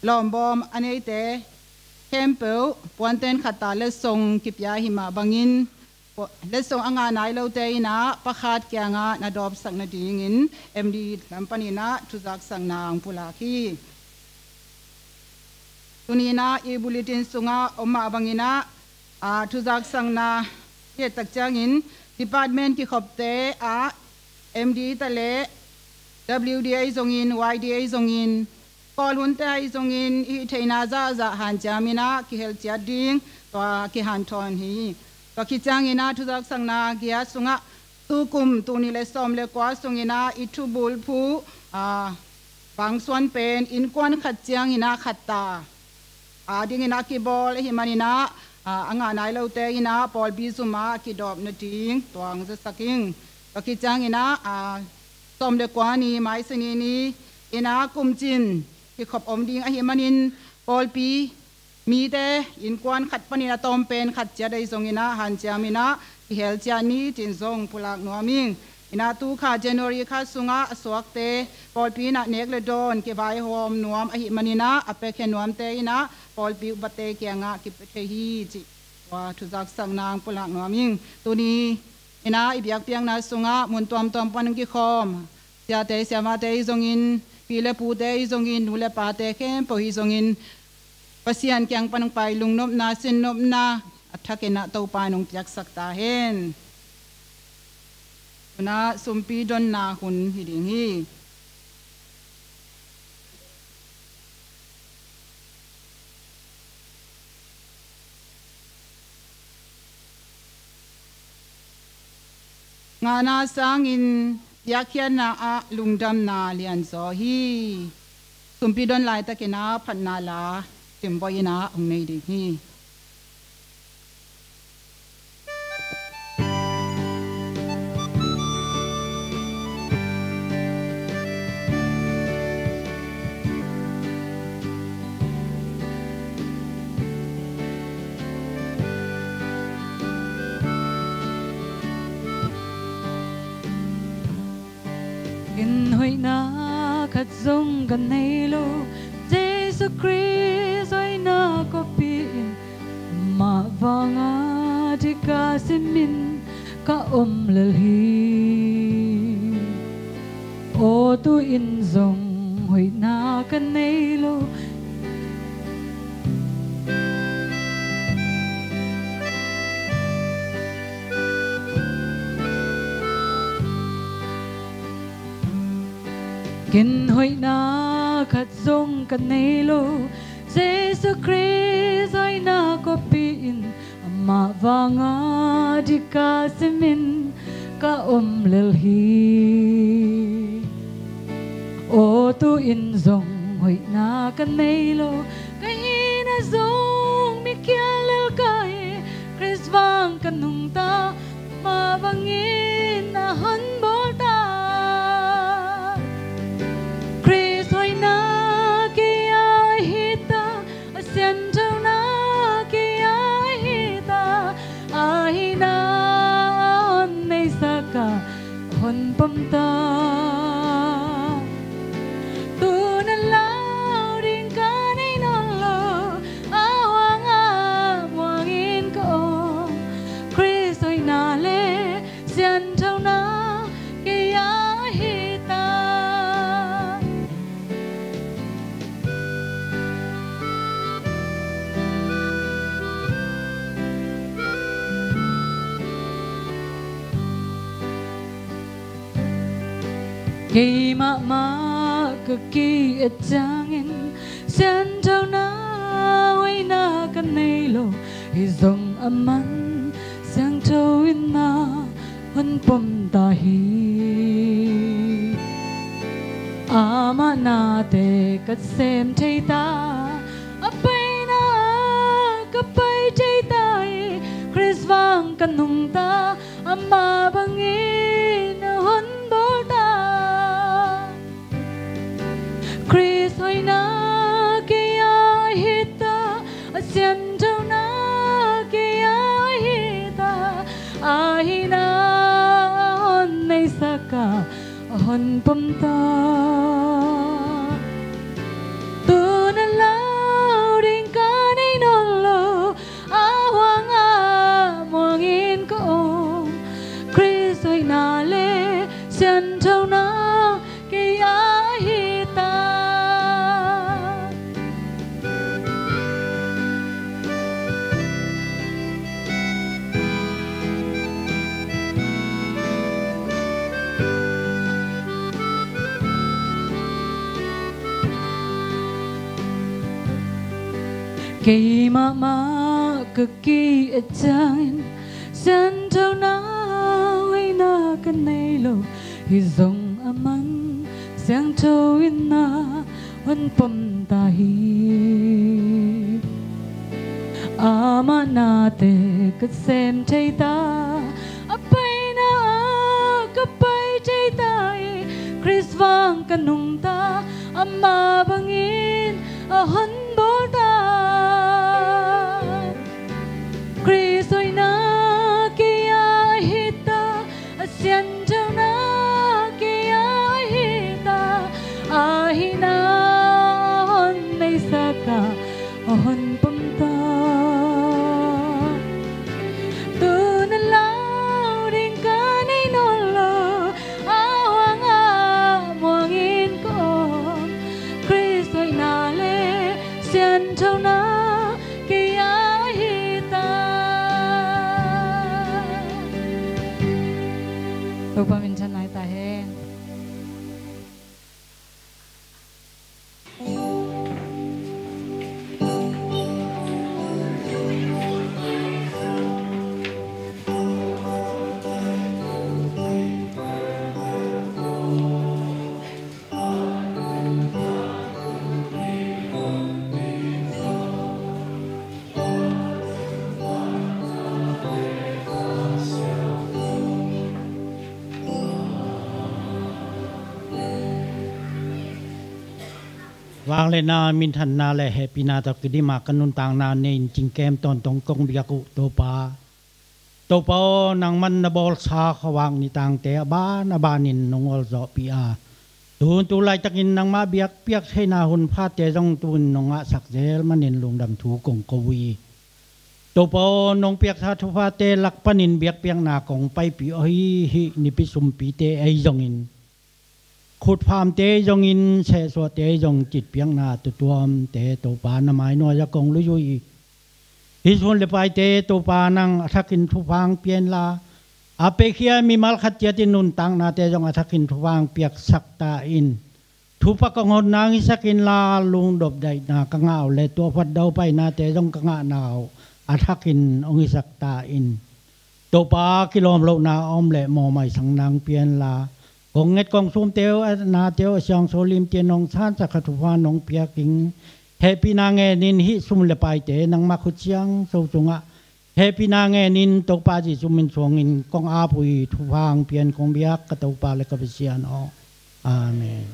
lawmbawm a neite khempeuh puanten khat ta letsong kipia hi mah bangin, letsong a ngah nai lote in ah pakhat kiangah na dawpsak nadingin M D lam panin ah thuzaksakna hong pulak hi. Tuni-in ah i bulletin sungah om mah bangin ah, aa, thuzaksakna i et tak ciangin department kikhopte ah M D taleh W D ahi zongin, Y D ahi zongin, Kawl hunte ahi zongin i hih theihna zahzah hanciam in ah kihel ciat ding tua kihanthawn hi. Tua khit ciangin ah thuzaksakna giat sungah tukum tul nih le sawm le kua sungin ah i thubulphuh, aa, bangsuan pen innkuan khat ciangin ah khat ta, aa, dingin ah kibawl ahih manin ah, aa, a ngah nai lote in ah pawlpi zum ah a kidawp nading tua hong zasak ing. Tua khit ciangin ah, aa, sawm le kua ni, Maisini ni in ah kumcin kikhop om ding ahih manin pawlpi Mite innkuan khat panin a tawm pen khat ciat ahi zongin ah hanciam in ah kihel ciat ni, ci-in zong pulak nuam ing. In ah tu kha January kha sungah a suakte pawlpi in ah nek le dawn kivaihawm nuam ahih manin ah a piakhia nuamte in ah pawlpi upate kiangah kipia thei hi, cih tua thuzaksakna hong pulak nuam ing. Tuni in ah i biakpiakna sungah mun tuamtuam pan hong kikhawm siate siamate hi zongin, pi le pute hi zongin, nu le pate khempeuh hi zongin, Pasian kiang pan hong pai lungnopna, sinnopna a thakin ah Topa in hong piaksak ta hen. Tu-in ah sumpi donna hun hi ding hi. Ngahna sangin piakkhiatna ah lungdamna lianzaw hi. Sumpi don laitakin ah phatna la Timbawi in ah hong nei ding hi. Ken hoihna khat zong ka nei lo, Jesu Khrist hoihna kawpi in, amah vanga dik a simin ka om lel hi. Aw, tu-in zong hoihna ka nei lo. Ken hoihna khat zong ka nei lo, Jesu Khrist hoihna kawpi in, amah vanga dik a simin ka om lel hi. Aw, tu-in zong hoihna ka nei lo, ka hihna zong mi khial lel ka hi. Khrist vang ka nungta, amah bangin a hon bawl ta. Khrist hoihna kei a hi ta, a sianthona kei a hi ta, a hihna a hon neisak a, a hon pom ta. Tu-in a lau ding ka nei nawn lo, a huang a muangin ka om. Khrist hoihna le sianthona kei a hi ta. Kei mahmah ka ki-et ciangin, sianthona hoihna ka nei lo, hi zong a man siangtho in a hon pom ta hi. Amah nate ka sem thei ta, a paina ka pai thei ta hi. Khrist vang ka nungta, amah bangin a hon bawl ta. Khrist hoihna kei a hi ta, a sianthona kei a hi ta, a hihna a hon neisak a, a hon pom ta. Tu-in a lau ding ka nei nawn lo, a huang a muangin ka om. Khrist hoihna le sianthona kei a hi ta. Kei mahmah ka ki-et ciangin, sianthona hoihna ka nei lo, hi zong a man siangtho in a hon pom ta hi. Amah nate ka sem thei ta, a paina ka pai thei ta hi. Khrist vang ka nungta, amah bangin a hon bawl ta. Topa min thanna hi ta hen. Vangliatna, minthanna le hehpihna tawh kidima ka nuntakna nei-in cingkem tawntawng kong biak uh Topa. Topa aw, nangman na bawlsa khuavak nitangte a ban a banin nong awlzawhpih a, tun tu laitakin nangmah biakpiak theihna hun phate zong tu-in nong ngahsak zel manin lungdam thu kong ko uh hi. Topa aw, nong piaksa thupha te lak panin biakpiakna kong paipih aw hi. Hih nipi sumpite ahi zongin, khutphamte ahi zongin, sehsuahte ahi zong, citpiakna tutuamte Topa na mai nuai-ah kong lui uh hi. Hih sun le paite Topa nang a thakin thupha hong pia inla, a pekhia mimal khat ciatin nuntaknate zong a thakin thupha hong piaksak ta in. Thupha kong hon nang hisak inla, lungdop daihna ka ngah uh le tua phat daupainate zong ka ngahna uh a thakin hong hisak ta in. Topa, kilawm lohna a om le mawh maisang nang pia inla, kong nget kong sumte uh, a nate uh, a siangsaw limte nong sansak a, thupha nong piak ing. Hehpihna ngenin hih sum le paite nangmah khut siangsaw sungah hehpihna ngenin Topa Jesuh min suangin kong ap uh hi. Thupha hong pia in kong biak ka Topa le ka Pasian aw. Amen.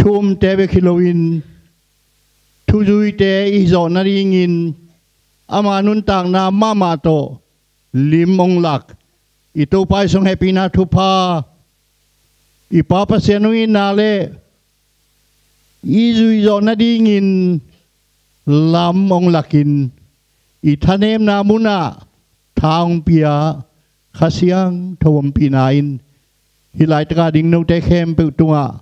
Thu umte bek hi loin, thuzuite i zawh nadingin ama nuntakna mahmah tawh lim hong lak i Topa i sung hehpihna thupha, i Pa Pasian hong itna le i zuih zawh nadingin lam hong lakin, i thanemna munah tha hong pia Kha Siangtho ompihna in hih laitakah ding note khempeuh tungah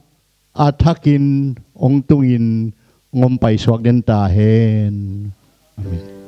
a thakin hong tungin hong om paisuak den ta hen. Amen.